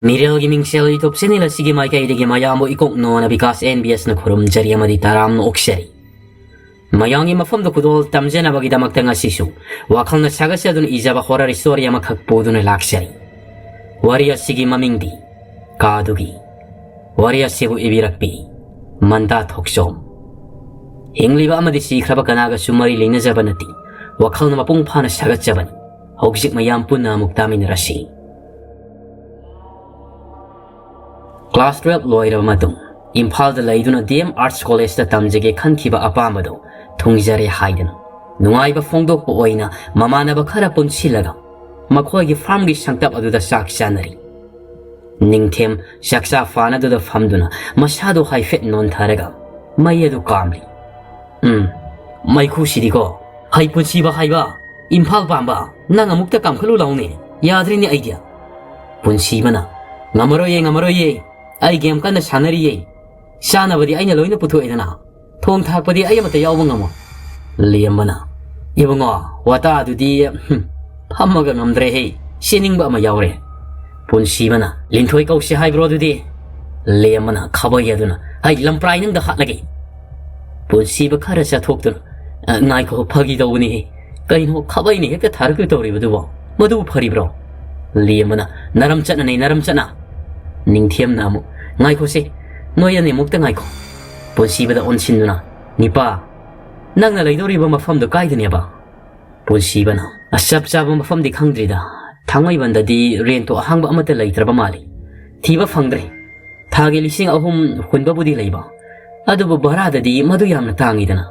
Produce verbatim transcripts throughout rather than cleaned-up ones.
ꯃꯤꯔꯦꯜꯒꯤ ꯃꯤꯡꯁꯦꯜ YouTube channel ꯑꯁꯤꯒꯤ ꯃꯥꯏꯀꯩꯗꯒꯤ ꯃꯌꯥꯝꯕꯨ ꯏꯀꯣꯛ ꯅꯣꯅ ꯕꯤꯀꯥꯁ ꯑꯦꯟ ꯕꯤ ꯑꯦꯁꯅ ꯈꯨꯔꯨꯝꯖꯔꯤ ꯑꯃꯗꯤ ꯇꯔꯥꯝꯅ ꯑꯣꯛꯆꯔꯤ꯫ ꯃꯌꯥꯝꯒꯤ ꯃꯐꯝꯗ ꯈꯨꯗꯣꯜ ꯇꯝꯖꯅꯕꯒꯤꯗꯃꯛꯇ ꯉꯁꯤꯁꯨ ꯋꯥꯈꯜꯅ ꯁꯥꯒꯠꯆꯗꯨꯅ ꯏꯖꯕ horror story ꯑꯃꯈꯛ ꯄꯨꯗꯨꯅ ꯂꯥꯛꯆꯔꯤ꯫ ꯋꯥꯔꯤ ꯑꯁꯤꯒꯤ ꯃꯃꯤꯡꯗꯤ ꯀꯥꯗꯨꯒꯤ꯫ ꯋꯥꯔꯤ ꯑꯁꯤꯕꯨ ꯏꯕꯤꯔꯛꯄꯤ ꯃꯟꯗꯥ ꯊꯣꯛꯆꯣꯝ꯫ ꯍꯤꯡꯂꯤꯕ ꯑꯃꯗꯤ ꯁꯤꯈ꯭ꯔꯕ ꯀꯅꯥꯒꯁꯨ ꯃꯔꯤ ꯂꯩꯅꯖꯕ ꯅꯠꯇꯦ꯫ ꯋꯥꯈꯜꯅ ꯃꯄꯨꯡ ꯐꯥꯅ ꯁꯥꯒꯠꯆꯕꯅꯤ꯫ ꯍꯧꯖꯤꯛ ꯃꯌꯥꯝ ꯄꯨꯟꯅ ꯑꯃꯨꯛ ꯇꯥꯃꯤꯟꯅꯔꯁꯤ꯫ Class twelve ꯂꯣꯏꯔꯕ ꯃꯇꯨꯡ ꯏꯝꯐꯥꯜꯗ ꯂꯩꯗꯨꯅ D M Arts Collegeꯇ ꯇꯝꯖꯒꯦ ꯈꯟꯈꯤꯕ ꯑꯄꯥꯝꯕꯗꯨ ꯊꯨꯡꯖꯔꯦ ꯍꯥꯏꯗꯨꯅ ꯅꯨꯡꯉꯥꯏꯕ ꯐꯣꯡꯗꯣꯛꯄ ꯑꯣꯏꯅ ꯃꯃꯥꯟꯅꯕ ꯈꯔ ꯄꯨꯟꯁꯤꯜꯂꯒ ꯃꯈꯣꯏꯒꯤ farmꯒꯤ ꯁꯪꯇꯞ ꯑꯗꯨꯗ ꯆꯥꯛ ꯆꯥꯅꯔꯤ꯫ ꯅꯤꯡꯊꯦꯝ ꯆꯥꯛꯆꯥ ꯐꯥꯟ ꯑꯗꯨꯗ ꯐꯝꯗꯨꯅ ꯃꯁꯥꯗꯨ ꯍꯥꯏꯐꯦꯠ ꯅꯣꯟꯊꯔꯒ ꯃꯩ ꯑꯗꯨ ꯀꯥꯝꯂꯤ꯫ "ꯎꯝ, ꯃꯩꯈꯨꯁꯤꯗꯤꯀꯣ꯫ ꯍꯩ ꯄꯨꯟꯁꯤꯕ ꯍꯥꯏꯕ, ꯏꯝꯐꯥꯜ ꯄꯥꯝꯕ, ꯅꯪ ꯑꯃꯨꯛꯇ ꯀꯥꯝꯈꯠꯂꯨ ꯂꯥꯎꯅꯦ꯫ ꯌꯥꯗ꯭ꯔꯤꯅꯦ ꯑꯩꯗꯤ꯫" ꯄꯨꯟꯁꯤꯕꯅ, "ꯉꯝꯃꯔꯣꯏꯌꯦ, ꯉꯝꯃꯔꯣꯏꯌꯦ꯫ ꯑꯩ game ꯀꯟꯅ ꯁꯥꯟꯅꯔꯤꯌꯦ꯫ ꯆꯥꯅꯕꯗꯤ ꯑꯩꯅ ꯂꯣꯏꯅ ꯄꯨꯊꯣꯛꯑꯦꯗꯅ꯫ ꯊꯣꯡ ꯊꯥꯛꯄꯗꯤ ꯑꯩ ꯑꯃꯠꯇ ꯌꯥꯎꯕ ꯉꯝꯃꯣꯏ꯫" ꯂꯦꯝꯕꯅ, "ꯏꯕꯨꯡꯉꯣ, ꯋꯥꯇꯥꯗꯨꯗꯤ, ꯍꯨꯝ, ꯐꯝꯃꯒ ꯉꯝꯗ꯭ꯔꯦꯍꯦ꯫ ꯆꯦꯟꯅꯤꯡꯕ ꯑꯃ ꯌꯥꯎꯔꯦ꯫" ꯄꯨꯟꯁꯤꯕꯅ, "ꯂꯤꯟꯊꯣꯏ ꯀꯧꯁꯦ ꯍꯥꯏꯕ꯭ꯔꯣ ꯑꯗꯨꯗꯤ?" ꯂꯦꯝꯕꯅ ꯈꯥꯕꯩ ꯑꯗꯨꯅ, "ꯍꯩ, ꯂꯝꯄ꯭ꯔꯥꯏ ꯅꯪꯗ ꯍꯥꯠꯂꯒꯦ꯫" ꯄꯨꯟꯁꯤꯕ ꯈꯔ ꯆꯠꯊꯣꯛꯇꯨꯅ, "ꯑ, ꯉꯥꯏꯈꯣ, ꯐꯥꯒꯤ ꯇꯧꯕꯅꯤꯍꯦ꯫ ꯀꯩꯅꯣ ꯈꯥꯕꯩꯅ ꯍꯦꯛꯇ ꯊꯥꯔꯛꯇꯣꯏ ꯇꯧꯔꯤꯕꯗꯨꯕꯣ? ꯃꯗꯨꯕꯨ ꯐꯔꯤꯕ꯭ꯔꯣ?" ꯂꯦꯝꯕꯅ, "ꯅꯔꯝ ꯆꯠꯅꯅꯦ, ꯅꯔꯝ ꯆꯠꯅ꯫" ꯅꯤꯡꯊꯦꯝꯅ ꯑꯃꯨꯛ, "ꯉꯥꯏꯈꯣꯁꯦ, ꯅꯣꯏ ꯑꯅꯤꯃꯨꯛꯇ ꯉꯥꯏꯈꯣ꯫" ꯄꯨꯟꯁꯤꯕꯗ ꯑꯣꯟꯁꯤꯟꯗꯨꯅ, "ꯅꯤꯄꯥ, ꯅꯪꯅ ꯂꯩꯗꯧꯔꯤꯕ ꯃꯐꯝꯗꯨ ꯀꯥꯏꯗꯅꯦꯕ?" ꯄꯨꯟꯁꯤꯕꯅ, "ꯑꯁ, ꯆꯞ ꯆꯥꯕ ꯃꯐꯝꯗꯤ ꯈꯪꯗ꯭ꯔꯤꯗ꯫ ꯊꯥꯡꯃꯩꯕꯟꯗꯗꯤ rentꯇꯣ ꯑꯍꯥꯡꯕ ꯑꯃꯠꯇ ꯂꯩꯇ꯭ꯔꯕ ꯃꯥꯜꯂꯤ꯫ ꯊꯤꯕ ꯐꯪꯗ꯭ꯔꯦ꯫ ꯊꯥꯒꯤ ꯂꯤꯁꯤꯡ ꯑꯍꯨꯝ ꯍꯨꯟꯕꯕꯨꯗꯤ ꯂꯩꯕ, ꯑꯗꯨꯕꯨ ꯚꯔꯥꯗꯗꯤ ꯃꯗꯨ ꯌꯥꯝꯅ ꯇꯥꯡꯉꯤꯗꯅ꯫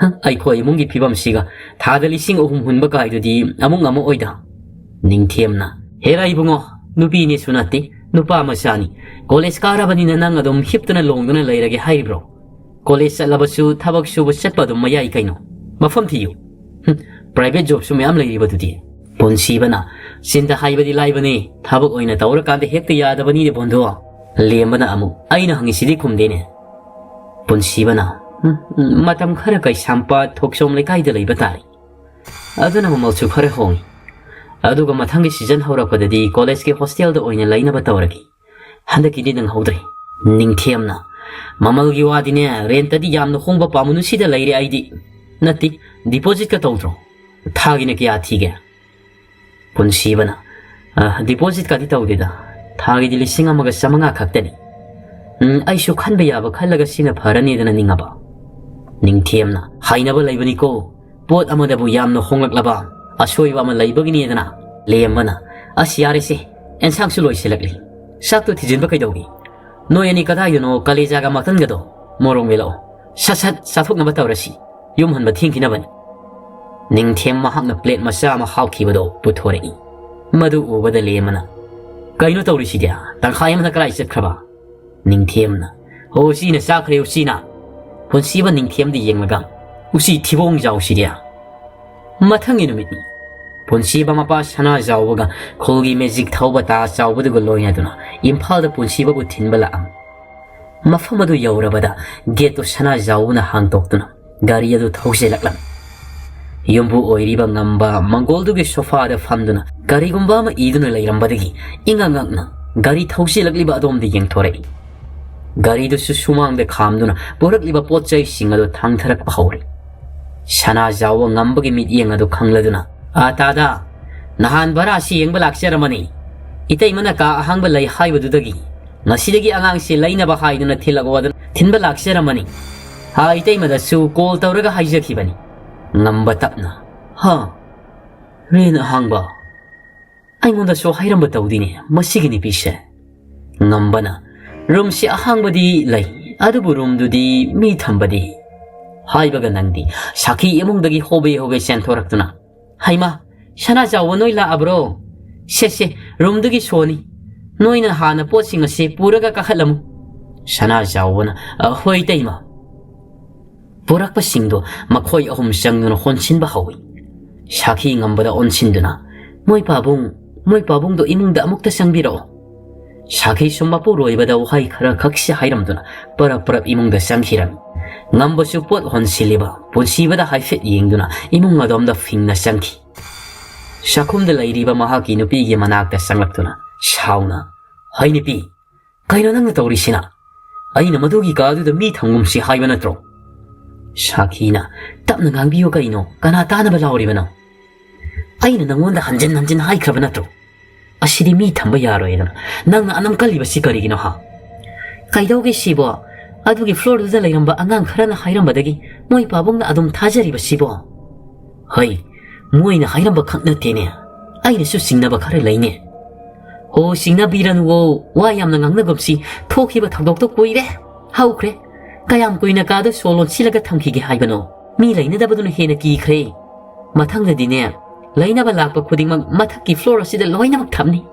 ꯍ, ꯑꯩꯈꯣꯏ ꯏꯃꯨꯡꯒꯤ ꯐꯤꯕꯝꯁꯤꯒ ꯊꯥꯗ ꯂꯤꯁꯤꯡ ꯑꯍꯨꯝ ꯍꯨꯟꯕ ꯀꯥꯏꯗꯨꯗꯤ ꯑꯃꯨꯛ ꯉꯝꯃꯛꯑꯣꯏꯗ꯫" ꯅꯤꯡꯊꯦꯝꯅ, "ꯍꯦꯔꯥ ꯏꯕꯨꯡꯉꯣ, ꯅꯨꯄꯤꯅꯦꯁꯨ ꯅꯠꯇꯦ, ꯅꯨꯄꯥ ꯃꯆꯥꯅꯤ꯫ College ꯀꯥꯔꯕꯅꯤꯅ ꯅꯪ ꯑꯗꯨꯝ ꯍꯤꯞꯇꯨꯅ ꯂꯣꯡꯗꯨꯅ ꯂꯩꯔꯒꯦ ꯍꯥꯏꯔꯤꯕ꯭ꯔꯣ? College ꯆꯠꯂꯕꯁꯨ ꯊꯕꯛ ꯁꯨꯕ ꯆꯠꯄ ꯑꯗꯨꯝ ꯃꯌꯥꯏ ꯀꯩꯅꯣ꯫ ꯃꯐꯝ ꯊꯤꯌꯨ꯫" "ꯍꯨꯝ, private jobꯁꯨ ꯃꯌꯥꯝ ꯂꯩꯔꯤꯕꯗꯨꯗꯤ꯫" ꯄꯨꯟꯁꯤꯕꯅ, "ꯆꯤꯟꯗ ꯍꯥꯏꯕꯗꯤ ꯂꯥꯏꯕꯅꯤ, ꯊꯕꯛ ꯑꯣꯏꯅ ꯇꯧꯔꯀꯥꯟꯗ ꯍꯦꯛꯇ ꯌꯥꯗꯕꯅꯤꯅꯦ ꯕꯣꯟꯗꯣ꯫" ꯂꯦꯝꯕꯅ ꯑꯃꯨꯛ, "ꯑꯩꯅ ꯍꯪꯉꯤꯁꯤꯗꯤ ꯈꯨꯝꯗꯦꯅꯦ꯫" ꯄꯨꯟꯁꯤꯕꯅ, "ꯎꯝ, ꯎꯝ, ꯃꯇꯝ ꯈꯔ ꯀꯩꯁꯥꯝꯄꯥꯠ ꯊꯣꯛꯆꯣꯝ ꯂꯩꯀꯥꯏꯗ ꯂꯩꯕ ꯇꯥꯔꯦ꯫ ꯑꯗꯨꯅ ꯃꯃꯜꯁꯨ ꯈꯔ ꯍꯣꯡꯉꯤ꯫ ꯑꯗꯨꯒ ꯃꯊꯪꯒꯤ ꯁꯤꯖꯟ ꯍꯧꯔꯛꯄꯗꯗꯤ ꯀꯣꯂꯦꯖꯀꯤ ꯍꯣꯁꯇꯦꯜꯗ ꯑꯣꯏꯅ ꯂꯩꯅꯕ ꯇꯧꯔꯒꯦ꯫ ꯍꯟꯗꯛꯀꯤꯗꯤ ꯅꯪꯍꯧꯗ꯭ꯔꯦ꯫ ꯅꯤꯡꯊꯦꯝꯅ, ꯃꯃꯜꯒꯤ ꯋꯥꯗꯤꯅꯦ, ꯔꯦꯟꯇꯗꯤ ꯌꯥꯝꯅ ꯍꯣꯡꯕ ꯄꯥꯝꯃꯨꯅꯨꯁꯤꯗ ꯂꯩꯔꯦ ꯑꯩꯗꯤ꯫ ꯅꯠꯇꯦ, ꯗꯤꯄꯣꯖꯤꯠꯀ ꯇꯧꯗ꯭ꯔꯣ? ꯊꯥꯒꯤꯅ ꯀꯌꯥ ꯊꯤꯒꯦ? ꯄꯨꯟꯁꯤꯕꯅ, "ꯑ, ꯗꯤꯄꯣꯖꯤꯠꯀꯗꯤ ꯇꯧꯗꯦꯗ꯫ ꯊꯥꯒꯤꯗꯤ ꯂꯤꯁꯤꯡ ꯑꯃꯒ ꯆꯥꯃꯉꯥ ꯈꯛꯇꯅꯤ꯫ ꯎꯝ, ꯑꯩꯁꯨ ꯈꯟꯕ ꯌꯥꯕ ꯈꯜꯂꯒ ꯁꯤꯅ ꯐꯔꯅꯤꯗꯅ ꯅꯤꯡꯉꯕ?" ꯅꯤꯡꯊꯦꯝꯅ, "ꯍꯥꯏꯅꯕ ꯂꯩꯕꯅꯤꯀꯣ, ꯄꯣꯠ ꯑꯃꯗꯕꯨ ꯌꯥꯝꯅ ꯍꯣꯡꯂꯛꯂꯕ ꯑꯁꯣꯏꯕ ꯑꯃ ꯂꯩꯕꯒꯤꯅꯤꯗꯅ?" ꯂꯦꯝꯕꯅ, "ꯑꯁ, ꯌꯥꯔꯦꯁꯦ, ꯑꯦꯟꯁꯥꯡꯁꯨ ꯂꯣꯏꯁꯤꯜꯂꯛꯂꯤ꯫ ꯆꯥꯛꯇꯣ ꯊꯤꯖꯤꯟꯕ ꯀꯩꯗꯧꯒꯤ? ꯅꯣꯏ ꯑꯅꯤ ꯀꯗꯥꯏꯗꯅꯣ ꯀꯂꯦꯖꯥꯒ ꯃꯇꯟꯒꯗꯣ? ꯃꯣꯔꯣꯛ ꯃꯦꯠꯂꯛꯑꯣ꯫ ꯁꯠ ꯁꯠ ꯆꯥꯊꯣꯛꯅꯕ ꯇꯧꯔꯁꯤ꯫ ꯌꯨꯝ ꯍꯟꯕ ꯊꯦꯡꯈꯤꯅꯕꯅꯤ꯫" ꯅꯤꯡꯊꯦꯝ ꯃꯍꯥꯛꯅ ꯄ꯭ꯂꯦꯠ ꯃꯆꯥ ꯑꯃ ꯍꯥꯞꯈꯤꯕꯗꯣ ꯄꯨꯊꯣꯔꯛꯏ꯫ ꯃꯗꯨ ꯎꯕꯗ ꯂꯦꯝꯕꯅ, "ꯀꯩꯅꯣ ꯇꯧꯔꯤꯁꯤꯗꯤ? ꯇꯪꯈꯥꯏ ꯑꯃꯅ ꯀꯗꯥꯏ ꯆꯠꯈ꯭ꯔꯕ?" ꯅꯤꯡꯊꯦꯝꯅ, "ꯍꯣ, ꯎꯆꯤꯅ ꯆꯥꯈ꯭ꯔꯦ, ꯎꯆꯤꯅ!" ꯄꯨꯟꯁꯤꯕ ꯅꯤꯡꯊꯦꯝꯗ ꯌꯦꯡꯂꯒ, "ꯎꯆꯤ ꯊꯤꯕꯣꯡ ꯆꯥꯎꯁꯤꯗꯤ!" ꯃꯊꯪꯒꯤ ꯅꯨꯃꯤꯠꯅꯤ꯫ ꯄꯨꯟꯁꯤꯕ ꯃꯄꯥ ꯁꯅꯥꯖꯥꯎꯕꯒ ꯈꯨꯜꯒꯤ ꯃꯦꯖꯤꯛ ꯊꯧꯕ ꯇꯥ ꯆꯥꯎꯕꯗꯨꯒ ꯂꯣꯏꯅꯗꯨꯅ ꯏꯝꯐꯥꯜꯗ ꯄꯨꯟꯁꯤꯕꯕꯨ ꯊꯤꯟꯕ ꯂꯥꯛꯑꯝꯃꯤ꯫ ꯃꯐꯝ ꯑꯗꯨ ꯌꯧꯔꯕꯗ ꯒꯦꯠꯇꯨ ꯁꯅꯥꯖꯥꯎꯕꯅ ꯍꯥꯡꯗꯣꯛꯇꯨꯅ ꯒꯥꯔꯤ ꯑꯗꯨ ꯊꯧꯖꯤꯜꯂꯛꯂꯝꯃꯤ꯫ ꯌꯨꯝꯕꯨ ꯑꯣꯏꯔꯤꯕ ꯉꯝꯕ ꯃꯪꯒꯣꯜꯗꯨꯒꯤ ꯁꯣꯐꯥꯗ ꯐꯝꯗꯨꯅ ꯀꯔꯤꯒꯨꯝꯕ ꯑꯃ ꯏꯗꯨꯅ ꯂꯩꯔꯝꯕꯗꯒꯤ ꯏꯉꯛ ꯉꯛꯅ ꯒꯥꯔꯤ ꯊꯧꯖꯤꯜꯂꯛꯂꯤꯕ ꯑꯗꯣꯝꯗ ꯌꯦꯡꯊꯣꯔꯛꯏ꯫ ꯒꯥꯔꯤꯗꯨꯁꯨ ꯁꯨꯃꯥꯡꯗ ꯈꯥꯝꯗꯨꯅ ꯄꯨꯔꯛꯂꯤꯕ ꯄꯣꯠ ꯆꯩꯁꯤꯡ ꯑꯗꯨ ꯊꯥꯡꯊꯔꯛꯄ ꯍꯧꯔꯦ꯫ ꯁꯅꯥꯖꯥꯎꯕ ꯉꯝꯕꯒꯤ ꯃꯤꯠꯌꯦꯡ ꯑꯗꯨ ꯈꯪꯂꯗꯨꯅ, "ꯑ, ꯇꯥꯗ, ꯅꯍꯥꯟ ꯚꯔꯥꯁꯤ ꯌꯦꯡꯕ ꯂꯥꯛꯆꯔꯝꯃꯅꯤ꯫ ꯏꯇꯩꯃꯅ ꯀꯥ ꯑꯍꯥꯡꯕ ꯂꯩ ꯍꯥꯏꯕꯗꯨꯗꯒꯤ ꯉꯁꯤꯗꯒꯤ ꯑꯉꯥꯡꯁꯤ ꯂꯩꯅꯕ ꯍꯥꯏꯗꯨꯅ ꯊꯤꯜꯂꯛꯑꯣꯗꯅ ꯊꯤꯟꯕ ꯂꯥꯛꯆꯔꯝꯃꯅꯤ꯫ ꯍꯥ, ꯏꯇꯩꯃꯗꯁꯨ ꯀꯣꯜ ꯇꯧꯔꯒ ꯍꯥꯏꯖꯈꯤꯕꯅꯤ꯫" ꯉꯝꯕ ꯇꯞꯅ, "ꯍꯥ? ꯔꯦꯟ ꯑꯍꯥꯡꯕ? ꯑꯩꯉꯣꯟꯗꯁꯨ ꯍꯥꯏꯔꯝꯕ ꯇꯧꯗꯤꯅꯦ ꯃꯁꯤꯒꯤ ꯅꯨꯄꯤꯁꯦ꯫" ꯉꯝꯕꯅ, "ꯔꯨꯝꯁꯤ ꯑꯍꯥꯡꯕꯗꯤ ꯂꯩ, ꯑꯗꯨꯕꯨ ꯔꯨꯝꯗꯨꯗꯤ ꯃꯤ ꯊꯝꯕꯗꯤ?" ꯍꯥꯏꯕꯒ ꯅꯪꯗꯤ ꯁꯥꯈꯤ ꯏꯃꯨꯡꯗꯒꯤ ꯍꯣꯕꯦ ꯍꯣꯕꯦ ꯆꯦꯟꯊꯣꯔꯛꯇꯨꯅ, "ꯍꯩꯃꯥ, ꯁꯅꯥꯖꯥꯎꯕ ꯅꯣꯏ ꯂꯥꯛꯑꯕ꯭ꯔꯣ? ꯁꯦ, ꯁꯦ, ꯔꯨꯝꯗꯨꯒꯤ ꯁꯣꯅꯤ꯫ ꯅꯣꯏꯅ ꯍꯥꯟꯅ ꯄꯣꯠꯁꯤꯡ ꯑꯁꯤ ꯄꯨꯔꯒ ꯀꯥꯈꯠꯂꯝꯃꯨ꯫" ꯁꯅꯥꯖꯥꯎꯕꯅ, "ꯑ, ꯍꯣꯏ, ꯏꯇꯩꯃ꯫" ꯄꯨꯔꯛꯄꯁꯤꯡꯗꯨ ꯃꯈꯣꯏ ꯑꯍꯨꯝ ꯆꯪꯗꯨꯅ ꯍꯣꯟꯁꯤꯟꯕ ꯍꯧꯏ꯫ ꯁꯥꯈꯤ ꯉꯝꯕꯗ ꯑꯣꯟꯁꯤꯟꯗꯨꯅ, "ꯃꯣꯏ ꯄꯥꯕꯨꯡ, ꯃꯣꯏ ꯄꯥꯕꯨꯡꯗꯣ ꯏꯃꯨꯡꯗ ꯑꯃꯨꯛꯇ ꯆꯪꯕꯤꯔꯛꯑꯣ꯫" ꯁꯥꯈꯤꯁꯨ ꯃꯄꯨꯔꯣꯏꯕꯗ ꯋꯥꯍꯩ ꯈꯔ ꯈꯛꯁꯤ ꯍꯥꯏꯔꯝꯗꯨꯅ ꯄꯔꯞ ꯄꯔꯞ ꯏꯃꯨꯡꯗ ꯆꯪꯈꯤꯔꯝꯃꯤ꯫ ꯉꯝꯕꯁꯨ ꯄꯣꯠ ꯍꯣꯟꯁꯤꯜꯂꯤꯕ ꯄꯨꯟꯁꯤꯕꯗ ꯍꯥꯏꯐꯦꯠ ꯌꯦꯡꯗꯨꯅ ꯏꯃꯨꯡ ꯑꯗꯣꯝꯗ ꯐꯤꯡꯅ ꯆꯪꯈꯤ꯫ ꯆꯥꯛꯈꯨꯝꯗ ꯂꯩꯔꯤꯕ ꯃꯍꯥꯛꯀꯤ ꯅꯨꯄꯤꯒꯤ ꯃꯅꯥꯛꯇ ꯆꯪꯂꯛꯇꯨꯅ ꯁꯥꯎꯅ, "ꯍꯩ ꯅꯨꯄꯤ, ꯀꯩꯅꯣ ꯅꯪꯅ ꯇꯧꯔꯤꯁꯤꯅ? ꯑꯩꯅ ꯃꯗꯨꯒꯤ ꯀꯥꯗꯨꯗ ꯃꯤ ꯊꯝꯒꯨꯝꯁꯤ ꯍꯥꯏꯕ ꯅꯠꯇ꯭ꯔꯣ?" ꯁꯥꯈꯤꯅ, "ꯇꯞꯅ ꯉꯥꯡꯕꯤꯌꯨ ꯀꯩꯅꯣ, ꯀꯅꯥ ꯇꯥꯅꯕ ꯂꯥꯎꯔꯤꯕꯅꯣ? ꯑꯩꯅ ꯅꯪꯉꯣꯟꯗ ꯍꯟꯖꯤꯟ ꯍꯟꯖꯤꯟ ꯍꯥꯏꯈ꯭ꯔꯕ ꯅꯠꯇ꯭ꯔꯣ? ꯑꯁꯤꯗꯤ ꯃꯤ ꯊꯝꯕ ꯌꯥꯔꯣꯏꯗꯅ ꯅꯪꯅ ꯑꯅꯝ ꯀꯜꯂꯤꯕꯁꯤ ꯀꯔꯤꯒꯤꯅꯣ ꯍꯥ?" "ꯀꯩꯗꯧꯒꯦ ꯁꯤꯕꯣ? ꯑꯗꯨꯒꯤ floorꯗꯨꯗ ꯂꯩꯔꯝꯕ ꯑꯉꯥꯡ ꯈꯔꯅ ꯍꯥꯏꯔꯝꯕꯗꯒꯤ ꯃꯣꯏ ꯄꯥꯕꯨꯡꯅ ꯑꯗꯨꯝ ꯊꯥꯖꯔꯤꯕꯁꯤꯕꯣ?" "ꯍꯩ, ꯃꯣꯏꯅ ꯍꯥꯏꯔꯝꯕ ꯈꯛ ꯅꯠꯇꯦꯅꯦ, ꯑꯩꯅꯁꯨ ꯆꯤꯡꯅꯕ ꯈꯔ ꯂꯩꯅꯦ꯫" "ꯍꯣ, ꯆꯤꯡꯅꯕꯤꯔꯅꯨꯋꯣ, ꯋꯥ ꯌꯥꯝꯅ ꯉꯥꯡꯅꯒꯨꯝꯁꯤ, ꯊꯣꯛꯈꯤꯕ ꯊꯧꯗꯣꯛꯇꯣ ꯀꯨꯏꯔꯦ, ꯍꯧꯈ꯭ꯔꯦ꯫ ꯀꯌꯥꯝ ꯀꯨꯏꯅ ꯀꯥꯗ ꯁꯣ ꯂꯣꯟꯁꯤꯜꯂꯒ ꯊꯝꯈꯤꯒꯦ ꯍꯥꯏꯕꯅꯣ? ꯃꯤ ꯂꯩꯅꯗꯕꯗꯨꯅ ꯍꯦꯟꯅ ꯀꯤꯈ꯭ꯔꯦ꯫ ꯃꯊꯪꯗꯗꯤꯅꯦ, ꯂꯩꯅꯕ ꯂꯥꯛꯄ ꯈꯨꯗꯤꯡꯃꯛ ꯃꯊꯛꯀꯤ floor ꯑꯁꯤꯗ ꯂꯣꯏꯅꯃꯛ ꯊꯝꯅꯤ꯫"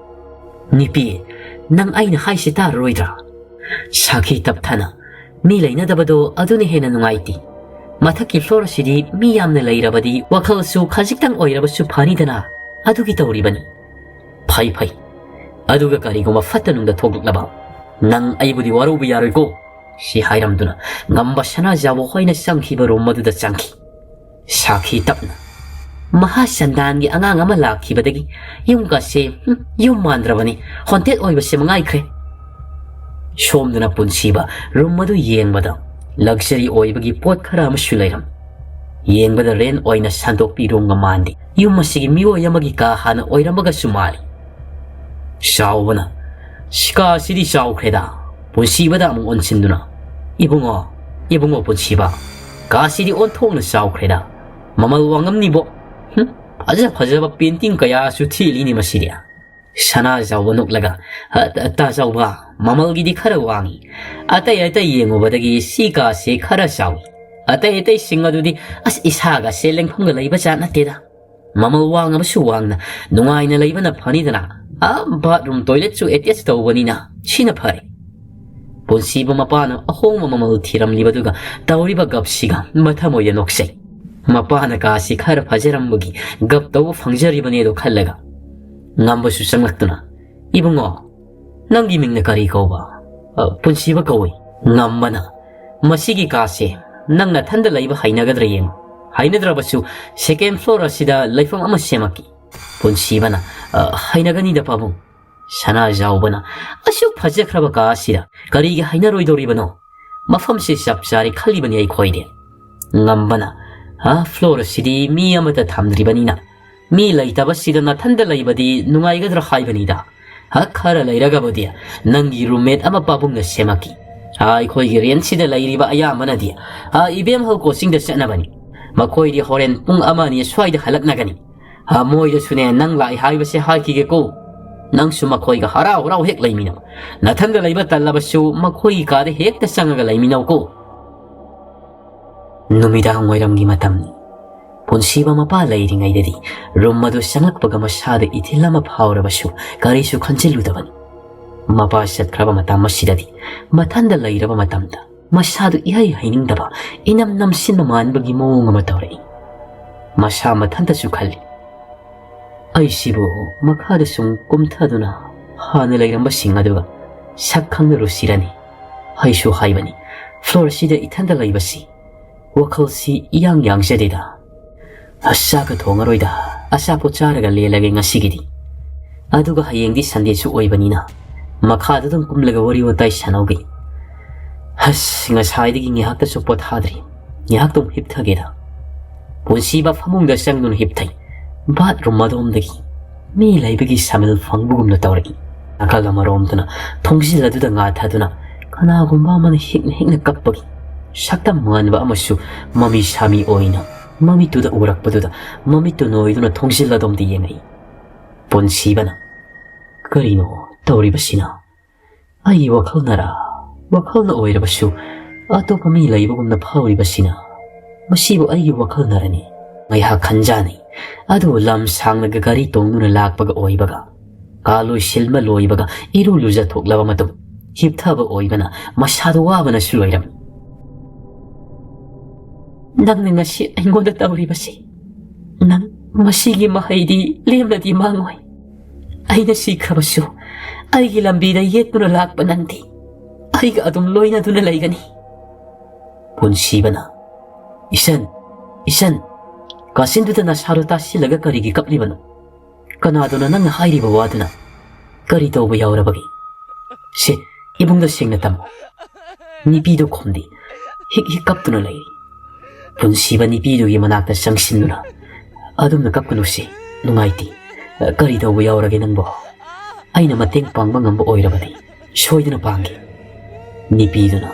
"ꯅꯨꯄꯤ, ꯅꯪ ꯑꯩꯅ ꯍꯥꯏꯁꯤ ꯇꯥꯔꯔꯣꯏꯗ꯭ꯔꯥ?" ꯁꯥꯈꯤ ꯇꯞꯊꯅ, "ꯃꯤ ꯂꯩꯅꯗꯕꯗꯣ ꯑꯗꯨꯅ ꯍꯦꯟꯅ ꯅꯨꯡꯉꯥꯏꯇꯦ꯫ ꯃꯊꯛꯀꯤ floor ꯑꯁꯤꯗꯤ ꯃꯤ ꯌꯥꯝꯅ ꯂꯩꯔꯕꯗꯤ ꯋꯥꯈꯜꯁꯨ ꯈꯖꯤꯛꯇꯪ ꯑꯣꯏꯔꯕꯁꯨ ꯐꯅꯤꯗꯅ, ꯑꯗꯨꯒꯤ ꯇꯧꯔꯤꯕꯅꯤ꯫" "ꯐꯩ, ꯐꯩ꯫ ꯑꯗꯨꯒ ꯀꯔꯤꯒꯨꯝꯕ ꯐꯠꯇ ꯅꯨꯡꯗ ꯊꯣꯛꯂꯛꯂꯕ? ꯅꯪ ꯑꯩꯕꯨꯗꯤ ꯋꯥꯔꯧꯕ ꯌꯥꯔꯣꯏꯀꯣ꯫" ꯁꯤ ꯍꯥꯏꯔꯝꯗꯨꯅ ꯉꯝꯕ ꯁꯅꯥꯖꯥꯎꯕ ꯍꯣꯏꯅ ꯆꯪꯈꯤꯕ room ꯑꯗꯨꯗ ꯆꯪꯈꯤ꯫ ꯁꯥꯈꯤ ꯇꯞꯅ, "ꯃꯍꯥ ꯁꯟꯗꯥꯟꯒꯤ ꯑꯉꯥꯡ ꯑꯃ ꯂꯥꯛꯈꯤꯕꯗꯒꯤ ꯌꯨꯝꯒꯁꯦ, ꯍꯨꯝ, ꯌꯨꯝ ꯃꯥꯟꯗ꯭ꯔꯕꯅꯤ, haunted ꯑꯣꯏꯕꯁꯦ ꯃꯉꯥꯏꯈ꯭ꯔꯦ꯫" ꯁꯣꯝꯗꯅ ꯄꯨꯟꯁꯤꯕ room ꯑꯗꯨ ꯌꯦꯡꯕꯗ luxury ꯑꯣꯏꯕꯒꯤ ꯄꯣꯠ ꯈꯔ ꯑꯃꯁꯨ ꯂꯩꯔꯝ꯫ ꯌꯦꯡꯕꯗ rent ꯑꯣꯏꯅ ꯁꯟꯗꯣꯛꯄꯤ roomꯒ ꯃꯥꯟꯗꯦ꯫ ꯌꯨꯝ ꯑꯁꯤꯒꯤ ꯃꯤꯑꯣꯏ ꯑꯃꯒꯤ ꯀꯥ ꯍꯥꯟꯅ ꯑꯣꯏꯔꯝꯕꯒꯁꯨ ꯃꯥꯜꯂꯤ꯫ ꯆꯥꯎꯕꯅ, "ꯁꯤ ꯀꯥ ꯑꯁꯤꯗꯤ ꯆꯥꯎꯈ꯭ꯔꯦꯗ꯫" ꯄꯨꯟꯁꯤꯕꯗ ꯑꯃꯨꯛ ꯑꯣꯟꯁꯤꯟꯗꯨꯅ, "ꯏꯕꯨꯡꯉꯣ, ꯏꯕꯨꯡꯉꯣ ꯄꯨꯟꯁꯤꯕ, ꯀꯥ ꯑꯁꯤꯗꯤ ꯑꯣꯟꯊꯣꯛꯅ ꯆꯥꯎꯈ꯭ꯔꯦꯗ꯫ ꯃꯃꯜ ꯋꯥꯡꯉꯝꯅꯤꯕꯣ꯫ ꯍꯨꯝ, ꯐꯖ ꯐꯖꯕ painting ꯀꯌꯥꯁꯨ ꯊꯦꯠꯂꯤꯅꯦ ꯃꯁꯤꯗꯤ꯫" ꯁꯅꯥꯖꯥꯎꯕ ꯅꯣꯛꯂꯒ, "ꯑ, ꯇ-, ꯇꯥꯖꯥꯎꯕ, ꯃꯃꯜꯒꯤꯗꯤ ꯈꯔ ꯋꯥꯡꯉꯤ꯫ ꯑꯇꯩ ꯑꯇꯩ ꯌꯦꯡꯉꯨꯕꯗꯒꯤ ꯁꯤ ꯀꯥꯁꯦ ꯈꯔ ꯆꯥꯎꯏ꯫ ꯑꯇꯩ ꯑꯇꯩꯁꯤꯡ ꯑꯗꯨꯗꯤ ꯑꯁ ꯏꯁꯥꯒꯁꯦ ꯂꯦꯡꯐꯝꯒ ꯂꯩꯕ ꯖꯥꯠ ꯅꯠꯇꯦꯗ꯫ ꯃꯃꯜ ꯋꯥꯡꯉꯕꯁꯨ ꯋꯥꯡꯅ ꯅꯨꯡꯉꯥꯏꯅ ꯂꯩꯕꯅ ꯐꯅꯤꯗꯅ꯫ ꯑ, bathroom toiletꯁꯨ attach ꯇꯧꯕꯅꯤꯅ ꯁꯤꯅ ꯐꯔꯦ꯫" ꯄꯨꯟꯁꯤꯕ ꯃꯄꯥꯅ ꯑꯍꯣꯡꯕ ꯃꯃꯜ ꯊꯤꯔꯝꯂꯤꯕꯗꯨꯒ ꯇꯧꯔꯤꯕ ꯒꯞꯁꯤꯒ ꯃꯊꯃꯣꯏꯗ ꯅꯣꯛꯆꯩ꯫ ꯃꯄꯥꯅ ꯀꯥꯁꯤ ꯈꯔ ꯐꯖꯔꯝꯕꯒꯤ ꯒꯞ ꯇꯧꯕ ꯐꯪꯖꯔꯤꯕꯅꯦꯗꯣ ꯈꯜꯂꯒ꯫ ꯉꯝꯕꯁꯨ ꯆꯪꯂꯛꯇꯨꯅ, "ꯏꯕꯨꯡꯉꯣ, ꯅꯪꯒꯤ ꯃꯤꯡꯅ ꯀꯔꯤ ꯀꯧꯕ?" "ꯑ, ꯄꯨꯟꯁꯤꯕ ꯀꯧꯏ꯫" ꯉꯝꯕꯅ, "ꯃꯁꯤꯒꯤ ꯀꯥꯁꯦ ꯅꯪ ꯅꯊꯟꯗ ꯂꯩꯕ ꯍꯩꯅꯒꯗ꯭ꯔꯥ ꯌꯦꯡꯉꯨ꯫ ꯍꯩꯅꯗ꯭ꯔꯕꯁꯨ second floor ꯑꯁꯤꯗ ꯂꯩꯐꯝ ꯑꯃ ꯁꯦꯝꯃꯛꯀꯦ꯫ ꯄꯨꯟꯁꯤꯕꯅ, "ꯑ, ꯍꯩꯅꯒꯅꯤꯗ ꯄꯥꯕꯨꯡ꯫" ꯁꯅꯥꯖꯥꯎꯕꯅ, "ꯑꯁꯨꯛ ꯐꯖꯈ꯭ꯔꯕ ꯀꯥ ꯑꯁꯤꯗ ꯀꯔꯤꯒꯤ ꯍꯩꯅꯔꯣꯏꯗꯧꯔꯤꯕꯅꯣ? ꯃꯐꯝꯁꯤ ꯆꯞ ꯆꯥꯔꯦ ꯈꯜꯂꯤꯕꯅꯤ ꯑꯩꯈꯣꯏꯗꯤ꯫" ꯉꯝꯕꯅ, "ꯑ, floor ꯑꯁꯤꯗꯤ ꯃꯤ ꯑꯃꯠꯇ ꯊꯝꯗ꯭ꯔꯤꯕꯅꯤꯅ, ꯃꯤ ꯂꯩꯇꯕꯁꯤꯗ ꯅꯊꯟꯗ ꯂꯩꯕꯗꯤ ꯅꯨꯡꯉꯥꯏꯒꯗ꯭ꯔꯥ ꯍꯥꯏꯕꯅꯤꯗ꯫ ꯍ, ꯈꯔ ꯂꯩꯔꯒꯕꯨꯗꯤ ꯅꯪꯒꯤ roommate ꯑꯃ ꯄꯥꯕꯨꯡꯅ ꯁꯦꯝꯃꯛꯈꯤ꯫ ꯑ, ꯑꯩꯈꯣꯏꯒꯤ rentꯁꯤꯗ ꯂꯩꯔꯤꯕ ꯑꯌꯥꯝꯕꯅꯗꯤ, ꯑ, ꯏꯕꯦꯝꯍꯜ coachingꯗ ꯆꯠꯅꯕꯅꯤ꯫ ꯃꯈꯣꯏꯗꯤ ꯍꯣꯔꯦꯟ ꯄꯨꯡ ꯑꯃ ꯑꯅꯤ ꯁ꯭ꯋꯥꯏꯗ ꯍꯜꯂꯛꯅꯒꯅꯤ꯫ ꯑ, ꯃꯣꯏꯗꯁꯨꯅꯦ ꯅꯪ ꯂꯥꯛꯏ ꯍꯥꯏꯕꯁꯦ ꯍꯥꯏꯈꯤꯒꯦꯀꯣ꯫ ꯅꯪꯁꯨ ꯃꯈꯣꯏꯒ ꯍꯔꯥꯎ ꯍꯔꯥꯎ ꯍꯦꯛ ꯂꯩꯃꯤꯟꯅꯧ꯫ ꯅꯊꯟꯗ ꯂꯩꯕ ꯇꯜꯂꯕꯁꯨ ꯃꯈꯣꯏꯒꯤ ꯀꯥꯗ ꯍꯦꯛꯇ ꯆꯪꯉꯒ ꯂꯩꯃꯤꯟꯅꯧꯀꯣ꯫" ꯅꯨꯃꯤꯗꯥꯡ ꯋꯥꯏꯔꯝꯒꯤ ꯃꯇꯝꯅꯤ꯫ ꯄꯨꯟꯁꯤꯕ ꯃꯄꯥ ꯂꯩꯔꯤꯉꯩꯗꯗꯤ room ꯑꯗꯨ ꯆꯪꯂꯛꯄꯒ ꯃꯁꯥꯗ ꯏꯊꯤꯜ ꯑꯃ ꯐꯥꯎꯔꯕꯁꯨ ꯀꯔꯤꯁꯨ ꯈꯟꯖꯤꯜꯂꯨꯗꯕꯅꯤ꯫ ꯃꯄꯥ ꯆꯠꯈ꯭ꯔꯕ ꯃꯇꯝ ꯑꯁꯤꯗꯗꯤ ꯃꯊꯟꯗ ꯂꯩꯔꯕ ꯃꯇꯝꯗ ꯃꯁꯥꯗꯨ ꯏꯍꯩ ꯍꯩꯅꯤꯡꯗꯕ, ꯏꯅꯝ ꯅꯝꯁꯤꯟꯕ ꯃꯥꯟꯕꯒꯤ ꯃꯑꯣꯡ ꯑꯃ ꯇꯧꯔꯛꯏ꯫ ꯃꯁꯥ ꯃꯊꯟꯇꯁꯨ ꯈꯜꯂꯤ, "ꯑꯩꯁꯤꯕꯨ ꯃꯈꯥꯗ ꯁꯨꯝ ꯀꯨꯝꯊꯗꯨꯅ ꯍꯥꯟꯅ ꯂꯩꯔꯝꯕꯁꯤꯡ ꯑꯗꯨꯒ ꯁꯛ ꯈꯪꯅꯔꯨꯁꯤꯔꯅꯤ?" ꯍꯩꯁꯨ ꯍꯥꯏꯕꯅꯤ, floorꯁꯤꯗ ꯏꯊꯟꯇ ꯂꯩꯕꯁꯤ ꯋꯥꯈꯜꯁꯤ ꯏꯌꯥꯡ ꯌꯥꯡꯖꯗꯦꯗ꯫ "ꯑꯁ, ꯆꯥꯛꯀ ꯊꯣꯡꯉꯔꯣꯏꯗ, ꯑꯆꯥꯄꯣꯠ ꯆꯥꯔꯒ ꯂꯦꯜꯂꯒꯦ ꯉꯁꯤꯒꯤꯗꯤ꯫ ꯑꯗꯨꯒ ꯍꯌꯦꯡꯗꯤ Sundayꯁꯨ ꯑꯣꯏꯕꯅꯤꯅ ꯃꯈꯥꯗ ꯑꯗꯨꯝ ꯀꯨꯝꯂꯒ ꯋꯥꯔꯤ ꯋꯥꯇꯥꯏ ꯁꯥꯟꯅꯧꯒꯦ꯫ ꯑꯁ, ꯉꯁꯥꯏꯗꯒꯤ ꯉꯥꯏꯍꯥꯛꯇꯁꯨ ꯄꯣꯊꯥꯗ꯭ꯔꯤ꯫ ꯉꯥꯏꯍꯥꯛꯇꯪ ꯍꯤꯞꯊꯒꯦꯗ꯫" ꯄꯨꯟꯁꯤꯕ ꯐꯃꯨꯡꯗ ꯆꯪꯗꯨꯅ ꯍꯤꯞꯊꯩ꯫ Bathroom ꯑꯗꯣꯝꯗꯒꯤ ꯃꯤ ꯂꯩꯕꯒꯤ ꯁꯃꯤꯜ ꯐꯪꯕꯒꯨꯝꯅ ꯇꯧꯔꯛꯏ꯫ ꯅꯥꯀꯜ ꯑꯃꯔꯣꯝꯗꯅ ꯊꯣꯡꯖꯤꯜ ꯑꯗꯨꯗ ꯉꯥꯊꯗꯨꯅ ꯀꯅꯥꯒꯨꯝꯕ ꯑꯃꯅ ꯍꯤꯛꯅ ꯍꯤꯛꯅ ꯀꯞꯄꯒꯤ ꯁꯛꯇꯝ ꯃꯥꯟꯕ ꯑꯃꯁꯨ ꯃꯃꯤ ꯁꯥꯃꯤ ꯑꯣꯏꯅ ꯃꯃꯤꯠꯇꯨꯗ ꯎꯔꯛꯄꯗꯨꯗ ꯃꯃꯤꯠꯇꯨ ꯅꯣꯏꯗꯨꯅ ꯊꯣꯡꯖꯤꯜ ꯑꯗꯣꯝꯗ ꯌꯦꯡꯉꯛꯏ꯫ ꯄꯨꯟꯁꯤꯕꯅ, "ꯀꯔꯤꯅꯣ ꯇꯧꯔꯤꯕꯁꯤꯅ? ꯑꯩꯒꯤ ꯋꯥꯈꯜꯅꯔꯥ? ꯋꯥꯈꯜꯅ ꯑꯣꯏꯔꯕꯁꯨ ꯑꯇꯣꯞꯄ ꯃꯤ ꯂꯩꯕꯒꯨꯝꯅ ꯐꯥꯎꯔꯤꯕꯁꯤꯅ? ꯃꯁꯤꯕꯨ ꯑꯩꯒꯤ ꯋꯥꯈꯜꯅꯔꯅꯤ?" ꯉꯥꯏꯍꯥꯛ ꯈꯟꯖꯥꯅꯩ꯫ ꯑꯗꯨꯕꯨ ꯂꯝ ꯁꯥꯡꯅꯒ ꯒꯥꯔꯤ ꯇꯣꯡꯗꯨꯅ ꯂꯥꯛꯄꯒ ꯑꯣꯏꯕꯒ, ꯀꯥ ꯂꯣꯏꯁꯤꯟꯕ ꯂꯣꯏꯕꯒ ꯏꯔꯨ ꯂꯨꯖꯊꯣꯛꯂꯕ ꯃꯇꯨꯡ ꯍꯤꯞꯊꯕ ꯑꯣꯏꯕꯅ ꯃꯁꯥꯗꯣ ꯋꯥꯕꯅꯁꯨ ꯂꯣꯏꯔꯝꯃꯤ꯫ "ꯅꯪꯅ ꯉꯁꯤ ꯑꯩꯉꯣꯟꯗ ꯇꯧꯔꯤꯕꯁꯤ, ꯅꯪ ꯃꯁꯤꯒꯤ ꯃꯍꯩꯗꯤ ꯂꯦꯝꯅꯗꯤ ꯃꯥꯡꯉꯣꯏ꯫ ꯑꯩꯅ ꯁꯤꯈ꯭ꯔꯕꯁꯨ ꯑꯩꯒꯤ ꯂꯝꯕꯤꯗ ꯌꯦꯠꯇꯨꯅ ꯂꯥꯛꯄ ꯅꯪꯗꯤ ꯑꯩꯒ ꯑꯗꯨꯝ ꯂꯣꯏꯅꯗꯨꯅ ꯂꯩꯒꯅꯤ꯫" ꯄꯨꯟꯁꯤꯕꯅ, "ꯏꯁꯟ, ꯏꯁꯟ, ꯀꯥꯁꯤꯟꯗꯨꯗ ꯅꯁꯥꯗꯣ ꯇꯥꯁꯤꯜꯂꯒ ꯀꯔꯤꯒꯤ ꯀꯞꯂꯤꯕꯅꯣ? "ꯀꯅꯥꯗꯨꯅ ꯅꯪꯅ ꯍꯥꯏꯔꯤꯕ ꯋꯥꯗꯨꯅ? ꯀꯔꯤ ꯇꯧꯕ ꯌꯥꯎꯔꯕꯒꯦ? ꯁꯦ, ꯏꯕꯨꯡꯗ ꯁꯦꯡꯅ ꯇꯝꯃꯨ꯫" ꯅꯤꯄꯤꯗꯨ ꯈꯨꯝꯗꯦ꯫ ꯍꯤꯛ ꯍꯤꯛ ꯀꯞꯇꯨꯅ ꯂꯩꯔꯤ꯫ ꯄꯨꯟꯁꯤꯕ ꯅꯤꯄꯤꯗꯨꯒꯤ ꯃꯅꯥꯛꯇ ꯆꯪꯁꯤꯟꯗꯨꯅ, "ꯑꯗꯨꯝꯅ ꯀꯞꯀꯅꯨꯁꯦ, ꯅꯨꯡꯉꯥꯏꯇꯦ꯫ ꯀꯔꯤ ꯇꯧꯕ ꯌꯥꯎꯔꯒꯦ ꯅꯪꯕꯣ? ꯑꯩꯅ ꯃꯇꯦꯡ ꯄꯥꯡꯕ ꯉꯝꯕ ꯑꯣꯏꯔꯕꯗꯤ ꯁꯣꯏꯗꯅ ꯄꯥꯡꯒꯦ꯫" ꯅꯤꯄꯤꯗꯨꯅ,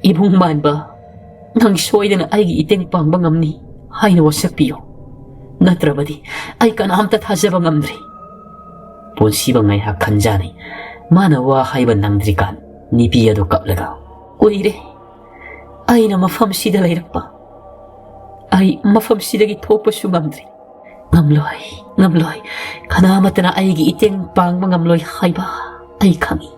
"ꯏꯕꯨꯡ ꯃꯥꯟꯕ, ꯅꯪ ꯁꯣꯏꯗꯅ ꯑꯩꯒꯤ ꯏꯇꯦꯡ ꯄꯥꯡꯕ ꯉꯝꯅꯤ ꯍꯥꯏꯅ ꯋꯥꯁꯛꯄꯤꯌꯨ꯫ ꯅꯠꯇ꯭ꯔꯕꯗꯤ ꯑꯩ ꯀꯅꯥꯝꯇ ꯊꯥꯖꯕ ꯉꯝꯗ꯭ꯔꯦ꯫" ꯄꯨꯟꯁꯤꯕ ꯉꯥꯏꯍꯥꯛ ꯈꯟꯖꯥꯅꯩ꯫ ꯃꯥꯅ ꯋꯥ ꯍꯥꯏꯕ ꯅꯪꯗ꯭ꯔꯤꯀꯥꯟ ꯅꯤꯄꯤ ꯑꯗꯨ ꯀꯞꯂꯒ, "ꯀꯨꯏꯔꯦ ꯑꯩꯅ ꯃꯐꯝꯁꯤꯗ ꯂꯩꯔꯛꯄ꯫ ꯑꯩ ꯃꯐꯝꯁꯤꯗꯒꯤ ꯊꯣꯛꯄꯁꯨ ꯉꯝꯗ꯭ꯔꯤ꯫ ꯉꯝꯂꯣꯏ, ꯉꯝꯂꯣꯏ꯫ ꯀꯅꯥꯃꯠꯇꯅ ꯑꯩꯒꯤ ꯏꯇꯦꯡ ꯄꯥꯡꯕ ꯉꯝꯂꯣꯏ ꯍꯥꯏꯕ ꯑꯩ ꯈꯪꯏ꯫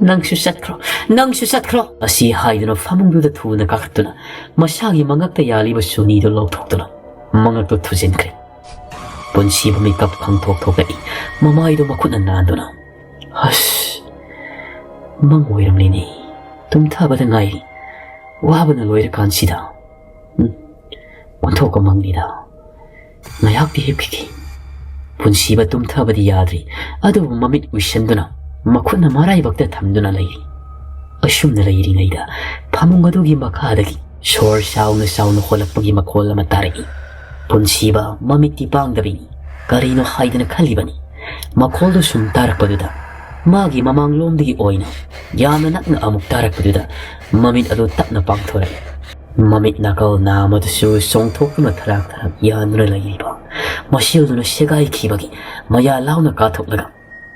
ꯅꯪꯁꯨ ꯆꯠꯈ꯭ꯔꯣ, ꯅꯪꯁꯨ ꯆꯠꯈ꯭ꯔꯣ꯫" ꯑꯁꯤ ꯍꯥꯏꯗꯨꯅ ꯐꯃꯨꯡꯗꯨꯗ ꯊꯨꯅ ꯀꯥꯈꯠꯇꯨꯅ ꯃꯁꯥꯒꯤ ꯃꯉꯛꯇ ꯌꯥꯜꯂꯤꯕ ꯁꯨꯅꯤꯗꯨ ꯂꯧꯊꯣꯛꯇꯨꯅ ꯃꯉꯛꯇꯨ ꯊꯨꯖꯤꯟꯈ꯭ꯔꯦ꯫ ꯄꯨꯟꯁꯤꯕ ꯃꯤꯀꯞ ꯈꯪꯊꯣꯛ ꯊꯣꯛꯂꯛꯏ꯫ ꯃꯃꯥꯏꯗꯨ ꯃꯈꯨꯠꯅ ꯅꯥꯟꯗꯨꯅ, "ꯑꯁ, ꯃꯪ ꯑꯣꯏꯔꯝꯂꯤꯅꯦ꯫ ꯇꯨꯝꯊꯕꯗ ꯉꯥꯏꯔꯤ꯫ ꯋꯥꯕꯅ ꯂꯣꯏꯔꯀꯥꯟꯁꯤꯗ꯫ ꯎꯝ, ꯑꯣꯟꯊꯣꯛꯄ ꯃꯪꯅꯤꯗ꯫ ꯉꯥꯏꯍꯥꯛꯇꯤ ꯍꯤꯞꯈꯤꯒꯦ꯫" ꯄꯨꯟꯁꯤꯕ ꯇꯨꯝꯊꯕꯗꯤ ꯌꯥꯗ꯭ꯔꯤ, ꯑꯗꯨꯕꯨ ꯃꯃꯤꯠ ꯎꯏꯁꯟꯗꯨꯅ ꯃꯈꯨꯠꯅ ꯃꯔꯥꯏꯕꯛꯇ ꯊꯝꯗꯨꯅ ꯂꯩꯔꯤ꯫ ꯑꯁꯨꯝꯅ ꯂꯩꯔꯤꯉꯩꯗ ꯐꯃꯨꯡ ꯑꯗꯨꯒꯤ ꯃꯈꯥꯗꯒꯤ ꯁꯣꯔ ꯆꯥꯎꯅ ꯆꯥꯎꯅ ꯍꯣꯜꯂꯛꯄꯒꯤ ꯃꯈꯣꯜ ꯑꯃ ꯇꯥꯔꯛꯏ꯫ ꯄꯨꯟꯁꯤꯕ ꯃꯃꯤꯠꯇꯤ ꯄꯥꯡꯗꯕꯤꯅꯤ꯫ ꯀꯔꯤꯅꯣ ꯍꯥꯏꯗꯅ ꯈꯜꯂꯤꯕꯅꯤ꯫ ꯃꯈꯣꯜꯗꯨ ꯁꯨꯝ ꯇꯥꯔꯛꯄꯗꯨꯗ, ꯃꯥꯒꯤ ꯃꯃꯥꯡꯂꯣꯝꯗꯒꯤ ꯑꯣꯏꯅ ꯌꯥꯝꯅ ꯅꯛꯅ ꯑꯃꯨꯛ ꯇꯥꯔꯛꯄꯗꯨꯗ, ꯃꯃꯤꯠ ꯑꯗꯨ ꯇꯞꯅ ꯄꯥꯡꯊꯣꯔꯛꯏ꯫ ꯃꯃꯤꯠ ꯅꯥꯀꯜ ꯅꯥꯝꯃꯗꯨꯁꯨ ꯆꯣꯡꯊꯣꯛꯇꯨꯅ ꯊꯔꯥꯛ ꯊꯔꯥꯛ ꯌꯥꯟꯗꯨꯅ ꯂꯩꯔꯤꯕ ꯃꯁꯤꯜꯗꯨꯅ ꯁꯦꯒꯥꯏꯈꯤꯕꯒꯤ ꯃꯌꯥ ꯂꯥꯎꯅ ꯀꯥꯊꯣꯛꯂꯒ,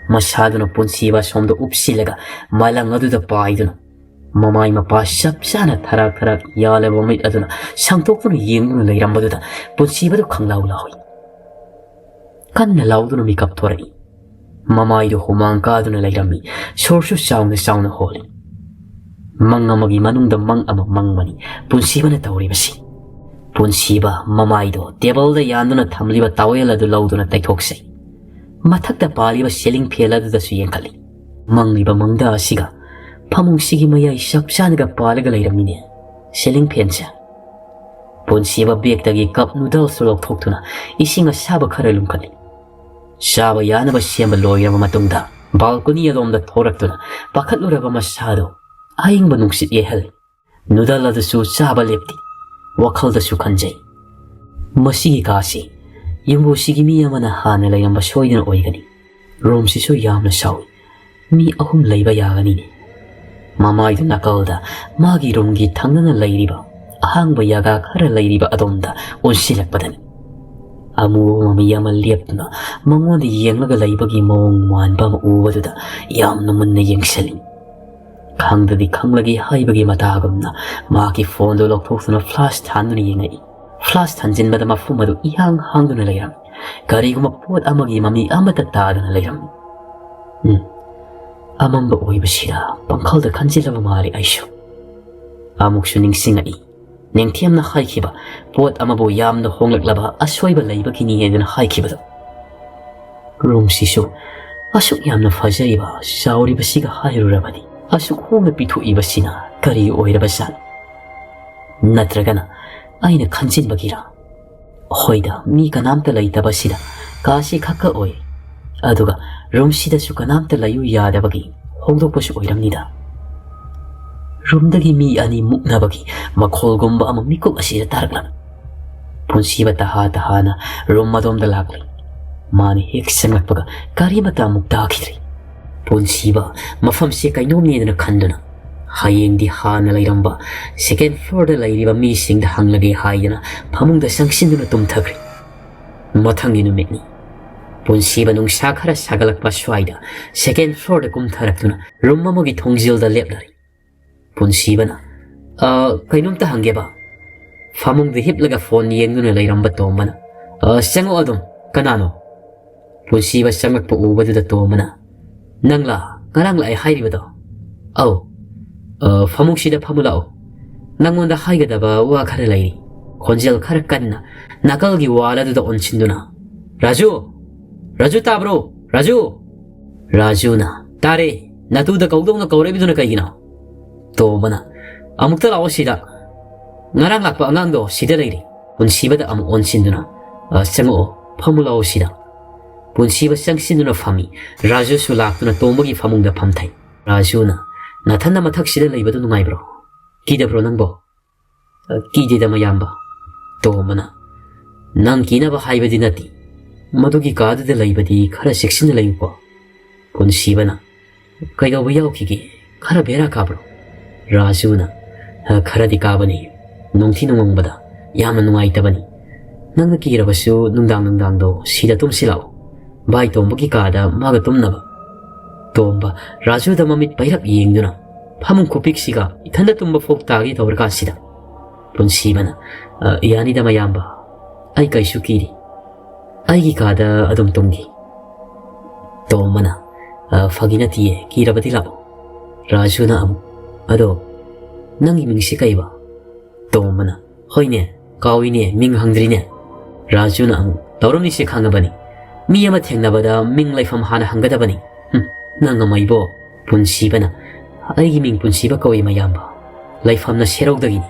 ꯃꯁꯥꯗꯨꯅ ꯄꯨꯟꯁꯤꯕ ꯁꯣꯝꯗ ꯎꯞꯁꯤꯜꯂꯒ ꯃꯂꯪ ꯑꯗꯨꯗ ꯄꯥꯏꯗꯨꯅ, ꯃꯃꯥꯏ ꯃꯄꯥ ꯆꯞ ꯆꯥꯅ ꯊꯔꯥꯛ ꯊꯔꯥꯛ ꯌꯥꯜꯂꯕ ꯃꯃꯤꯠ ꯑꯗꯨꯅ ꯁꯪꯇꯣꯛꯇꯨꯅ ꯌꯦꯡꯗꯨꯅ ꯂꯩꯔꯝꯕꯗꯨꯗ ꯄꯨꯟꯁꯤꯕꯗꯨ ꯈꯪꯂꯥꯎ ꯂꯥꯎꯏ꯫ ꯀꯟꯅ ꯂꯥꯎꯗꯨꯅ ꯃꯤꯀꯞ ꯊꯣꯔꯛꯏ꯫ ꯃꯃꯥꯏꯗꯨ ꯍꯨꯃꯥꯡ ꯀꯥꯗꯨꯅ ꯂꯩꯔꯝꯃꯤ꯫ ꯁꯣꯔꯁꯨ ꯆꯥꯎꯅ ꯆꯥꯎꯅ ꯍꯣꯜꯂꯤ꯫ ꯃꯪ ꯑꯃꯒꯤ ꯃꯅꯨꯡꯗ ꯃꯪ ꯑꯃ ꯃꯪꯕꯅꯤ ꯄꯨꯟꯁꯤꯕꯅ ꯇꯧꯔꯤꯕꯁꯤ꯫ ꯄꯨꯟꯁꯤꯕ ꯃꯃꯥꯏꯗꯣ ꯇꯦꯕꯜꯗ ꯌꯥꯟꯗꯨꯅ ꯊꯝꯂꯤꯕ ꯇꯥꯋꯦꯜ ꯑꯗꯨ ꯂꯧꯗꯨꯅ ꯇꯩꯊꯣꯛꯆꯩ꯫ ꯃꯊꯛꯇ ꯄꯥꯜꯂꯤꯕ ꯁꯤꯂꯤꯡ ꯐꯦꯟ ꯑꯗꯨꯗꯁꯨ ꯌꯦꯡꯈꯠꯂꯤ꯫ ꯃꯪꯂꯤꯕ ꯃꯪꯗ ꯑꯁꯤꯒ ꯐꯃꯨꯡꯁꯤꯒꯤ ꯃꯌꯥꯏ ꯆꯞ ꯆꯥꯅꯒ ꯄꯥꯜꯂꯒ ꯂꯩꯔꯝꯃꯤꯅꯦ ꯁꯤꯂꯤꯡ ꯐꯦꯟꯁꯦ꯫ ꯄꯨꯟꯁꯤꯕ ꯕꯦꯒꯇꯒꯤ ꯀꯞ ꯅꯨꯗꯜꯁꯇꯨ ꯂꯧꯊꯣꯛꯇꯨꯅ ꯏꯁꯤꯡ ꯑꯁꯥꯕ ꯈꯔ ꯂꯨꯝꯈꯠꯂꯤ꯫ ꯆꯥꯕ ꯌꯥꯅꯕ ꯁꯦꯝꯕ ꯂꯣꯏꯔꯕ ꯃꯇꯨꯡꯗ ꯕꯥꯜꯀꯣꯅꯤ ꯑꯗꯣꯝꯗ ꯊꯣꯔꯛꯇꯨꯅ ꯄꯥꯈꯠꯂꯨꯔꯕ ꯃꯁꯥꯗꯨ ꯑꯏꯪꯕ ꯅꯨꯡꯁꯤꯠ ꯌꯩꯍꯜꯂꯤ꯫ ꯅꯨꯗꯜ ꯑꯗꯨꯁꯨ ꯆꯥꯕ ꯂꯦꯞꯇꯦ꯫ ꯋꯥꯈꯜꯗꯁꯨ ꯈꯟꯖꯩ, "ꯃꯁꯤꯒꯤ ꯀꯥꯁꯤ ꯌꯨꯝꯕꯨꯁꯤꯒꯤ ꯃꯤ ꯑꯃꯅ ꯍꯥꯟꯅ ꯂꯩꯔꯝꯕ ꯁꯣꯏꯗꯅ ꯑꯣꯏꯒꯅꯤ꯫ ꯔꯨꯝꯁꯤꯁꯨ ꯌꯥꯝꯅ ꯆꯥꯎꯏ꯫ ꯃꯤ ꯑꯍꯨꯝ ꯂꯩꯕ ꯌꯥꯒꯅꯤꯅꯦ꯫" ꯃꯃꯥꯏꯗꯨ ꯅꯥꯀꯜꯗ ꯃꯥꯒꯤ ꯔꯨꯝꯒꯤ ꯊꯪꯅꯅ ꯂꯩꯔꯤꯕ ꯑꯍꯥꯡꯕ ꯌꯥꯒꯥ ꯈꯔ ꯂꯩꯔꯤꯕ ꯑꯗꯣꯝꯗ ꯑꯣꯟꯁꯤꯜꯂꯛꯄꯗꯅꯤ꯫ ꯑꯃꯨꯕ ꯃꯃꯤ ꯑꯃ ꯂꯦꯞꯇꯨꯅ ꯃꯉꯣꯟꯗ ꯌꯦꯡꯂꯒ ꯂꯩꯕꯒꯤ ꯃꯑꯣꯡ ꯃꯥꯟꯕ ꯑꯃ ꯎꯕꯗꯨꯗ ꯌꯥꯝꯅ ꯃꯨꯟꯅ ꯌꯦꯡꯁꯤꯜꯂꯤ꯫ ꯈꯪꯗꯗꯤ ꯈꯪꯂꯒꯦ ꯍꯥꯏꯕꯒꯤ ꯃꯇꯥꯒꯨꯝꯅ ꯃꯥꯒꯤ ꯐꯣꯟꯗꯨ ꯂꯧꯊꯣꯛꯇꯨꯅ ꯐ꯭ꯂꯥꯁ ꯊꯥꯟꯗꯨꯅ ꯌꯦꯡꯉꯛꯏ꯫ ꯐ꯭ꯂꯥꯁ ꯊꯥꯟꯖꯤꯟꯕꯗ ꯃꯐꯝ ꯑꯗꯨ ꯏꯍꯥꯡ ꯍꯥꯡꯗꯨꯅ ꯂꯩꯔꯝꯃꯤ꯫ ꯀꯔꯤꯒꯨꯝꯕ ꯄꯣꯠ ꯑꯃꯒꯤ ꯃꯃꯤ ꯑꯃꯠꯇ ꯇꯥꯗꯅ ꯂꯩꯔꯝꯃꯤ꯫ ꯎꯝ, ꯑꯃꯝꯕ ꯑꯣꯏꯕꯁꯤꯗ ꯄꯥꯡꯈꯜꯗ ꯈꯟꯖꯤꯜꯂꯕ ꯃꯥꯜꯂꯤ ꯑꯩꯁꯨ꯫ ꯑꯃꯨꯛꯁꯨ ꯅꯤꯡꯁꯤꯡꯉꯛꯏ, ꯅꯤꯡꯊꯦꯝꯅ ꯍꯥꯏꯈꯤꯕ ꯄꯣꯠ ꯑꯃꯕꯨ ꯌꯥꯝꯅ ꯍꯣꯡꯂꯛꯂꯕ ꯑꯁꯣꯏꯕ ꯂꯩꯕꯒꯤꯅꯤ ꯍꯥꯏꯗꯨꯅ ꯍꯥꯏꯈꯤꯕꯗꯨ꯫ ꯔꯨꯝꯁꯤꯁꯨ ꯑꯁꯨꯛ ꯌꯥꯝꯅ ꯐꯖꯔꯤꯕ, ꯆꯥꯎꯔꯤꯕꯁꯤꯒ ꯍꯥꯏꯔꯨꯔꯕꯗꯤ ꯑꯁꯨꯛ ꯍꯣꯡꯅ ꯄꯤꯊꯣꯛꯏꯕꯁꯤꯅ ꯀꯔꯤ ꯑꯣꯏꯔꯕꯖꯥꯠꯅꯣ? ꯅꯠꯇ꯭ꯔꯒꯅ ꯑꯩꯅ ꯈꯟꯖꯤꯟꯕꯒꯤꯔ? ꯍꯣꯏꯗ, ꯃꯤ ꯀꯅꯥꯝꯇ ꯂꯩꯇꯕꯁꯤꯗ ꯀꯥꯁꯤ ꯈꯛꯀ ꯑꯣꯏ꯫ ꯑꯗꯨꯒ ꯔꯨꯝꯁꯤꯗꯁꯨ ꯀꯅꯥꯝꯇ ꯂꯩꯌꯨ ꯌꯥꯗꯕꯒꯤ ꯍꯣꯡꯗꯣꯛꯄꯁꯨ ꯑꯣꯏꯔꯝꯅꯤꯗ꯫ ꯔꯨꯝꯗꯒꯤ ꯃꯤ ꯑꯅꯤ ꯃꯨꯛꯅꯕꯒꯤ ꯃꯈꯣꯜꯒꯨꯝꯕ ꯑꯃ ꯃꯤꯀꯨꯞ ꯑꯁꯤꯗ ꯇꯥꯔꯛꯂꯝꯃꯤ꯫ ꯄꯨꯟꯁꯤꯕ ꯇꯍꯥ ꯇꯍꯥꯅ ꯔꯨꯝ ꯑꯗꯣꯝꯗ ꯂꯥꯛꯂꯤ꯫ ꯃꯥꯅ ꯍꯦꯛ ꯆꯪꯂꯛꯄꯒ ꯀꯔꯤꯃꯇ ꯑꯃꯨꯛ ꯇꯥꯈꯤꯗ꯭ꯔꯤ꯫ ꯄꯨꯟꯁꯤꯕ ꯃꯐꯝꯁꯤ ꯀꯩꯅꯣꯝꯅꯦꯗꯅ ꯈꯟꯗꯨꯅ ꯍꯌꯦꯡꯗꯤ ꯍꯥꯟꯅ ꯂꯩꯔꯝꯕ ꯁꯦꯀꯦꯟ ꯐ꯭ꯂꯣꯔꯗ ꯂꯩꯔꯤꯕ ꯃꯤꯁꯤꯡꯗ ꯍꯪꯂꯒꯦ ꯍꯥꯏꯗꯅ ꯐꯃꯨꯡꯗ ꯆꯪꯁꯤꯟꯗꯨꯅ ꯇꯨꯝꯊꯈ꯭ꯔꯦ꯫ ꯃꯊꯪꯒꯤ ꯅꯨꯃꯤꯠꯅꯤ꯫ ꯄꯨꯟꯁꯤꯕ ꯅꯨꯡꯁꯥ ꯈꯔ ꯁꯥꯒꯠꯂꯛꯄ ꯁ꯭ꯋꯥꯏꯗ ꯁꯦꯀꯦꯟ ꯐ꯭ꯂꯣꯔꯗ ꯀꯨꯝꯊꯔꯛꯇꯨꯅ ꯔꯨꯝ ꯑꯃꯒꯤ ꯊꯣꯡꯖꯤꯜꯗ ꯂꯦꯞꯂꯔꯤ꯫ ꯄꯨꯟꯁꯤꯕꯅ, "ꯑ, ꯀꯩꯅꯣꯝꯇ ꯍꯪꯒꯦꯕ?" ꯐꯃꯨꯡꯗ ꯍꯤꯞꯂꯒ ꯐꯣꯟ ꯌꯦꯡꯗꯨꯅ ꯂꯩꯔꯝꯕ ꯇꯣꯝꯕꯅ, "ꯑ, ꯆꯪꯉꯛꯑꯣ ꯑꯗꯨꯝ꯫ ꯀꯅꯥꯅꯣ?" ꯄꯨꯟꯁꯤꯕ ꯆꯪꯂꯛꯄ ꯎꯕꯗꯨꯗ ꯇꯣꯝꯕꯅ, "ꯅꯪꯂꯥ ꯉꯔꯥꯡ ꯂꯥꯛꯑꯦ ꯍꯥꯏꯔꯤꯕꯗꯣ?" "ꯑꯧ꯫ ꯑ, ꯐꯃꯨꯡꯁꯤꯗ ꯐꯝꯃꯨ ꯂꯥꯛꯑꯣ꯫ ꯅꯪꯉꯣꯟꯗ ꯍꯥꯏꯒꯗꯕ ꯋꯥ ꯈꯔ ꯂꯩꯔꯤ꯫" ꯈꯣꯟꯖꯦꯜ ꯈꯔ ꯀꯟꯅ ꯅꯥꯀꯜꯒꯤ ꯋꯥꯜ ꯑꯗꯨꯗ ꯑꯣꯟꯁꯤꯟꯗꯨꯅ, "ꯔꯥꯖꯨ! ꯔꯥꯖꯨ, ꯇꯥꯕ꯭ꯔꯣ? ꯔꯥꯖꯨ!" ꯔꯥꯖꯨꯅ, "ꯇꯥꯔꯦ꯫ ꯅꯇꯨꯗ ꯀꯧꯗꯧꯅ ꯀꯧꯔꯛꯏꯕꯗꯨꯅ ꯀꯩꯒꯤꯅꯣ?" ꯇꯣꯝꯕꯅ, "ꯑꯃꯨꯛꯇ ꯂꯥꯛꯑꯣ ꯁꯤꯗ꯫ ꯉꯔꯥꯡ ꯂꯥꯛꯄ ꯑꯉꯥꯡꯗꯣ ꯁꯤꯗ ꯂꯩꯔꯦ꯫" ꯄꯨꯟꯁꯤꯕꯗ ꯑꯃꯨꯛ ꯑꯣꯟꯁꯤꯟꯗꯨꯅ, "ꯑ, ꯆꯪꯉꯛꯑꯣ, ꯐꯝꯃꯨ ꯂꯥꯛꯑꯣ ꯁꯤꯗ꯫" ꯄꯨꯟꯁꯤꯕ ꯆꯪꯁꯤꯟꯗꯨꯅ ꯐꯝꯃꯤ꯫ ꯔꯥꯖꯨꯁꯨ ꯂꯥꯛꯇꯨꯅ ꯇꯣꯝꯕꯒꯤ ꯐꯃꯨꯡꯗ ꯐꯝꯊꯩ꯫ ꯔꯥꯖꯨꯅ, "ꯅꯊꯟꯗ ꯃꯊꯛꯁꯤꯗ ꯂꯩꯕꯗꯨ ꯅꯨꯡꯉꯥꯏꯕ꯭ꯔꯣ? ꯀꯤꯗꯕ꯭ꯔꯣ ꯅꯪꯕꯣ?" "ꯑ, ꯀꯤꯗꯦꯗ ꯃꯌꯥꯝꯕ꯫" ꯇꯣꯝꯕꯅ, "ꯅꯪ ꯀꯤꯅꯕ ꯍꯥꯏꯕꯗꯤ ꯅꯠꯇꯦ꯫ ꯃꯗꯨꯒꯤ ꯀꯥꯗꯨꯗ ꯂꯩꯕꯗꯤ ꯈꯔ ꯆꯦꯛꯁꯤꯟꯅ ꯂꯩꯌꯨꯀꯣ꯫" ꯄꯨꯟꯁꯤꯕꯅ, "ꯀꯩꯗꯧꯕ ꯌꯥꯎꯈꯤꯒꯦ? ꯈꯔ ꯕꯦꯔꯥ ꯀꯥꯕ꯭ꯔꯣ?" ꯔꯥꯖꯨꯅ, "ꯑ, ꯈꯔꯗꯤ ꯀꯥꯕꯅꯤ꯫ ꯅꯨꯡꯊꯤ ꯅꯨꯡꯃꯪꯕꯗ ꯌꯥꯝꯅ ꯅꯨꯡꯉꯥꯏꯇꯕꯅꯤ꯫ ꯅꯪꯅ ꯀꯤꯔꯕꯁꯨ ꯅꯨꯡꯗꯥꯡ ꯅꯨꯡꯗꯥꯡꯗꯣ ꯁꯤꯗ ꯇꯨꯝꯁꯤ ꯂꯥꯛꯑꯣ꯫ ꯚꯥꯏ ꯇꯣꯝꯕꯒꯤ ꯀꯥꯗ ꯃꯥꯒ ꯇꯨꯝꯅꯕ꯫" ꯇꯣꯝꯕ ꯔꯥꯖꯨꯗ ꯃꯃꯤꯠ ꯄꯩꯔꯞ ꯌꯦꯡꯗꯨꯅ, "ꯐꯃꯨꯡ ꯈꯨꯄꯤꯛꯁꯤꯒ ꯏꯊꯟꯗ ꯇꯨꯝꯕ ꯐꯥꯎ ꯇꯥꯒꯦ ꯇꯧꯔꯀꯥꯟꯁꯤꯗ꯫" ꯄꯨꯟꯁꯤꯕꯅ, "ꯑ, ꯌꯥꯅꯤꯗ ꯃꯌꯥꯝꯕ, ꯑꯩ ꯀꯩꯁꯨ ꯀꯤꯔꯤ꯫ ꯑꯩꯒꯤ ꯀꯥꯗ ꯑꯗꯨꯝ ꯇꯨꯝꯒꯦ꯫" ꯇꯣꯝꯕꯅ, "ꯑ, ꯐꯥꯒꯤ ꯅꯠꯇꯤꯌꯦ, ꯀꯤꯔꯕꯗꯤ ꯂꯥꯛꯑꯣ꯫" ꯔꯥꯖꯨꯅ ꯑꯃꯨꯛ, "ꯑꯗꯣ, ꯅꯪꯒꯤ ꯃꯤꯡꯁꯤ ꯀꯩꯕ?" ꯇꯣꯝꯕꯅ, "ꯍꯣꯏꯅꯦ, ꯀꯥꯎꯏꯅꯦ, ꯃꯤꯡ ꯍꯪꯗ꯭ꯔꯤꯅꯦ꯫" ꯔꯥꯖꯨꯅ ꯑꯃꯨꯛ, "ꯇꯧꯔꯝꯅꯤꯁꯦ ꯈꯪꯉꯕꯅꯤ꯫ ꯃꯤ ꯑꯃ ꯊꯦꯡꯅꯕꯗ ꯃꯤꯡ ꯂꯩꯐꯝ ꯍꯥꯟꯅ ꯍꯪꯒꯗꯕꯅꯤ꯫ ꯍꯨꯝ, ꯅꯪ ꯑꯃ ꯏꯕꯣ꯫" ꯄꯨꯟꯁꯤꯕꯅ, "ꯑꯩꯒꯤ ꯃꯤꯡ ꯄꯨꯟꯁꯤꯕ ꯀꯧꯏ ꯃꯌꯥꯝꯕ꯫ ꯂꯩꯐꯝꯅ ꯁꯦꯔꯧꯗꯒꯤꯅꯤ꯫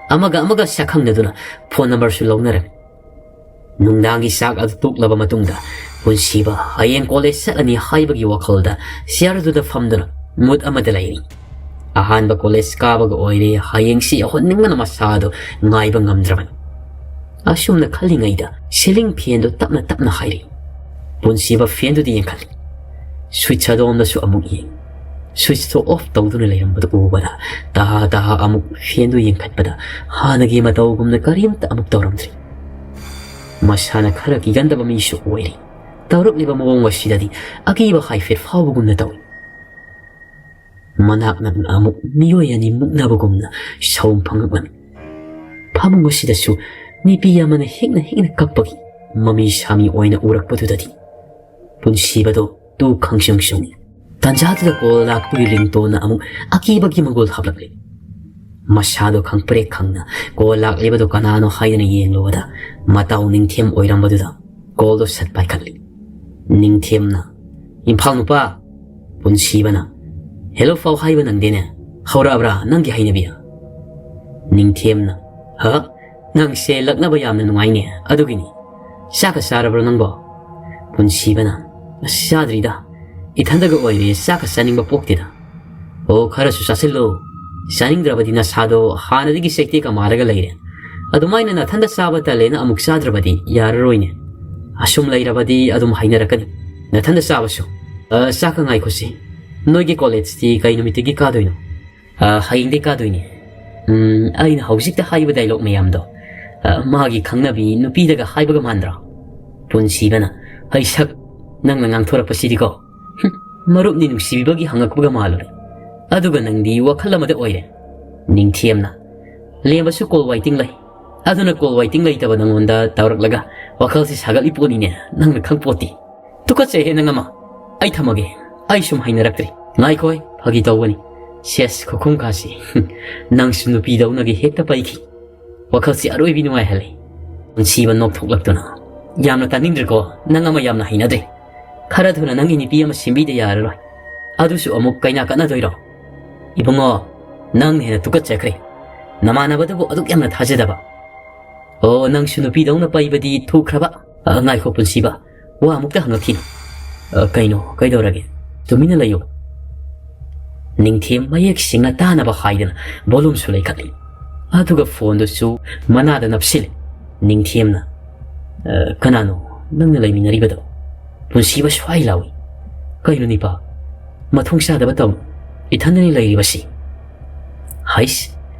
ꯑꯃꯒ ꯑꯃꯒ ꯁꯛꯈꯪꯅꯗꯨꯅ ꯐꯣꯟ ꯅꯝꯕꯔꯁꯨ ꯂꯧꯅꯔꯦ꯫" ꯅꯨꯡꯗꯥꯡꯒꯤ ꯆꯥꯛ ꯑꯗꯨ ꯇꯣꯛꯂꯕ ꯃꯇꯨꯡꯗ ꯄꯨꯟꯁꯤꯕ ꯍꯌꯦꯡ ꯀꯣꯂꯦꯖ ꯆꯠꯂꯅꯤ ꯍꯥꯏꯕꯒꯤ ꯋꯥꯈꯜꯗ ꯆꯤꯌꯔꯗꯨꯗ ꯐꯝꯗꯨꯅ ꯃꯨꯠ ꯑꯃꯗ ꯂꯩꯔꯤ꯫ ꯑꯍꯥꯟꯕ ꯀꯣꯂꯦꯖ ꯀꯥꯕꯒ ꯑꯣꯏꯔꯦ, ꯍꯌꯦꯡꯁꯤ ꯌꯧꯍꯟꯅꯤꯡꯕꯅ ꯃꯁꯥꯗꯣ ꯉꯥꯏꯕ ꯉꯝꯗ꯭ꯔꯕꯅꯤ꯫ ꯑꯁꯨꯝꯅ ꯈꯜꯂꯤꯉꯩꯗ ꯁꯤꯂꯤꯡ ꯐꯦꯟꯗꯨ ꯇꯞꯅ ꯇꯞꯅ ꯍꯥꯏꯔꯤ꯫ ꯄꯨꯟꯁꯤꯕ ꯐꯦꯟꯗꯨꯗ ꯌꯦꯡꯈꯠꯂꯤ꯫ ꯁ꯭ꯋꯤꯠꯆ ꯑꯗꯣꯝꯗꯁꯨ ꯑꯃꯨꯛ ꯌꯦꯡ꯫ ꯁ꯭ꯋꯤꯠꯆꯇꯨ ꯑꯣꯐ ꯇꯧꯗꯨꯅ ꯂꯩꯔꯝꯕꯗꯨ ꯎꯕꯗ ꯇꯍꯥ ꯇꯍꯥ ꯑꯃꯨꯛ ꯐꯦꯟꯗꯨ ꯌꯦꯡꯈꯠꯄꯗ ꯍꯥꯟꯅꯒꯤ ꯃꯇꯧꯒꯨꯝꯅ ꯀꯔꯤꯝꯇ ꯑꯃꯨꯛ ꯇꯧꯔꯝꯗ꯭ꯔꯤ꯫ ꯃꯁꯥꯅ ꯈꯔ ꯀꯤꯒꯟꯗꯕ ꯃꯤꯁꯨ ꯑꯣꯏꯔꯤ꯫ ꯇꯧꯔꯛꯂꯤꯕ ꯃꯑꯣꯡ ꯑꯁꯤꯗꯗꯤ ꯑꯀꯤꯕ ꯍꯥꯏꯐꯦꯠ ꯐꯥꯎꯕꯒꯨꯝꯅ ꯇꯧꯏ꯫ ꯃꯅꯥꯛ ꯅꯛꯅ ꯑꯃꯨꯛ ꯃꯤꯑꯣꯏ ꯑꯅꯤ ꯃꯨꯛꯅꯕꯒꯨꯝꯅ ꯁꯥꯎꯝ ꯐꯪꯉꯛꯂꯝꯃꯤ꯫ ꯐꯃꯨꯡ ꯑꯁꯤꯗꯁꯨ ꯅꯨꯄꯤ ꯑꯃꯅ ꯍꯤꯛꯅ ꯍꯤꯛꯅ ꯀꯞꯄꯒꯤ ꯃꯃꯤ ꯁꯥꯃꯤ ꯑꯣꯏꯅ ꯎꯔꯛꯄꯗꯨꯗꯗꯤ ꯄꯨꯟꯁꯤꯕꯗꯣ ꯇꯨ ꯈꯪꯁꯨꯡ ꯁꯨꯡꯏ꯫ ꯇꯟꯖꯥꯗꯨꯗ ꯀꯣꯜ ꯂꯥꯛꯄꯒꯤ ꯔꯤꯡꯇꯣꯟꯅ ꯑꯃꯨꯛ ꯑꯀꯤꯕꯒꯤ ꯃꯒꯨꯜ ꯍꯥꯞꯂꯛꯂꯦ꯫ ꯃꯁꯥꯗꯣ ꯈꯪꯄ꯭ꯔꯦꯛ ꯈꯪꯅ ꯀꯣꯜ ꯂꯥꯛꯂꯤꯕꯗꯨ ꯀꯅꯥꯅꯣ ꯍꯥꯏꯗꯅ ꯌꯦꯡꯂꯨꯕꯗ ꯃꯇꯥꯎ ꯅꯤꯡꯊꯦꯝ ꯑꯣꯏꯔꯝꯕꯗꯨꯗ ꯀꯣꯜꯗꯣ ꯁꯠ ꯄꯥꯏꯈꯠꯂꯤ꯫ ꯅꯤꯡꯊꯦꯝꯅ, "ꯏꯝꯐꯥꯜ ꯅꯨꯄꯥ!" ꯄꯨꯟꯁꯤꯕꯅ, "ꯍꯦꯜꯂꯣ ꯐꯥꯎ ꯍꯥꯏꯕ ꯅꯪꯗꯦꯅꯦ꯫ ꯍꯧꯔꯛꯑꯕ꯭ꯔꯥ ꯅꯪꯒꯤ ꯍꯩꯅꯕꯤ?" ꯅꯤꯡꯊꯦꯝꯅ, "ꯍ? ꯅꯪꯁꯦ ꯂꯛꯅꯕ ꯌꯥꯝꯅ ꯅꯨꯡꯉꯥꯏꯅꯦ, ꯑꯗꯨꯒꯤꯅꯤ꯫ ꯆꯥꯛꯀ ꯆꯥꯔꯕ꯭ꯔꯣ ꯅꯪꯕꯣ?" ꯄꯨꯟꯁꯤꯕꯅ, "ꯑꯁ, ꯆꯥꯗ꯭ꯔꯤꯗ꯫ ꯏꯊꯟꯗꯒ ꯑꯣꯏꯔꯦ, ꯆꯥꯛꯀ ꯆꯥꯅꯤꯡꯕ ꯄꯣꯛꯇꯦꯗ꯫ ꯑꯣ, ꯈꯔꯁꯨ ꯆꯥꯁꯤꯜꯂꯣ꯫ ꯆꯥꯅꯤꯡꯗ꯭ꯔꯕꯗꯤ ꯅꯁꯥꯗꯣ ꯍꯥꯟꯅꯗꯒꯤ ꯆꯩꯇꯦꯛꯀ ꯃꯥꯜꯂꯒ ꯂꯩꯔꯦ꯫ ꯑꯗꯨꯃꯥꯏꯅ ꯅꯊꯟꯗ ꯆꯥꯕ ꯇꯜꯂꯦꯅ ꯑꯃꯨꯛ ꯆꯥꯗ꯭ꯔꯕꯗꯤ ꯌꯥꯔꯔꯣꯏꯅꯦ꯫ ꯑꯁꯨꯝ ꯂꯩꯔꯕꯗꯤ ꯑꯗꯨꯝ ꯍꯩꯅꯔꯛꯀꯅꯤ ꯅꯊꯟꯗ ꯆꯥꯕꯁꯨ꯫ ꯑ, ꯆꯥꯛꯀ ꯉꯥꯏꯈꯣꯁꯤ꯫ ꯅꯣꯏꯒꯤ ꯀꯣꯂꯦꯖꯇꯤ ꯀꯩ ꯅꯨꯃꯤꯠꯇꯒꯤ ꯀꯥꯗꯣꯏꯅꯣ?" "ꯑ, ꯍꯌꯦꯡꯗꯤ ꯀꯥꯗꯣꯏꯅꯦ꯫ ꯎꯝ, ꯑꯩꯅ ꯍꯧꯖꯤꯛꯇ ꯍꯥꯏꯕ ꯗꯥꯏꯂꯣꯛ ꯃꯌꯥꯝꯗꯣ, ꯑ, ꯃꯥꯒꯤ ꯈꯪꯅꯕꯤ ꯅꯨꯄꯤꯗꯒ ꯍꯥꯏꯕꯒ ꯃꯥꯟꯗ꯭ꯔꯣ?" ꯄꯨꯟꯁꯤꯕꯅ, "ꯍꯩ ꯁꯛ, ꯅꯪꯅ ꯉꯥꯡꯊꯣꯔꯛꯄꯁꯤꯗꯤꯀꯣ꯫ ꯍꯨꯝ, ꯃꯔꯨꯞꯅꯤ ꯅꯨꯡꯁꯤꯕꯤꯕꯒꯤ ꯍꯪꯉꯛꯄꯒ ꯃꯥꯜꯂꯨꯔꯦ꯫ ꯑꯗꯨꯒ ꯅꯪꯗꯤ ꯋꯥꯈꯜ ꯑꯃꯗ ꯑꯣꯏꯔꯦ꯫" ꯅꯤꯡꯊꯦꯝꯅ, "ꯂꯦꯝꯕꯁꯨ ꯀꯣꯜ ꯋꯥꯏꯇꯤꯡ ꯂꯩ꯫ ꯑꯗꯨꯅ ꯀꯣꯜ ꯋꯥꯏꯇꯤꯡ ꯂꯩꯇꯕ ꯅꯪꯉꯣꯟꯗ ꯇꯧꯔꯛꯂꯒ ꯋꯥꯈꯜꯁꯤ ꯁꯥꯒꯠꯂꯤ ꯄꯣꯠꯅꯤꯅꯦ, ꯅꯪꯅ ꯈꯪꯄꯣꯠꯇꯤ꯫ ꯇꯨꯀꯠꯆꯩꯍꯦ ꯅꯪ ꯑꯃ꯫ ꯑꯩ ꯊꯝꯃꯒꯦ꯫ ꯑꯩ ꯁꯨꯝ ꯍꯩꯅꯔꯛꯇ꯭ꯔꯦ꯫ ꯉꯥꯏꯈꯣꯍꯦ, ꯐꯥꯒꯤ ꯇꯧꯕꯅꯤ꯫ ꯁꯦꯁ, ꯈꯨꯈꯨꯝ ꯈꯥꯁꯤ꯫ ꯅꯪꯁꯨ ꯅꯨꯄꯤꯗꯧꯅꯒ ꯍꯦꯛꯇ ꯄꯩꯈꯤ꯫ ꯋꯥꯈꯜꯁꯤ ꯑꯔꯣꯏꯕꯤ ꯅꯨꯡꯉꯥꯏꯍꯜꯂꯦ꯫" ꯄꯨꯟꯁꯤꯕ ꯅꯣꯛꯊꯣꯛꯂꯛꯇꯨꯅ, "ꯌꯥꯝꯅ ꯇꯥꯅꯤꯡꯗ꯭ꯔꯦꯀꯣ, ꯅꯪ ꯑꯃ ꯌꯥꯝꯅ ꯍꯩꯅꯗ꯭ꯔꯦ꯫ ꯈꯔ ꯊꯨꯅ ꯅꯪꯒꯤ ꯅꯨꯄꯤ ꯑꯃ ꯁꯦꯝꯕꯤꯗ ꯌꯥꯔꯔꯣꯏ꯫ ꯑꯗꯨꯁꯨ ꯑꯃꯨꯛ ꯀꯩꯅꯥ ꯀꯠꯅꯗꯣꯏꯔꯣ? ꯏꯕꯨꯡꯉꯣ, ꯅꯪꯅ ꯍꯦꯟꯅ ꯇꯨꯀꯠꯆꯈ꯭ꯔꯦ꯫ ꯅꯃꯥꯟꯅꯕꯗꯨꯕꯨ ꯑꯗꯨꯛ ꯌꯥꯝꯅ ꯊꯥꯖꯗꯕ꯫ ꯑꯣ, ꯅꯪꯁꯨ ꯅꯨꯄꯤꯗꯧꯅ ꯄꯩꯕꯗꯤ ꯊꯨꯈ꯭ꯔꯕ꯫ ꯑ, ꯉꯥꯏꯈꯣ ꯄꯨꯟꯁꯤꯕ, ꯋꯥ ꯑꯃꯨꯛꯇ ꯍꯪꯉꯛꯈꯤꯅꯨ꯫" "ꯑ, ꯀꯩꯅꯣ, ꯀꯩꯗꯧꯔꯒꯦ? ꯇꯨꯃꯤꯟꯅ ꯂꯩꯌꯨ꯫" ꯅꯤꯡꯊꯦꯝ ꯃꯌꯦꯛ ꯁꯦꯡꯅ ꯇꯥꯅꯕ ꯍꯥꯏꯗꯅ ꯚꯣꯂꯨꯝꯁꯨ ꯂꯩꯈꯠꯂꯤ꯫ ꯑꯗꯨꯒ ꯐꯣꯟꯗꯨꯁꯨ ꯃꯅꯥꯗ ꯅꯞꯁꯤꯜꯂꯤ꯫ ꯅꯤꯡꯊꯦꯝꯅ, "ꯑ, ꯀꯅꯥꯅꯣ ꯅꯪꯅ ꯂꯩꯃꯤꯟꯅꯔꯤꯕꯗꯣ?" ꯄꯨꯟꯁꯤꯕ ꯁ꯭ꯋꯥꯏ ꯂꯥꯎꯏ꯫ "ꯀꯩꯅꯣ ꯅꯤꯄꯥ? ꯃꯊꯣꯡ ꯆꯥꯗꯕ ꯇꯧꯅꯨ꯫ ꯏꯊꯟꯗꯅꯤ ꯂꯩꯔꯤꯕꯁꯤ꯫" ꯍꯩꯁ,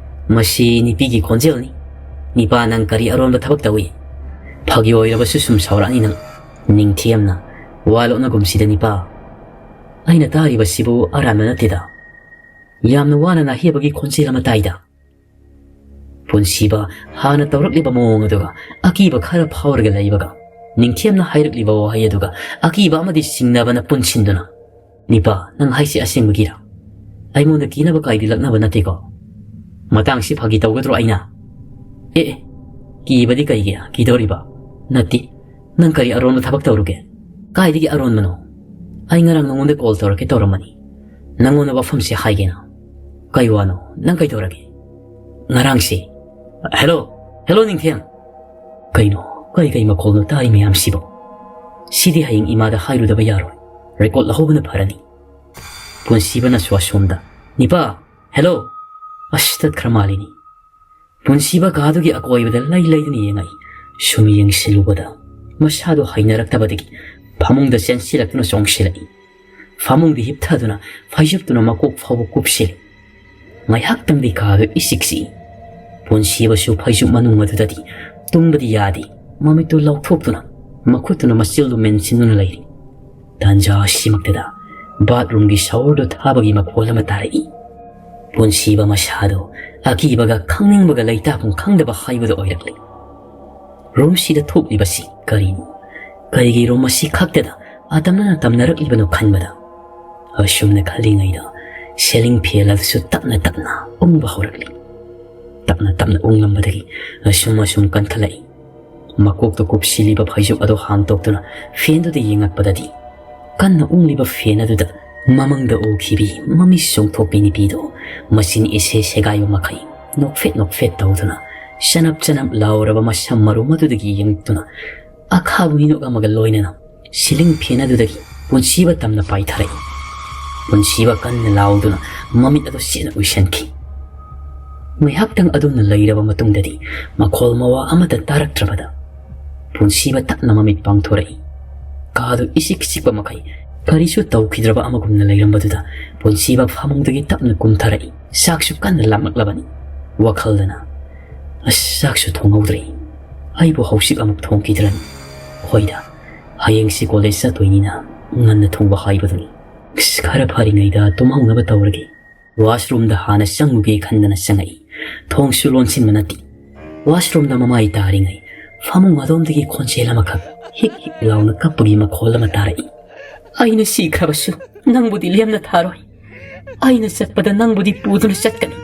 ꯃꯁꯤ ꯅꯨꯄꯤꯒꯤ ꯈꯣꯟꯖꯦꯜꯅꯤ꯫ "ꯅꯤꯄꯥ, ꯅꯪ ꯀꯔꯤ ꯑꯔꯣꯟꯕ ꯊꯕꯛ ꯇꯧꯏ? ꯐꯥꯒꯤ ꯑꯣꯏꯔꯕꯁꯨ ꯁꯨꯝ ꯁꯥꯎꯔꯛꯑꯅꯤ ꯅꯪ꯫" ꯅꯤꯡꯊꯦꯝꯅ, "ꯋꯥ ꯂꯣꯠꯅꯒꯨꯝꯁꯤꯗ ꯅꯤꯄꯥ꯫ ꯑꯩꯅ ꯇꯥꯔꯤꯕꯁꯤꯕꯨ ꯑꯔꯥꯟꯕ ꯅꯠꯇꯦꯗ꯫ ꯌꯥꯝꯅ ꯋꯥꯅ ꯅꯥꯍꯦꯕꯒꯤ ꯈꯣꯟꯖꯦꯜ ꯑꯃ ꯇꯥꯏꯗ꯫" ꯄꯨꯟꯁꯤꯕ ꯍꯥꯟꯅ ꯇꯧꯔꯛꯂꯤꯕ ꯃꯑꯣꯡ ꯑꯗꯨꯒ ꯑꯀꯤꯕ ꯈꯔ ꯐꯥꯎꯔꯒ ꯂꯩꯕꯒ, ꯅꯤꯡꯊꯦꯝꯅ ꯍꯥꯏꯔꯛꯂꯤꯕ ꯋꯥꯍꯩ ꯑꯗꯨꯒ ꯑꯀꯤꯕ ꯑꯃꯗꯤ ꯆꯤꯡꯅꯕꯅ ꯄꯨꯟꯁꯤꯟꯗꯨꯅ, "ꯅꯤꯄꯥ, ꯅꯪ ꯍꯥꯏꯁꯤ ꯑꯁꯦꯡꯕꯒꯤꯔ? ꯑꯩꯉꯣꯟꯗ ꯀꯤꯅꯕ ꯀꯥꯏꯗꯤ ꯂꯛꯅꯕ ꯅꯠꯇꯦꯀꯣ? ꯃꯇꯥꯡꯁꯤ ꯐꯥꯒꯤ ꯇꯧꯒꯗ꯭ꯔꯣ ꯑꯩꯅ?" "ꯑꯦ, ꯑꯦ, ꯀꯤꯕꯗꯤ ꯀꯩꯒꯤ ꯀꯤꯗꯧꯔꯤꯕ? ꯅꯠꯇꯦ, ꯅꯪ ꯀꯔꯤ ꯑꯔꯣꯟꯕ ꯊꯕꯛ ꯇꯧꯔꯨꯒꯦ? ꯀꯥꯏꯗꯒꯤ ꯑꯔꯣꯟꯕꯅꯣ? ꯑꯩ ꯉꯔꯥꯡ ꯅꯉꯣꯟꯗ ꯀꯣꯜ ꯇꯧꯔꯛꯀꯦ ꯇꯧꯔꯝꯕꯅꯤ꯫ ꯅꯉꯣꯟꯗ ꯋꯥꯐꯝꯁꯤ ꯍꯥꯏꯒꯦꯅ꯫" "ꯀꯩ ꯋꯥꯅꯣ? ꯅꯪ ꯀꯩꯗꯧꯔꯒꯦ?" "ꯉꯔꯥꯡꯁꯤ꯫" "ꯍꯦꯜꯂꯣ, ꯍꯦꯜꯂꯣ, ꯅꯤꯡꯊꯦꯝ!" "ꯀꯩꯅꯣ? ꯀꯩ ꯀꯩ ꯃꯈꯣꯜꯅꯣ ꯇꯥꯔꯤ ꯃꯌꯥꯝꯁꯤꯕꯣ?" ꯁꯤꯗꯤ ꯍꯌꯦꯡ ꯏꯃꯥꯗ ꯍꯥꯏꯔꯨꯗꯕ ꯌꯥꯔꯣꯏ꯫ ꯔꯦꯀꯣꯔꯗ ꯂꯧꯍꯧꯕꯅ ꯐꯔꯅꯤ꯫ ꯄꯨꯟꯁꯤꯕꯅꯁꯨ ꯑꯁꯣꯝꯗ, "ꯅꯤꯄꯥ, ꯍꯦꯜꯂꯣ!" ꯑꯁ, ꯇꯠꯈ꯭ꯔ ꯃꯥꯜꯂꯤꯅꯤ꯫ ꯄꯨꯟꯁꯤꯕ ꯀꯥꯗꯨꯒꯤ ꯑꯀꯣꯏꯕꯗ ꯂꯩ ꯂꯩꯗꯨꯅ ꯌꯦꯡꯉꯛꯏ꯫ ꯁꯨꯝ ꯌꯦꯡꯁꯤꯜꯂꯨꯕꯗ ꯃꯁꯥꯗꯣ ꯍꯩꯅꯔꯛꯇꯕꯗꯒꯤ ꯐꯃꯨꯡꯗ ꯆꯦꯟꯁꯤꯜꯂꯛꯇꯨꯅ ꯆꯣꯡꯁꯤꯜꯂꯛꯏ꯫ ꯐꯃꯨꯡꯗ ꯍꯤꯞꯊꯗꯨꯅ ꯐꯩꯖꯨꯞꯇꯨꯅ ꯃꯀꯣꯛ ꯐꯥꯎꯕ ꯀꯨꯞꯁꯤꯜꯂꯤ꯫ ꯉꯥꯏꯍꯥꯛꯇꯪꯗꯤ ꯀꯥꯗꯨ ꯏꯆꯤꯛ ꯆꯤꯛꯏ꯫ ꯄꯨꯟꯁꯤꯕꯁꯨ ꯐꯩꯖꯨꯞ ꯃꯅꯨꯡ ꯑꯗꯨꯗꯗꯤ ꯇꯨꯝꯕꯗꯤ ꯌꯥꯗꯦ꯫ ꯃꯃꯤꯠꯇꯨ ꯂꯥꯎꯊꯣꯛꯇꯨꯅ ꯃꯈꯨꯠꯇꯨꯅ ꯃꯆꯤꯜꯗꯨ ꯃꯦꯟꯁꯤꯟꯗꯨꯅ ꯂꯩꯔꯤ꯫ ꯇꯥꯟꯖꯥ ꯑꯁꯤꯃꯛꯇꯗ ꯕꯥꯠꯔꯨꯝꯒꯤ ꯁꯥꯋꯔꯗꯨ ꯊꯥꯕꯒꯤ ꯃꯈꯣꯜ ꯑꯃ ꯇꯥꯔꯛꯏ꯫ ꯄꯨꯟꯁꯤꯕ ꯃꯁꯥꯗꯣ ꯑꯀꯤꯕꯒ ꯈꯪꯅꯤꯡꯕꯒ ꯂꯩꯇꯥꯐꯝ ꯈꯪꯗꯕ ꯍꯥꯏꯕꯗꯨ ꯑꯣꯏꯔꯛꯂꯤ꯫ ꯔꯨꯝꯁꯤꯗ ꯊꯣꯛꯂꯤꯕꯁꯤ ꯀꯔꯤꯅꯣ? ꯀꯔꯤꯒꯤ ꯔꯨꯝ ꯑꯁꯤ ꯈꯛꯇꯗ ꯑꯇꯝꯅꯅ ꯇꯝꯅꯔꯛꯂꯤꯕꯅꯣ ꯈꯟꯕꯗ, ꯑꯁꯨꯝꯅ ꯈꯜꯂꯤꯉꯩꯗ ꯁꯦꯂꯤꯡ ꯐꯦꯟ ꯑꯗꯨꯁꯨ ꯇꯞꯅ ꯇꯞꯅ ꯎꯪꯕ ꯍꯧꯔꯛꯂꯤ꯫ ꯇꯞꯅ ꯇꯞꯅ ꯎꯪꯂꯝꯕꯗꯒꯤ ꯑꯁꯨꯝ ꯑꯁꯨꯝ ꯀꯟꯈꯠꯂꯛꯏ꯫ ꯃꯀꯣꯛꯇ ꯀꯨꯞꯁꯤꯜꯂꯤꯕ ꯐꯩꯖꯨꯞ ꯑꯗꯨ ꯍꯥꯡꯗꯣꯛꯇꯨꯅ ꯐꯦꯟꯗꯨꯗ ꯌꯦꯡꯉꯛꯄꯗꯗꯤ, ꯀꯟꯅ ꯎꯪꯂꯤꯕ ꯐꯦꯟ ꯑꯗꯨꯗ ꯃꯃꯪꯗ ꯎꯈꯤꯕꯤ ꯃꯃꯤ ꯆꯣꯡꯊꯣꯛꯄꯤ ꯅꯨꯄꯤꯗꯣ ꯃꯆꯤꯟ ꯏꯁꯦ ꯁꯦꯒꯥꯏꯕ ꯃꯈꯩ ꯅꯣꯛꯐꯦꯠ ꯅꯣꯛꯐꯦꯠ ꯇꯧꯗꯨꯅ, ꯆꯅꯞ ꯆꯅꯞ ꯂꯥꯎꯔꯕ ꯃꯁꯝ ꯃꯔꯨꯝ ꯑꯗꯨꯗꯒꯤ ꯌꯦꯡꯂꯛꯇꯨꯅ, ꯑꯈꯥꯕ ꯃꯤꯅꯣꯛ ꯑꯃꯒ ꯂꯣꯏꯅꯅ ꯁꯤꯂꯤꯡ ꯐꯦꯟ ꯑꯗꯨꯗꯒꯤ ꯄꯨꯟꯁꯤꯕ ꯇꯝꯅ ꯄꯥꯏꯊꯔꯛꯏ꯫ ꯄꯨꯟꯁꯤꯕ ꯀꯟꯅ ꯂꯥꯎꯗꯨꯅ ꯃꯃꯤꯠ ꯑꯗꯨ ꯆꯦꯠꯅ ꯎꯏꯁꯟꯈꯤ꯫ ꯉꯥꯏꯍꯥꯛꯇꯪ ꯑꯗꯨꯝꯅ ꯂꯩꯔꯕ ꯃꯇꯨꯡꯗꯗꯤ ꯃꯈꯣꯜ ꯃꯋꯥ ꯑꯃꯠꯇ ꯇꯥꯔꯛꯇ꯭ꯔꯕꯗ, ꯄꯨꯟꯁꯤꯕ ꯇꯞꯅ ꯃꯃꯤꯠ ꯄꯥꯡꯊꯣꯔꯛꯏ꯫ ꯀꯥꯗꯨ ꯏꯆꯤꯛ ꯆꯤꯛꯄ ꯃꯈꯩ ꯀꯔꯤꯁꯨ ꯇꯧꯈꯤꯗ꯭ꯔꯕ ꯑꯃꯒꯨꯝꯅ ꯂꯩꯔꯝꯕꯗꯨꯗ ꯄꯨꯟꯁꯤꯕ ꯐꯃꯨꯡꯗꯒꯤ ꯇꯞꯅ ꯀꯨꯝꯊꯔꯛꯏ꯫ ꯆꯥꯛꯁꯨ ꯀꯟꯅ ꯂꯥꯝꯂꯛꯂꯕꯅꯤ꯫ ꯋꯥꯈꯜꯗꯅ, "ꯑꯁ, ꯆꯥꯛꯁꯨ ꯊꯣꯡꯍꯧꯗ꯭ꯔꯦ꯫ ꯑꯩꯕꯨ ꯍꯧꯖꯤꯛ ꯑꯃꯨꯛ ꯊꯣꯡꯈꯤꯗ꯭ꯔꯅꯤ? ꯍꯣꯏꯗ, ꯍꯌꯦꯡꯁꯤ ꯀꯣꯂꯦꯖ ꯆꯠꯇꯣꯏꯅꯤꯅ ꯉꯟꯅ ꯊꯣꯡꯕ ꯍꯥꯏꯕꯗꯨꯅꯤ꯫ ꯑꯁ, ꯈꯔ ꯐꯔꯤꯉꯩꯗ ꯇꯨꯝꯍꯧꯅꯕ ꯇꯧꯔꯒꯦ꯫" ꯋꯥꯁꯔꯨꯝꯗ ꯍꯥꯟꯅ ꯆꯪꯉꯨꯒꯦ ꯈꯟꯗꯅ ꯆꯪꯉꯛꯏ꯫ ꯊꯣꯡꯁꯨ ꯂꯣꯟꯁꯤꯟꯕ ꯅꯠꯇꯦ꯫ ꯋꯥꯁꯔꯨꯝꯗ ꯃꯃꯥꯏ ꯇꯥꯔꯤꯉꯩ ꯐꯃꯨꯡ ꯑꯗꯣꯝꯗꯒꯤ ꯈꯣꯟꯖꯦꯜ ꯑꯃꯈꯛ ꯍꯤꯛ ꯍꯤꯛ ꯂꯥꯎꯅ ꯀꯞꯄꯒꯤ ꯃꯈꯣꯜ ꯑꯃ ꯇꯥꯔꯛꯏ꯫ "ꯑꯩꯅ ꯁꯤꯈ꯭ꯔꯕꯁꯨ ꯅꯪꯕꯨꯗꯤ ꯂꯦꯝꯅ ꯊꯥꯔꯣꯏ꯫ ꯑꯩꯅ ꯆꯠꯄꯗ ꯅꯪꯕꯨꯗꯤ ꯄꯨꯗꯨꯅ ꯆꯠꯀꯅꯤ꯫"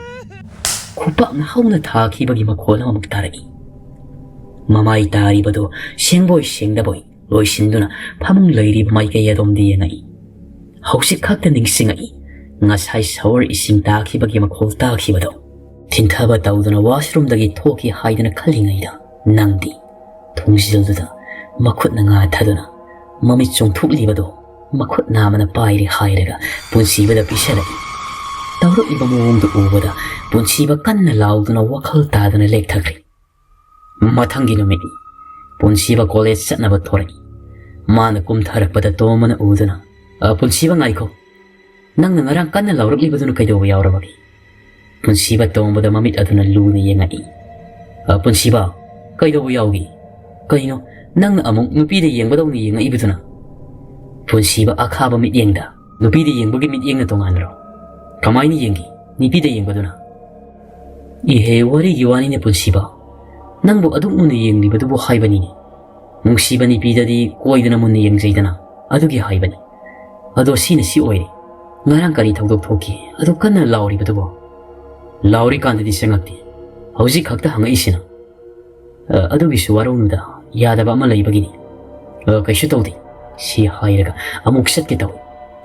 ꯈꯨꯄꯥꯛꯅ ꯍꯧꯅ ꯊꯥꯈꯤꯕꯒꯤ ꯃꯈꯣꯜ ꯑꯃꯃꯨꯛ ꯇꯥꯔꯛꯏ꯫ ꯃꯃꯥꯏ ꯇꯥꯔꯤꯕꯗꯨ ꯁꯦꯡꯕꯣꯏ ꯁꯦꯡꯗꯕꯣꯏ ꯂꯣꯏꯁꯤꯟꯗꯨꯅ ꯐꯃꯨꯡ ꯂꯩꯔꯤꯕ ꯃꯥꯏꯀꯩ ꯑꯗꯣꯝꯗ ꯌꯦꯡꯉꯛꯏ꯫ ꯍꯧꯖꯤꯛ ꯈꯛꯇ ꯅꯤꯡꯁꯤꯡꯉꯛꯏ꯫ ꯉꯁꯥꯏ ꯁꯥꯋꯔ ꯏꯁꯤꯡ ꯇꯥꯈꯤꯕꯒꯤ ꯃꯈꯣꯜ ꯇꯥꯈꯤꯕꯗꯣ꯫ ꯊꯤꯟꯊꯕ ꯇꯧꯗꯨꯅ ꯋꯥꯁꯔꯨꯝꯗꯒꯤ ꯊꯣꯛꯈꯤ ꯍꯥꯏꯗꯅ ꯈꯜꯂꯤꯉꯩꯗ, ꯅꯪꯗꯤ ꯊꯣꯡꯖꯤꯜꯗꯨꯗ ꯃꯈꯨꯠꯅ ꯉꯥ ꯊꯥꯗꯨꯅ ꯃꯃꯤꯠ ꯆꯣꯡꯊꯣꯛꯂꯤꯕꯗꯣ ꯃꯈꯨꯠ ꯅꯥꯝꯃꯅ ꯄꯥꯏꯔꯦ ꯍꯥꯏꯔꯒ ꯄꯨꯟꯁꯤꯕꯗ ꯄꯤꯁꯜꯂꯛꯏ꯫ ꯇꯧꯔꯛꯂꯤꯕ ꯃꯑꯣꯡꯗꯨ ꯎꯕꯗ ꯄꯨꯟꯁꯤꯕ ꯀꯟꯅ ꯂꯥꯎꯗꯨꯅ ꯋꯥꯈꯜ ꯇꯥꯗꯅ ꯂꯦꯛꯊꯈ꯭ꯔꯦ꯫ ꯃꯊꯪꯒꯤ ꯅꯨꯃꯤꯠꯅꯤ꯫ ꯄꯨꯟꯁꯤꯕ ꯀꯣꯂꯦꯖ ꯆꯠꯅꯕ ꯊꯣꯔꯛꯏ꯫ ꯃꯥꯅ ꯀꯨꯝꯊꯔꯛꯄꯗ ꯇꯣꯝꯕꯅ ꯎꯗꯨꯅ, "ꯑ, ꯄꯨꯟꯁꯤꯕ, ꯉꯥꯏꯈꯣ꯫ ꯅꯪꯅ ꯉꯔꯥꯡ ꯀꯟꯅ ꯂꯥꯎꯔꯛꯂꯤꯕꯗꯨꯅ ꯀꯩꯗꯧꯕ ꯌꯥꯎꯔꯕꯒꯦ?" ꯄꯨꯟꯁꯤꯕ ꯇꯣꯝꯕꯗ ꯃꯃꯤꯠ ꯑꯗꯨꯅ ꯂꯨꯅ ꯌꯦꯡꯉꯛꯏ꯫ "ꯑ, ꯄꯨꯟꯁꯤꯕ, ꯀꯩꯗꯧꯕ ꯌꯥꯎꯒꯦ? ꯀꯩꯅꯣ, ꯅꯪꯅ ꯑꯃꯨꯛ ꯅꯨꯄꯤꯗ ꯌꯦꯡꯕꯗꯧꯅ ꯌꯦꯡꯉꯛꯏꯕꯗꯨꯅ?" ꯄꯨꯟꯁꯤꯕ ꯑꯈꯥꯕ ꯃꯤꯠꯌꯦꯡꯗ, "ꯅꯨꯄꯤꯗ ꯌꯦꯡꯕꯒꯤ ꯃꯤꯠꯌꯦꯡꯅ ꯇꯣꯉꯥꯟꯕ꯭ꯔꯣ? ꯀꯃꯥꯏꯅ ꯌꯦꯡꯒꯦ ꯅꯨꯄꯤꯗ ꯌꯦꯡꯕꯗꯨꯅ?" "ꯏꯍꯦ, ꯋꯥꯔꯤꯒꯤ ꯋꯥꯅꯤꯅꯦ ꯄꯨꯟꯁꯤꯕ꯫ ꯅꯪꯕꯨ ꯑꯗꯨꯛ ꯃꯨꯟꯅ ꯌꯦꯡꯂꯤꯕꯗꯨꯕꯨ ꯍꯥꯏꯕꯅꯤꯅꯦ꯫ ꯅꯨꯡꯁꯤꯕ ꯅꯨꯄꯤꯗꯗꯤ ꯀꯣꯏꯗꯅ ꯃꯨꯟꯅ ꯌꯦꯡꯖꯩꯗꯅ, ꯑꯗꯨꯒꯤ ꯍꯥꯏꯕꯅꯤ꯫ ꯑꯗꯣ ꯁꯤꯅ ꯁꯤ ꯑꯣꯏꯔꯦ꯫ ꯉꯔꯥꯡ ꯀꯔꯤ ꯊꯧꯗꯣꯛ ꯊꯣꯛꯈꯤ? ꯑꯗꯨ ꯀꯟꯅ ꯂꯥꯎꯔꯤꯕꯗꯨꯕꯣ?" "ꯂꯥꯎꯔꯤꯀꯥꯟꯗꯗꯤ ꯆꯪꯉꯛꯇꯦ꯫ ꯍꯧꯖꯤꯛ ꯈꯛꯇ ꯍꯪꯉꯛꯏꯁꯤꯅ?" "ꯑ, ꯑꯗꯨꯒꯤꯁꯨ ꯋꯥꯔꯧꯅꯨꯗ, ꯌꯥꯗꯕ ꯑꯃ ꯂꯩꯕꯒꯤꯅꯤ꯫ ꯑ, ꯀꯩꯁꯨ ꯇꯧꯗꯦ꯫" ꯁꯤ ꯍꯥꯏꯔꯒ ꯑꯃꯨꯛ ꯆꯠꯀꯦ ꯇꯧꯏ꯫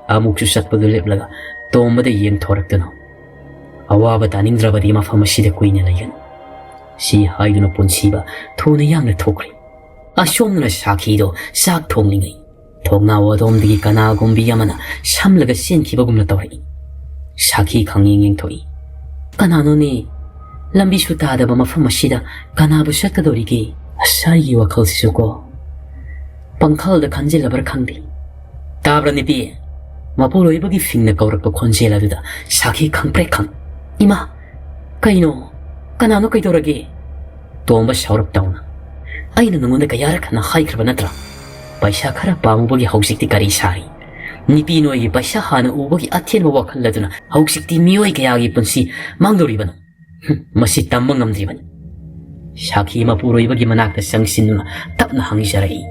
ꯑꯃꯨꯛꯁꯨ ꯆꯠꯄꯗꯨ ꯂꯦꯞꯂꯒ ꯇꯣꯝꯕꯗ ꯌꯦꯡꯊꯣꯔꯛꯇꯨꯅ, "ꯑꯋꯥꯕ ꯇꯥꯅꯤꯡꯗ꯭ꯔꯕꯗꯤ ꯃꯐꯝ ꯑꯁꯤꯗ ꯀꯨꯏꯅ ꯂꯩꯒꯅꯨ꯫" ꯁꯤ ꯍꯥꯏꯗꯨꯅ ꯄꯨꯟꯁꯤꯕ ꯊꯨꯅ ꯌꯥꯡꯅ ꯊꯣꯛꯈ꯭ꯔꯦ꯫ ꯑꯁꯣꯝꯗꯅ ꯁꯥꯈꯤꯗꯣ ꯆꯥꯛ ꯊꯣꯡꯂꯤꯉꯩ ꯊꯣꯡꯅꯥꯎ ꯑꯗꯣꯝꯗꯒꯤ ꯀꯅꯥꯒꯨꯝꯕꯤ ꯑꯃꯅ ꯁꯝꯂꯒ ꯆꯦꯟꯈꯤꯕꯒꯨꯝꯅ ꯇꯧꯔꯛꯏ꯫ ꯁꯥꯈꯤ ꯈꯪꯌꯦꯡ ꯌꯦꯡꯊꯣꯛꯏ꯫ "ꯀꯅꯥꯅꯣꯅꯦ? ꯂꯝꯕꯤꯁꯨ ꯇꯥꯗꯕ ꯃꯐꯝ ꯑꯁꯤꯗ ꯀꯅꯥꯕꯨ ꯆꯠꯀꯗꯧꯔꯤꯒꯦ?" ꯑꯁ, ꯑꯩꯒꯤ ꯋꯥꯈꯜꯁꯤꯁꯨꯀꯣ ꯄꯪꯈꯜꯗ ꯈꯟꯖꯤꯜꯂꯕ꯭ꯔꯥ ꯈꯪꯗꯦ꯫ "ꯇꯥꯕ꯭ꯔꯥ ꯅꯨꯄꯤ?" ꯃꯄꯨꯔꯣꯏꯕꯒꯤ ꯐꯤꯡꯅ ꯀꯧꯔꯛꯄ ꯈꯣꯟꯖꯦꯜ ꯑꯗꯨꯗ ꯁꯥꯈꯤ ꯈꯪꯄ꯭ꯔꯦꯛ ꯈꯪ꯫ "ꯏꯃꯥ! ꯀꯩꯅꯣ? ꯀꯅꯥꯅꯣ? ꯀꯩꯗꯧꯔꯒꯦ?" ꯇꯣꯝꯕ ꯁꯥꯎꯔꯞ ꯇꯧꯅ, "ꯑꯩꯅ ꯅꯉꯣꯟꯗ ꯀꯌꯥꯔꯛ ꯍꯟꯅ ꯍꯥꯏꯈ꯭ꯔꯕ ꯅꯠꯇ꯭ꯔꯥ? ꯄꯩꯁꯥ ꯈꯔ ꯄꯥꯝꯃꯨꯕꯒꯤ ꯍꯧꯖꯤꯛꯇꯤ ꯀꯔꯤ ꯁꯥꯔꯤ? ꯅꯨꯄꯤ ꯅꯣꯏꯒꯤ ꯄꯩꯁꯥ ꯍꯥꯟꯅ ꯎꯕꯒꯤ ꯑꯊꯦꯟꯕ ꯋꯥꯈꯜ ꯑꯗꯨꯅ ꯍꯧꯖꯤꯛꯇꯤ ꯃꯤꯑꯣꯏ ꯀꯌꯥꯒꯤ ꯄꯨꯟꯁꯤ ꯃꯥꯡꯗꯧꯔꯤꯕꯅꯣ? ꯍꯨꯝ, ꯃꯁꯤ ꯇꯝꯕ ꯉꯝꯗ꯭ꯔꯤꯕꯅꯤ꯫" ꯁꯥꯈꯤ ꯃꯄꯨꯔꯣꯏꯕꯒꯤ ꯃꯅꯥꯛꯇ ꯆꯪꯁꯤꯟꯗꯨꯅ ꯇꯞꯅ ꯍꯪꯖꯔꯛꯏ꯫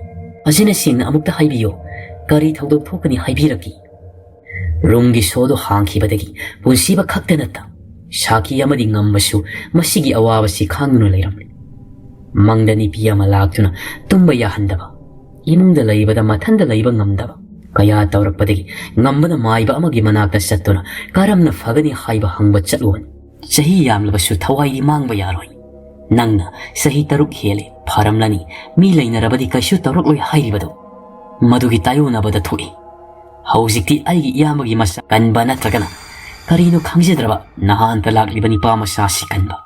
"ꯑꯁꯤꯅ ꯁꯦꯡꯅ ꯑꯃꯨꯛꯇ ꯍꯥꯏꯕꯤꯌꯨ꯫ ꯀꯔꯤ ꯊꯧꯗꯣꯛ ꯊꯣꯛꯀꯅꯤ ꯍꯥꯏꯕꯤꯔꯛꯀꯦ?" ꯔꯨꯝꯒꯤ ꯁꯣꯗꯨ ꯍꯥꯡꯈꯤꯕꯗꯒꯤ ꯄꯨꯟꯁꯤꯕ ꯈꯛꯇ ꯅꯠꯇ ꯁꯥꯈꯤ ꯑꯃꯗꯤ ꯉꯝꯕꯁꯨ ꯃꯁꯤꯒꯤ ꯑꯋꯥꯕꯁꯤ ꯈꯥꯡꯗꯨꯅ ꯂꯩꯔꯝꯂꯤ꯫ ꯃꯪꯗ ꯅꯨꯄꯤ ꯑꯃ ꯂꯥꯛꯇꯨꯅ ꯇꯨꯝꯕ ꯌꯥꯍꯟꯗꯕ, ꯏꯃꯨꯡꯗ ꯂꯩꯕꯗ ꯃꯊꯟꯗ ꯂꯩꯕ ꯉꯝꯗꯕ ꯀꯌꯥ ꯇꯧꯔꯛꯄꯗꯒꯤ ꯉꯝꯕꯅ ꯃꯥꯏꯕ ꯑꯃꯒꯤ ꯃꯅꯥꯛꯇ ꯆꯠꯇꯨꯅ ꯀꯔꯝꯅ ꯐꯒꯅꯤ ꯍꯥꯏꯕ ꯍꯪꯕ ꯆꯠꯂꯨꯕꯅꯤ꯫ "ꯆꯍꯤ ꯌꯥꯝꯂꯕꯁꯨ ꯊꯋꯥꯏꯗꯤ ꯃꯥꯡꯕ ꯌꯥꯔꯣꯏ꯫ ꯅꯪꯅ ꯆꯍꯤ ꯇꯔꯨꯛ ꯍꯦꯜꯂꯦ, ꯐꯔꯝꯂꯅꯤ, ꯃꯤ ꯂꯩꯅꯔꯕꯗꯤ ꯀꯩꯁꯨ ꯇꯧꯔꯛꯂꯣꯏ ꯍꯥꯏꯔꯤꯕꯗꯣ꯫ ꯃꯗꯨꯒꯤ ꯇꯥꯏꯌꯣꯟꯅꯕꯗ ꯊꯣꯛꯏ꯫ ꯍꯧꯖꯤꯛꯇꯤ ꯑꯩꯒꯤ ꯏꯌꯥꯝꯕꯒꯤ ꯃꯆꯥ ꯀꯟꯕ ꯅꯠꯇ꯭ꯔꯒꯅ ꯀꯔꯤꯅꯣ ꯈꯪꯖꯗ꯭ꯔꯕ ꯅꯍꯥꯟꯇ ꯂꯥꯛꯂꯤꯕ ꯅꯤꯄꯥ ꯃꯆꯥ ꯑꯁꯤ ꯀꯟꯕ꯫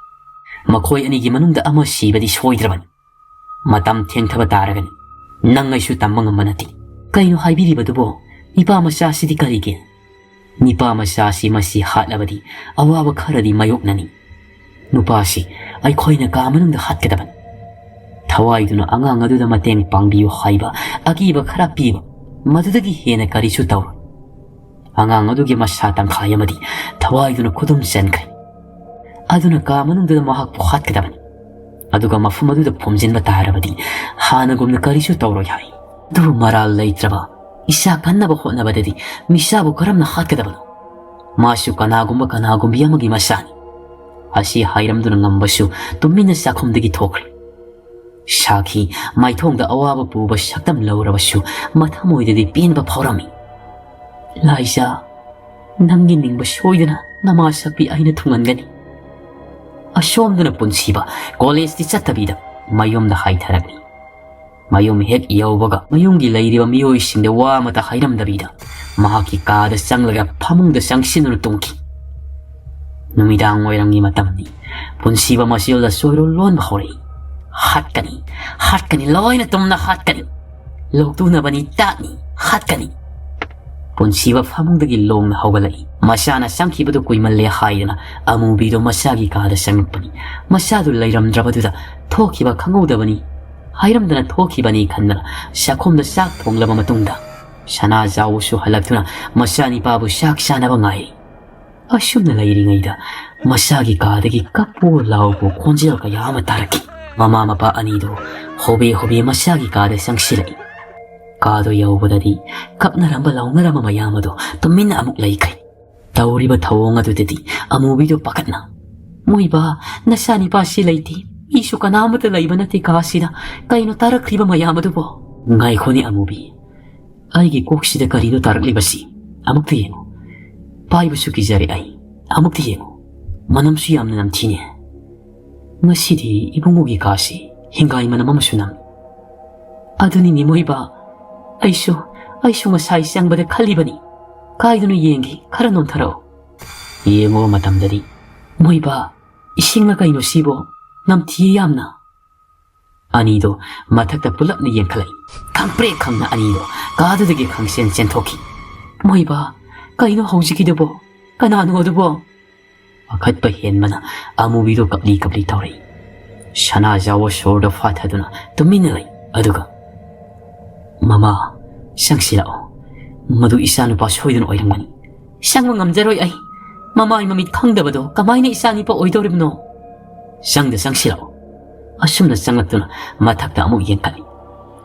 ꯃꯈꯣꯏ ꯑꯅꯤꯒꯤ ꯃꯅꯨꯡꯗ ꯑꯃ ꯁꯤꯕꯗꯤ ꯁꯣꯏꯗ꯭ꯔꯕꯅꯤ꯫ ꯃꯇꯝ ꯊꯦꯡꯊꯕ ꯇꯥꯔꯒꯅꯤ꯫ ꯅꯪ ꯑꯩꯁꯨ ꯇꯝꯕ ꯉꯝꯕ ꯅꯠꯇꯦ꯫ ꯀꯩꯅꯣ ꯍꯥꯏꯕꯤꯔꯤꯕꯗꯨꯕꯣ? ꯅꯤꯄꯥ ꯃꯆꯥ ꯑꯁꯤꯗꯤ ꯀꯔꯤꯒꯤ? ꯅꯤꯄꯥ ꯃꯆꯥ ꯑꯁꯤ ꯃꯁꯤ ꯍꯥꯠꯂꯕꯗꯤ ꯑꯋꯥꯕ ꯈꯔꯗꯤ ꯃꯥꯌꯣꯛꯅꯅꯤ꯫ ꯅꯨꯄꯥꯁꯤ ꯑꯩꯈꯣꯏꯅ ꯀꯥ ꯃꯅꯨꯡꯗ ꯍꯥꯠꯀꯗꯕꯅꯤ꯫ ꯊꯋꯥꯏꯗꯨꯅ ꯑꯉꯥꯡ ꯑꯗꯨꯗ ꯃꯇꯦꯡ ꯄꯥꯡꯕꯤꯌꯨ ꯍꯥꯏꯕ ꯑꯀꯤꯕ ꯈꯔ ꯄꯤꯕ, ꯃꯗꯨꯗꯒꯤ ꯍꯦꯟꯅ ꯀꯔꯤꯁꯨ ꯇꯧꯔꯣꯏ꯫ ꯑꯉꯥꯡ ꯑꯗꯨꯒꯤ ꯃꯁꯥ ꯇꯪꯈꯥꯏ ꯑꯃꯗꯤ ꯊꯋꯥꯏꯗꯨꯅ ꯈꯨꯗꯨꯝ ꯆꯟꯈ꯭ꯔꯦ꯫ ꯑꯗꯨꯅ ꯀꯥ ꯃꯅꯨꯡꯗꯨꯗ ꯃꯍꯥꯛꯄꯨ ꯍꯥꯠꯀꯗꯕꯅꯤ꯫ ꯑꯗꯨꯒ ꯃꯐꯝ ꯑꯗꯨꯗ ꯐꯨꯝꯖꯤꯟꯕ ꯇꯥꯔꯕꯗꯤ ꯍꯥꯟꯅꯒꯨꯝꯅ ꯀꯔꯤꯁꯨ ꯇꯧꯔꯣꯏ ꯍꯥꯏ꯫ ꯑꯗꯨꯕꯨ ꯃꯔꯥꯜ ꯂꯩꯇ꯭ꯔꯕ ꯏꯁꯥ ꯀꯟꯅꯕ ꯍꯣꯠꯅꯕꯗꯗꯤ ꯃꯤꯁꯥꯕꯨ ꯀꯔꯝꯅ ꯍꯥꯠꯀꯗꯕꯅꯣ? ꯃꯥꯁꯨ ꯀꯅꯥꯒꯨꯝꯕ ꯀꯅꯥꯒꯨꯝꯕꯤ ꯑꯃꯒꯤ ꯃꯆꯥꯅꯤ꯫ ꯑꯁꯤ ꯍꯥꯏꯔꯝꯗꯨꯅ ꯉꯝꯕꯁꯨ ꯇꯨꯃꯤꯟꯅ ꯆꯥꯛꯈꯨꯝꯗꯒꯤ ꯊꯣꯛꯈ꯭ꯔꯦ꯫ ꯁꯥꯈꯤ ꯃꯥꯏꯊꯣꯡꯗ ꯑꯋꯥꯕ ꯄꯨꯕ ꯁꯛꯇꯝ ꯂꯧꯔꯕꯁꯨ ꯃꯊꯃꯣꯏꯗꯗꯤ ꯄꯦꯟꯕ ꯐꯥꯎꯔꯝꯃꯤ꯫ "ꯂꯥꯏꯖꯥ, ꯅꯪꯒꯤ ꯅꯤꯡꯕ ꯁꯣꯏꯗꯅ ꯅꯃꯥ ꯁꯛꯄꯤ ꯑꯩꯅ ꯊꯨꯡꯍꯟꯒꯅꯤ꯫" ꯑꯁꯣꯝꯗꯅ ꯄꯨꯟꯁꯤꯕ ꯀꯣꯂꯦꯖꯇꯤ ꯆꯠꯇꯕꯤꯗ ꯃꯌꯨꯝꯗ ꯍꯥꯏꯊꯔꯛꯂꯤ꯫ ꯃꯌꯨꯝ ꯍꯦꯛ ꯌꯧꯕꯒ ꯃꯌꯨꯝꯒꯤ ꯂꯩꯔꯤꯕ ꯃꯤꯑꯣꯏꯁꯤꯡꯗ ꯋꯥ ꯑꯃꯇ ꯍꯥꯏꯔꯝꯗꯕꯤꯗ ꯃꯍꯥꯛꯀꯤ ꯀꯥꯗ ꯆꯪꯂꯒ ꯐꯃꯨꯡꯗ ꯆꯪꯁꯤꯟꯗꯨꯅ ꯇꯨꯝꯈꯤ꯫ ꯅꯨꯃꯤꯗꯥꯡ ꯋꯥꯏꯔꯝꯒꯤ ꯃꯇꯝꯅꯤ꯫ ꯄꯨꯟꯁꯤꯕ ꯃꯆꯤꯜꯗ ꯆꯣꯏꯔꯣꯜ ꯂꯣꯟꯕ ꯍꯧꯔꯛꯏ꯫ "ꯍꯥꯠꯀꯅꯤ, ꯍꯥꯠꯀꯅꯤ, ꯂꯣꯏꯅ ꯇꯨꯝꯅ ꯍꯥꯠꯀꯅꯤ꯫ ꯂꯧꯇꯨꯅꯕꯅꯤ, ꯇꯥꯠꯅꯤ, ꯍꯥꯠꯀꯅꯤ꯫" ꯄꯨꯟꯁꯤꯕ ꯐꯃꯨꯡꯗꯒꯤ ꯂꯣꯡꯅ ꯍꯧꯒꯠꯂꯛꯏ꯫ ꯃꯆꯥꯅ ꯆꯪꯈꯤꯕꯗꯨ ꯀꯨꯏꯃꯜꯂꯦ ꯍꯥꯏꯗꯅ ꯑꯃꯨꯕꯤꯗꯣ ꯃꯆꯥꯒꯤ ꯀꯥꯗ ꯆꯪꯉꯛꯄꯅꯤ꯫ ꯃꯆꯥꯗꯨ ꯂꯩꯔꯝꯗ꯭ꯔꯕꯗꯨꯗ ꯊꯣꯛꯈꯤꯕ ꯈꯪꯍꯧꯗꯕꯅꯤ꯫ ꯍꯥꯏꯔꯝꯗꯅ ꯊꯣꯛꯈꯤꯕꯅꯤ ꯈꯟꯗꯅ ꯆꯥꯛꯈꯨꯝꯗ ꯆꯥꯛ ꯊꯣꯡꯂꯕ ꯃꯇꯨꯡꯗ ꯁꯅꯥꯖꯥꯎꯁꯨ ꯍꯜꯂꯛꯇꯨꯅ ꯃꯆꯥꯅꯤꯄꯥꯕꯨ ꯆꯥꯛ ꯆꯥꯅꯕ ꯉꯥꯏꯔꯤ꯫ ꯑꯁꯨꯝꯅ ꯂꯩꯔꯤꯉꯩꯗ ꯃꯆꯥꯒꯤ ꯀꯥꯗꯒꯤ ꯀꯞꯄꯨ ꯂꯥꯎꯕ ꯈꯣꯟꯖꯦꯜ ꯀꯌꯥ ꯑꯃ ꯇꯥꯔꯛꯈꯤ꯫ ꯃꯃꯥ ꯃꯄꯥ ꯑꯅꯤꯗꯨ ꯍꯣꯕꯦ ꯍꯣꯕꯦ ꯃꯆꯥꯒꯤ ꯀꯥꯗ ꯆꯪꯁꯤꯜꯂꯛꯏ꯫ ꯀꯥꯗꯣ ꯌꯧꯕꯗꯗꯤ ꯀꯞꯅꯔꯝꯕ ꯂꯥꯎꯅꯔꯝꯕ ꯃꯌꯥꯝ ꯑꯗꯨ ꯇꯨꯃꯤꯟꯅ ꯑꯃꯨꯛ ꯂꯩꯈ꯭ꯔꯦ꯫ ꯇꯧꯔꯤꯕ ꯊꯧꯑꯣꯡ ꯑꯗꯨꯗꯗꯤ ꯑꯃꯨꯕꯤꯗꯣ ꯄꯥꯈꯠꯅ, "ꯃꯣꯏꯕꯥ, ꯅꯆꯥꯅꯤꯄꯥꯁꯤ ꯂꯩꯇꯦ, ꯃꯤꯁꯨ ꯀꯅꯥ ꯑꯃꯠꯇ ꯂꯩꯕ ꯅꯠꯇꯦ ꯀꯥꯁꯤꯗ, ꯀꯩꯅꯣ ꯇꯥꯔꯛꯂꯤꯕ ꯃꯌꯥꯝ ꯑꯗꯨꯕꯣ?" "ꯉꯥꯏꯈꯣꯅꯦ ꯑꯃꯨꯕꯤ, ꯑꯩꯒꯤ ꯀꯣꯛꯁꯤꯗ ꯀꯔꯤꯅꯣ ꯇꯥꯔꯛꯂꯤꯕꯁꯤ? ꯑꯃꯨꯛꯇ ꯌꯦꯡꯉꯨ꯫ ꯄꯥꯏꯕꯁꯨ ꯀꯤꯖꯔꯦ ꯑꯩ꯫ ꯑꯃꯨꯛꯇ ꯌꯦꯡꯉꯨ꯫ ꯃꯅꯝꯁꯨ ꯌꯥꯝꯅ ꯅꯝꯊꯤꯅꯦ꯫ ꯉꯁꯤꯗꯤ ꯏꯕꯨꯡꯉꯣꯒꯤ ꯀꯥꯁꯤ ꯍꯤꯡꯒꯥꯏ ꯃꯅꯝ ꯑꯃꯁꯨ ꯅꯝꯃꯤ꯫" "ꯑꯗꯨꯅꯤꯅꯦ ꯃꯣꯏꯕꯥ, ꯑꯩꯁꯨ, ꯑꯩꯁꯨ ꯉꯁꯥꯏ ꯆꯪꯕꯗ ꯈꯜꯂꯤꯕꯅꯤ꯫ ꯀꯥꯏꯗꯅꯣ ꯌꯦꯡꯒꯦ, ꯈꯔ ꯅꯣꯟꯊꯔꯛꯑꯣ꯫ ꯌꯦꯡꯉꯨꯕ ꯃꯇꯝꯗꯗꯤ, "ꯃꯣꯏꯕꯥ, ꯏꯁꯤꯡꯂ ꯀꯩꯅꯣ ꯁꯤꯕꯣ? ꯅꯝꯊꯤꯌꯦ ꯌꯥꯝꯅ"꯫ ꯑꯅꯤꯗꯣ ꯃꯊꯛꯇ ꯄꯨꯂꯞꯅ ꯌꯦꯡꯈꯠꯂꯛꯏ꯫ ꯈꯪꯄ꯭ꯔꯦꯛ ꯈꯪꯅ ꯑꯅꯤꯗꯣ ꯀꯥꯗꯨꯗꯒꯤ ꯈꯪꯆꯦꯟ ꯆꯦꯟꯊꯣꯛꯈꯤ꯫ "ꯃꯣꯏꯕꯥ, ꯀꯩꯅꯣ ꯍꯧꯖꯤꯛꯀꯤꯗꯨꯕꯣ? ꯀꯅꯥꯅꯣ ꯑꯗꯨꯕꯣ?" ꯄꯥꯈꯠꯄ ꯍꯦꯟꯕꯅ ꯑꯃꯨꯕꯤꯗꯣ ꯀꯞꯂꯤ ꯀꯞꯂꯤ ꯇꯧꯔꯛꯏ꯫ ꯁꯅꯥꯖꯥꯎꯕ ꯁꯣꯔꯗꯣ ꯐꯥꯊꯗꯨꯅ ꯇꯨꯃꯤꯟꯅ ꯂꯩ꯫ ꯑꯗꯨꯒ, "ꯃꯃꯥ, ꯆꯪꯁꯤꯜꯂꯛꯑꯣ꯫ ꯃꯗꯨ ꯏꯆꯥꯅꯨꯄꯥ ꯁꯣꯏꯗꯅ ꯑꯣꯏꯔꯝꯒꯅꯤ꯫ ꯆꯪꯕ ꯉꯝꯖꯔꯣꯏ ꯑꯩ꯫ ꯃꯃꯥꯏ ꯃꯃꯤꯠ ꯈꯪꯗꯕꯗꯣ ꯀꯃꯥꯏꯅ ꯏꯆꯥꯅꯨꯄꯥ ꯑꯣꯏꯗꯧꯔꯤꯕꯅꯣ? ꯆꯪꯗ ꯆꯪꯁꯤꯜꯂꯛꯑꯣ"꯫ ꯑꯁꯨꯝꯅ ꯆꯪꯂꯛꯇꯨꯅ ꯃꯊꯛꯇ ꯑꯃꯨꯛ ꯌꯦꯡꯈꯠꯂꯤ꯫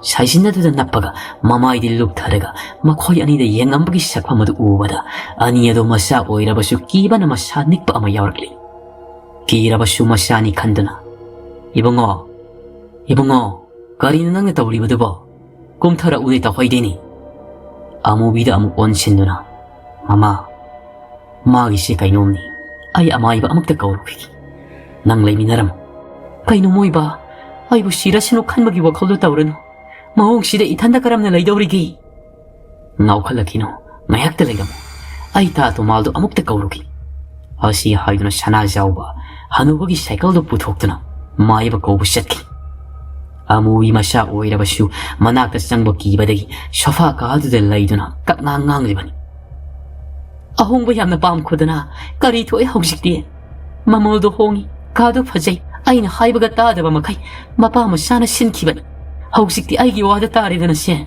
ꯁꯥꯏꯖꯤꯟ ꯑꯗꯨꯗ ꯅꯞꯄꯒ ꯃꯃꯥꯏꯗꯤ ꯂꯨꯞꯊꯔꯒ ꯃꯈꯣꯏ ꯑꯅꯤꯗ ꯌꯦꯡꯉꯝꯕꯒꯤ ꯁꯛꯐꯝ ꯑꯗꯨ ꯎꯕꯗ, ꯑꯅꯤ ꯑꯗꯨ ꯃꯆꯥ ꯑꯣꯏꯔꯕꯁꯨ ꯀꯤꯕꯅ ꯃꯁꯥ ꯅꯤꯛꯄ ꯑꯃ ꯌꯥꯎꯔꯛꯂꯤ꯫ ꯀꯤꯔꯕꯁꯨ ꯃꯆꯥꯅꯤ ꯈꯟꯗꯨꯅ, "ꯏꯕꯨꯡꯉꯣ, ꯏꯕꯨꯡꯉꯣ, ꯀꯔꯤꯅꯣ ꯅꯪꯅ ꯇꯧꯔꯤꯕꯗꯨꯕꯣ? ꯀꯨꯝꯊꯔꯛꯎꯅꯦ ꯇꯧꯍꯩꯗꯦꯅꯦ"꯫ ꯑꯃꯨꯕꯤꯗ ꯑꯃꯨꯛ ꯑꯣꯟꯁꯤꯟꯗꯨꯅ, "ꯃꯃꯥ, ꯃꯥꯒꯤꯁꯦ ꯀꯩꯅꯣꯝꯅꯤ꯫ ꯑꯩ ꯑꯃꯥꯏꯕ ꯑꯃꯨꯛꯇ ꯀꯧꯔꯨꯈꯤꯒꯦ꯫ ꯅꯪ ꯂꯩꯃꯤꯟꯅꯔꯝꯃꯨ"꯫ "ꯀꯩꯅꯣ ꯃꯣꯏꯕꯥ, ꯑꯩꯕꯨ ꯁꯤꯔꯁꯅꯨ ꯈꯟꯕꯒꯤ ꯋꯥꯈꯜꯗꯣ ꯇꯧꯔꯅꯨ꯫ ꯃꯑꯣꯡꯁꯤꯗ ꯏꯊꯟꯗ ꯀꯔꯝꯅ ꯂꯩꯗꯧꯔꯤꯒꯦ?" "ꯉꯥꯎꯈꯠꯂꯛꯈꯤꯅꯣ, ꯉꯥꯏꯍꯥꯛꯇ ꯂꯩꯔꯝꯃꯨ꯫ ꯑꯩ ꯇꯥ ꯇꯣꯃꯥꯜꯗꯣ ꯑꯃꯨꯛꯇ ꯀꯧꯔꯨꯒꯦ"꯫ ꯑꯁꯤ ꯍꯥꯏꯗꯨꯅ ꯁꯅꯥꯖꯥꯎꯕ ꯍꯅꯨꯕꯒꯤ ꯁꯥꯏꯀꯜꯗꯨ ꯄꯨꯊꯣꯛꯇꯨꯅ ꯃꯥꯏꯕ ꯀꯧꯕ ꯆꯠꯈꯤ꯫ ꯑꯃꯨꯕꯤ ꯃꯆꯥ ꯑꯣꯏꯔꯕꯁꯨ ꯃꯅꯥꯛꯇ ꯆꯪꯕ ꯀꯤꯕꯗꯒꯤ ꯁꯣꯐꯥ ꯀꯥꯗꯨꯗ ꯂꯩꯗꯨꯅ ꯀꯞꯉꯥꯡ ꯉꯥꯡꯂꯤꯕꯅꯤ꯫ "ꯑꯍꯣꯡꯕ ꯌꯥꯝꯅ ꯄꯥꯝꯈꯣꯗꯅ ꯀꯔꯤ ꯊꯣꯛꯑꯦ ꯍꯧꯖꯤꯛꯇꯤ? ꯃꯃꯜꯗꯣ ꯍꯣꯡꯉꯤ, ꯀꯥꯗꯣ ꯐꯖꯩ, ꯑꯩꯅ ꯍꯥꯏꯕꯒ ꯇꯥꯗꯕ ꯃꯈꯩ ꯃꯄꯥ ꯃꯆꯥꯅ ꯁꯤꯟꯈꯤꯕꯅꯤ꯫ ꯍꯧꯖꯤꯛꯇꯤ ꯑꯩꯒꯤ ꯋꯥꯗ ꯇꯥꯔꯦꯗꯅ ꯁꯦ"꯫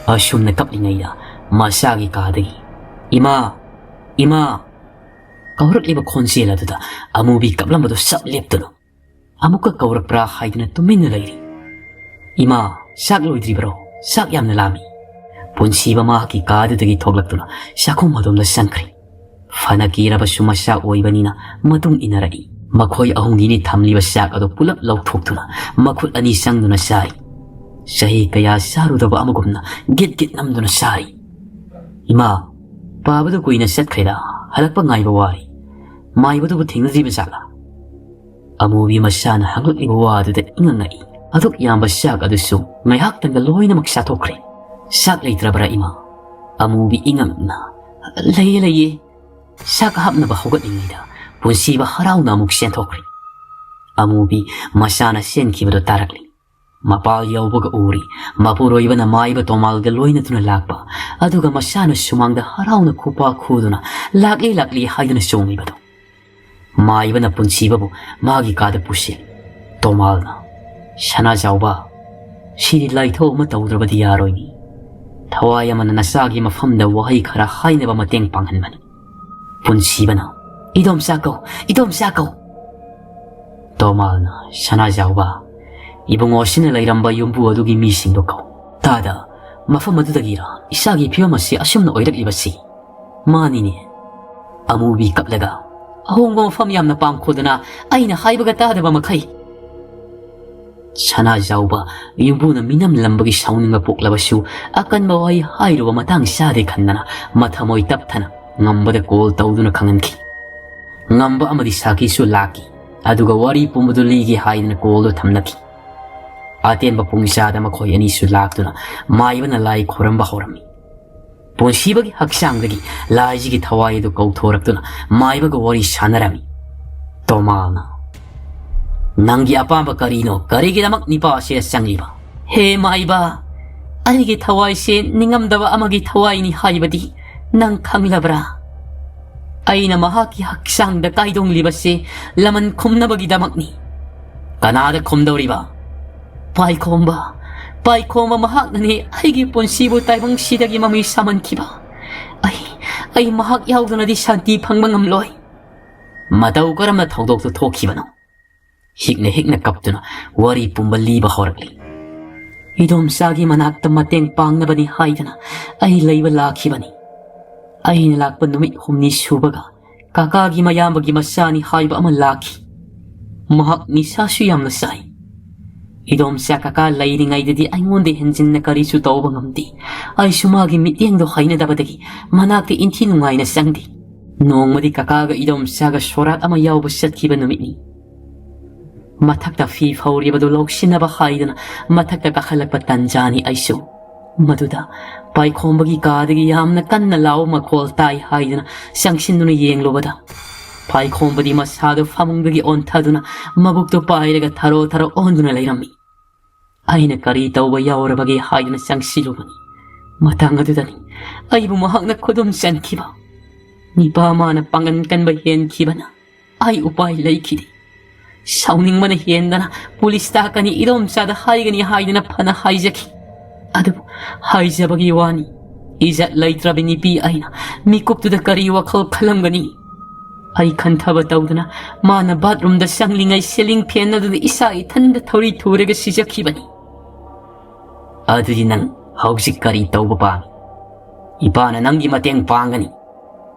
ꯑꯁꯨꯝꯅ ꯀꯞꯂꯤꯉꯩꯗ ꯃꯆꯥꯒꯤ ꯀꯥꯗꯒꯤ, "ꯏꯃꯥ, ꯏꯃꯥ" ꯀꯧꯔꯛꯂꯤꯕ ꯈꯣꯟꯖꯦꯜ ꯑꯗꯨꯗ ꯑꯃꯨꯕꯤ ꯀꯞꯂꯝꯕꯗꯨ ꯁꯞ ꯂꯦꯞꯇꯨꯅ ꯑꯃꯨꯛꯀ ꯀꯧꯔꯛꯄ꯭ꯔꯥ ꯍꯥꯏꯗꯨꯅ ꯇꯨꯃꯤꯟꯅ ꯂꯩꯔꯤ꯫ "ꯏꯃꯥ, ꯆꯥꯛ ꯂꯣꯏꯗ꯭ꯔꯤꯕꯔꯣ? ꯆꯥꯛ ꯌꯥꯝꯅ ꯂꯥꯝꯃꯤ"꯫ ꯄꯨꯟꯁꯤꯕ ꯃꯍꯥꯛꯀꯤ ꯀꯥꯗꯨꯗꯒꯤ ꯊꯣꯛꯂꯛꯇꯨꯅ ꯆꯥꯛꯈꯨꯝ ꯑꯗꯣꯝꯗ ꯆꯪꯈ꯭ꯔꯦ꯫ ꯐꯅ ꯀꯤꯔꯕꯁꯨ ꯃꯆꯥ ꯑꯣꯏꯕꯅꯤꯅ ꯃꯇꯨꯡ ꯏꯟꯅꯔꯛꯏ꯫ ꯃꯈꯣꯏ ꯑꯍꯨꯝꯒꯤꯅꯤ ꯊꯝꯂꯤꯕ ꯆꯥꯛ ꯑꯗꯨ ꯄꯨꯂꯞ ꯂꯧꯊꯣꯛꯇꯨꯅ ꯃꯈꯨꯠ ꯑꯅꯤ ꯆꯪꯗꯨꯅ ꯆꯥꯔꯤ꯫ ꯆꯍꯤ ꯀꯌꯥ ꯆꯥꯔꯨꯗꯕ ꯑꯃꯒꯨꯝꯅ ꯒꯤꯠ ꯒꯤꯠ ꯅꯝꯗꯨꯅ ꯆꯥꯔꯤ꯫ "ꯏꯃꯥ, ꯄꯥꯕꯗꯨ ꯀꯨꯏꯅ ꯆꯠꯈ꯭ꯔꯦꯗ, ꯍꯜꯂꯛꯄ ꯉꯥꯏꯕ ꯋꯥꯔꯦ꯫ ꯃꯥꯏꯕꯗꯨꯕꯨ ꯊꯦꯡꯅꯗ꯭ꯔꯤꯕ ꯖꯥꯠꯂꯥ?" ꯑꯃꯨꯕꯤ ꯃꯆꯥꯅ ꯍꯪꯂꯛꯂꯤꯕ ꯋꯥ ꯑꯗꯨꯗ ꯏꯉꯛ ꯉꯛꯏ꯫ ꯑꯗꯨꯛ ꯌꯥꯝꯕ ꯆꯥꯛ ꯑꯗꯨꯁꯨ ꯉꯥꯏꯍꯥꯛꯇꯪꯗ ꯂꯣꯏꯅꯃꯛ ꯆꯥꯊꯣꯛꯈ꯭ꯔꯦ꯫ "ꯆꯥꯛ ꯂꯩꯇ꯭ꯔꯕ꯭ꯔꯥ, ꯏꯃꯥ?" ꯑꯃꯨꯕꯤ ꯏꯉꯛꯅ, "ꯂꯩꯌꯦ, ꯂꯩꯌꯦ"꯫ ꯆꯥꯛ ꯍꯥꯞꯅꯕ ꯍꯧꯒꯠꯂꯤꯉꯩꯗ ꯄꯨꯟꯁꯤꯕ ꯍꯔꯥꯎꯅ ꯑꯃꯨꯛ ꯆꯦꯟꯊꯣꯛꯈ꯭ꯔꯦ꯫ ꯑꯃꯨꯕꯤ ꯃꯆꯥꯅ ꯆꯦꯟꯈꯤꯕꯗꯨ ꯇꯥꯔꯛꯂꯤ꯫ ꯃꯄꯥꯜ ꯌꯧꯕꯒ ꯎꯔꯤ, ꯃꯄꯨꯔꯣꯏꯕꯅ ꯃꯥꯏꯕ ꯇꯣꯃꯥꯜꯒ ꯂꯣꯏꯅꯗꯨꯅ ꯂꯥꯛꯄ, ꯑꯗꯨꯒ ꯃꯆꯥꯅ ꯁꯨꯃꯥꯡꯗ ꯍꯔꯥꯎꯅ ꯈꯨꯄꯥ ꯈꯨꯗꯨꯅ, "ꯂꯥꯛꯂꯤ, ꯂꯥꯛꯂꯤ" ꯍꯥꯏꯗꯨꯅ ꯆꯣꯡꯂꯤꯕꯗꯨ꯫ ꯃꯥꯏꯕꯅ ꯄꯨꯟꯁꯤꯕꯕꯨ ꯃꯥꯒꯤ ꯀꯥꯗ ꯄꯨꯁꯤꯜꯂꯤ꯫ ꯇꯣꯃꯥꯜꯅ, "ꯁꯅꯥꯖꯥꯎꯕ, ꯁꯤꯗꯤ ꯂꯥꯏꯊꯣꯛ ꯑꯃ ꯇꯧꯗ꯭ꯔꯕꯗꯤ ꯌꯥꯔꯣꯏꯅꯤ꯫ ꯊꯋꯥꯏ ꯑꯃꯅ ꯅꯆꯥꯒꯤ ꯃꯐꯝꯗ ꯋꯥꯍꯩ ꯈꯔ ꯍꯥꯏꯅꯕ ꯃꯇꯦꯡ ꯄꯥꯡꯍꯟꯕꯅꯤ"꯫ ꯄꯨꯟꯁꯤꯕꯅ, "ꯏꯗꯣꯝꯆꯥ ꯀꯧ, ꯏꯗꯣꯝꯆꯥ ꯀꯧ"꯫ ꯇꯣꯃꯥꯜꯅ, "ꯁꯅꯥꯖꯥꯎꯕ, ꯏꯕꯨꯡꯉꯣꯁꯤꯅ ꯂꯩꯔꯝꯕ ꯌꯨꯝꯕꯨ ꯑꯗꯨꯒꯤ ꯃꯤꯁꯤꯡꯗꯣ ꯀꯧ꯫ ꯇꯥꯗ, ꯃꯐꯝ ꯑꯗꯨꯗꯒꯤꯔ ꯏꯆꯥꯒꯤ ꯐꯤꯕꯝ ꯑꯁꯤ ꯑꯁꯨꯝꯅ ꯑꯣꯏꯔꯛꯂꯤꯕꯁꯤ?" "ꯃꯥꯅꯤꯅꯦ"꯫ ꯑꯃꯨꯕꯤ ꯀꯞꯂꯒ, "ꯑꯍꯣꯡꯕ ꯃꯐꯝ ꯌꯥꯝꯅ ꯄꯥꯝꯈꯣꯗꯅ ꯑꯩꯅ ꯍꯥꯏꯕꯒ ꯇꯥꯗꯕ ꯃꯈꯩ"꯫ ꯁꯅꯥꯖꯥꯎꯕ ꯌꯨꯝꯕꯨꯅ ꯃꯤꯅꯝꯂꯝꯕꯒꯤ ꯁꯥꯎꯅꯤꯡꯕ ꯄꯣꯛꯂꯕꯁꯨ, ꯑꯀꯟꯕ ꯋꯥꯍꯩ ꯍꯥꯏꯔꯨꯕ ꯃꯇꯥꯡ ꯆꯥꯗꯦ ꯈꯟꯗꯅ ꯃꯊꯃꯣꯏ ꯇꯞꯊꯅ ꯉꯝꯕꯗ ꯀꯣꯜ ꯇꯧꯗꯨꯅ ꯈꯪꯍꯟꯈꯤ꯫ ꯉꯝꯕ ꯑꯃꯗꯤ ꯁꯥꯈꯤꯁꯨ ꯂꯥꯛꯈꯤ, ꯑꯗꯨꯒ ꯋꯥꯔꯤ ꯄꯨꯝꯕꯗꯨ ꯂꯤꯒꯦ ꯍꯥꯏꯗꯨꯅ ꯀꯣꯜꯗꯨ ꯊꯝꯅꯈꯤ꯫ ꯑꯇꯦꯟꯕ ꯄꯨꯡ ꯆꯥꯗ ꯃꯈꯣꯏ ꯑꯅꯤꯁꯨ ꯂꯥꯛꯇꯨꯅ ꯃꯥꯏꯕꯅ ꯂꯥꯏ ꯈꯣꯏꯔꯝꯕ ꯍꯧꯔꯝꯃꯤ꯫ ꯄꯨꯟꯁꯤꯕꯒꯤ ꯍꯛꯆꯥꯡꯗꯒꯤ ꯂꯥꯏꯁꯤꯒꯤ ꯊꯋꯥꯏ ꯑꯗꯨ ꯀꯧꯊꯣꯔꯛꯇꯨꯅ ꯃꯥꯏꯕꯒ ꯋꯥꯔꯤ ꯁꯥꯟꯅꯔꯝꯃꯤ꯫ ꯇꯣꯃꯥꯜꯅ, "ꯅꯪꯒꯤ ꯑꯄꯥꯝꯕ ꯀꯔꯤꯅꯣ? ꯀꯔꯤꯒꯤꯗꯃꯛ ꯅꯤꯄꯥ ꯑꯁꯤꯗ ꯆꯪꯂꯤꯕ?" "ꯍꯦ ꯃꯥꯏꯕ, ꯑꯩꯒꯤ ꯊꯋꯥꯏꯁꯦ ꯅꯤꯡꯉꯝꯗꯕ ꯑꯃꯒꯤ ꯊꯋꯥꯏꯅꯤ ꯍꯥꯏꯕꯗꯤ ꯅꯪ ꯈꯪꯂꯕ꯭ꯔꯥ? ꯑꯩꯅ ꯃꯍꯥꯛꯀꯤ ꯍꯛꯆꯥꯡꯗ ꯀꯥꯏꯗꯣꯡꯂꯤꯕꯁꯦ ꯂꯃꯟ ꯈꯨꯝꯅꯕꯒꯤꯗꯃꯛꯅꯤ"꯫ "ꯀꯅꯥꯗ ꯈꯨꯝꯗꯧꯔꯤꯕ?" "ꯄꯥꯏꯈꯣꯝꯕ, ꯄꯥꯏꯈꯣꯝꯕ ꯃꯍꯥꯛꯅꯅꯤ ꯑꯩꯒꯤ ꯄꯨꯟꯁꯤꯕꯨ ꯇꯥꯏꯕꯪꯁꯤꯗꯒꯤ ꯃꯃꯩ ꯁꯥꯃꯟꯈꯤꯕ꯫ ꯑꯩ, ꯑꯩ ꯃꯍꯥꯛ ꯌꯥꯎꯗꯅꯗꯤ ꯁꯥꯟꯇꯤ ꯐꯪꯕ ꯉꯝꯂꯣꯏ"꯫ ꯃꯇꯧ ꯀꯔꯝꯅ ꯊꯧꯗꯣꯛꯇꯨ ꯊꯣꯛꯈꯤꯕꯅꯣ? ꯍꯤꯛꯅ ꯍꯤꯛꯅ ꯀꯞꯇꯨꯅ ꯋꯥꯔꯤ ꯄꯨꯝꯕ ꯂꯤꯕ ꯍꯧꯔꯛꯂꯤ꯫ "ꯏꯗꯣꯝꯆꯥꯒꯤ ꯃꯅꯥꯛꯇ ꯃꯇꯦꯡ ꯄꯥꯡꯅꯕꯅꯤ ꯍꯥꯏꯗꯅ ꯑꯩ ꯂꯩꯕ ꯂꯥꯛꯈꯤꯕꯅꯤ꯫ ꯑꯩꯅ ꯂꯥꯛꯄ ꯅꯨꯃꯤꯠ ꯍꯨꯝꯅꯤ ꯁꯨꯕꯒ ꯀꯥꯀꯥꯒꯤ ꯃꯌꯥꯝꯕꯒꯤ ꯃꯆꯥꯅꯤ ꯍꯥꯏꯕ ꯑꯃ ꯂꯥꯛꯈꯤ꯫ ꯃꯍꯥꯛ ꯅꯤꯁꯥꯁꯨ ꯌꯥꯝꯅ ꯆꯥꯏ꯫ ꯏꯗꯣꯝꯆꯥ ꯀꯥꯀꯥ ꯂꯩꯔꯤꯉꯩꯗꯗꯤ ꯑꯩꯉꯣꯟꯗ ꯍꯦꯟꯖꯤꯟꯅ ꯀꯔꯤꯁꯨ ꯇꯧꯕ ꯉꯝꯗꯦ꯫ ꯑꯩꯁꯨ ꯃꯥꯒꯤ ꯃꯤꯠꯌꯦꯡꯗꯣ ꯍꯩꯅꯗꯕꯗꯒꯤ ꯃꯅꯥꯛꯇ ꯏꯟꯊꯤ ꯅꯨꯡꯉꯥꯏꯅ ꯆꯪꯗꯦ꯫ ꯅꯣꯡꯃꯗꯤ ꯀꯥꯀꯥꯒ ꯏꯗꯣꯝꯆꯥꯒ ꯁꯣꯔꯥꯠ ꯑꯃ ꯌꯥꯎꯕ ꯆꯠꯈꯤꯕ ꯅꯨꯃꯤꯠꯅꯤ꯫ ꯃꯊꯛꯇ ꯐꯤ ꯐꯧꯔꯤꯕꯗꯨ ꯂꯧꯁꯤꯟꯅꯕ ꯍꯥꯏꯗꯨꯅ ꯃꯊꯛꯇ ꯀꯥꯈꯠꯂꯛꯄ ꯇꯟꯖꯥꯅꯤ ꯑꯩꯁꯨ꯫ ꯃꯗꯨꯗ ꯄꯥꯏꯈꯣꯝꯕꯒꯤ ꯀꯥꯗꯒꯤ ꯌꯥꯝꯅ ꯀꯟꯅ ꯂꯥꯎꯕ ꯃꯈꯣꯜ ꯇꯥꯏ ꯍꯥꯏꯗꯨꯅ ꯆꯪꯁꯤꯟꯗꯨꯅ ꯌꯦꯡꯂꯨꯕꯗ, ꯄꯥꯏꯈꯣꯝꯕꯗꯤ ꯃꯁꯥꯗꯨ ꯐꯃꯨꯡꯗꯒꯤ ꯑꯣꯟꯊꯗꯨꯅ ꯃꯕꯨꯛꯇꯨ ꯄꯥꯏꯔꯒ ꯊꯔꯣ ꯊꯔꯣ ꯑꯣꯟꯗꯨꯅ ꯂꯩꯔꯝꯃꯤ꯫ ꯑꯩꯅ ꯀꯔꯤ ꯇꯧꯕ ꯌꯥꯎꯔꯕꯒꯦ ꯍꯥꯏꯗꯨꯅ ꯆꯪꯁꯤꯜꯂꯨꯕꯅꯤ꯫ ꯃꯇꯥꯡ ꯑꯗꯨꯗꯅꯤ ꯑꯩꯕꯨ ꯃꯍꯥꯛꯅ ꯈꯨꯗꯨꯝ ꯆꯟꯈꯤꯕ꯫ ꯅꯤꯄꯥ ꯃꯥꯅ ꯄꯥꯡꯒꯟ ꯀꯟꯕ ꯍꯦꯟꯈꯤꯕꯅ ꯑꯩ ꯎꯄꯥꯏ ꯂꯩꯈꯤꯗꯦ꯫ ꯁꯥꯎꯅꯤꯡꯕꯅ ꯍꯦꯟꯗꯅ ꯄꯨꯂꯤꯁ ꯇꯥꯛꯀꯅꯤ, ꯏꯗꯣꯝꯆꯥꯗ ꯍꯥꯏꯒꯅꯤ ꯍꯥꯏꯗꯨꯅ ꯐꯅ ꯍꯥꯏꯖꯈꯤ꯫ ꯑꯗꯨꯕꯨ ꯍꯥꯏꯖꯕꯒꯤ ꯋꯥꯅꯤ, ꯏꯖꯠ ꯂꯩꯇ꯭ꯔꯕꯤ ꯅꯨꯄꯤ ꯑꯩꯅ ꯃꯤꯀꯨꯞꯇꯨꯗ ꯀꯔꯤ ꯋꯥꯈꯜ ꯈꯜꯂꯝꯒꯅꯤ? ꯑꯩ ꯈꯟꯊꯕ ꯇꯧꯗꯅ ꯃꯥꯅ ꯕꯥꯠꯔꯨꯝꯗ ꯆꯪꯂꯤꯉꯩ ꯁꯤꯂꯤꯡ ꯐꯦꯟ ꯑꯗꯨꯗ ꯏꯁꯥ ꯏꯊꯟꯗ ꯊꯧꯔꯤ ꯊꯨꯔꯒ ꯁꯤꯖꯈꯤꯕꯅꯤ꯫ ꯑꯗꯨꯗꯤ ꯅꯪ ꯍꯧꯖꯤꯛ ꯀꯔꯤ ꯇꯧꯕ ꯄꯥꯝꯃꯤ? ꯏꯄꯥꯅ ꯅꯪꯒꯤ ꯃꯇꯦꯡ ꯄꯥꯡꯒꯅꯤ꯫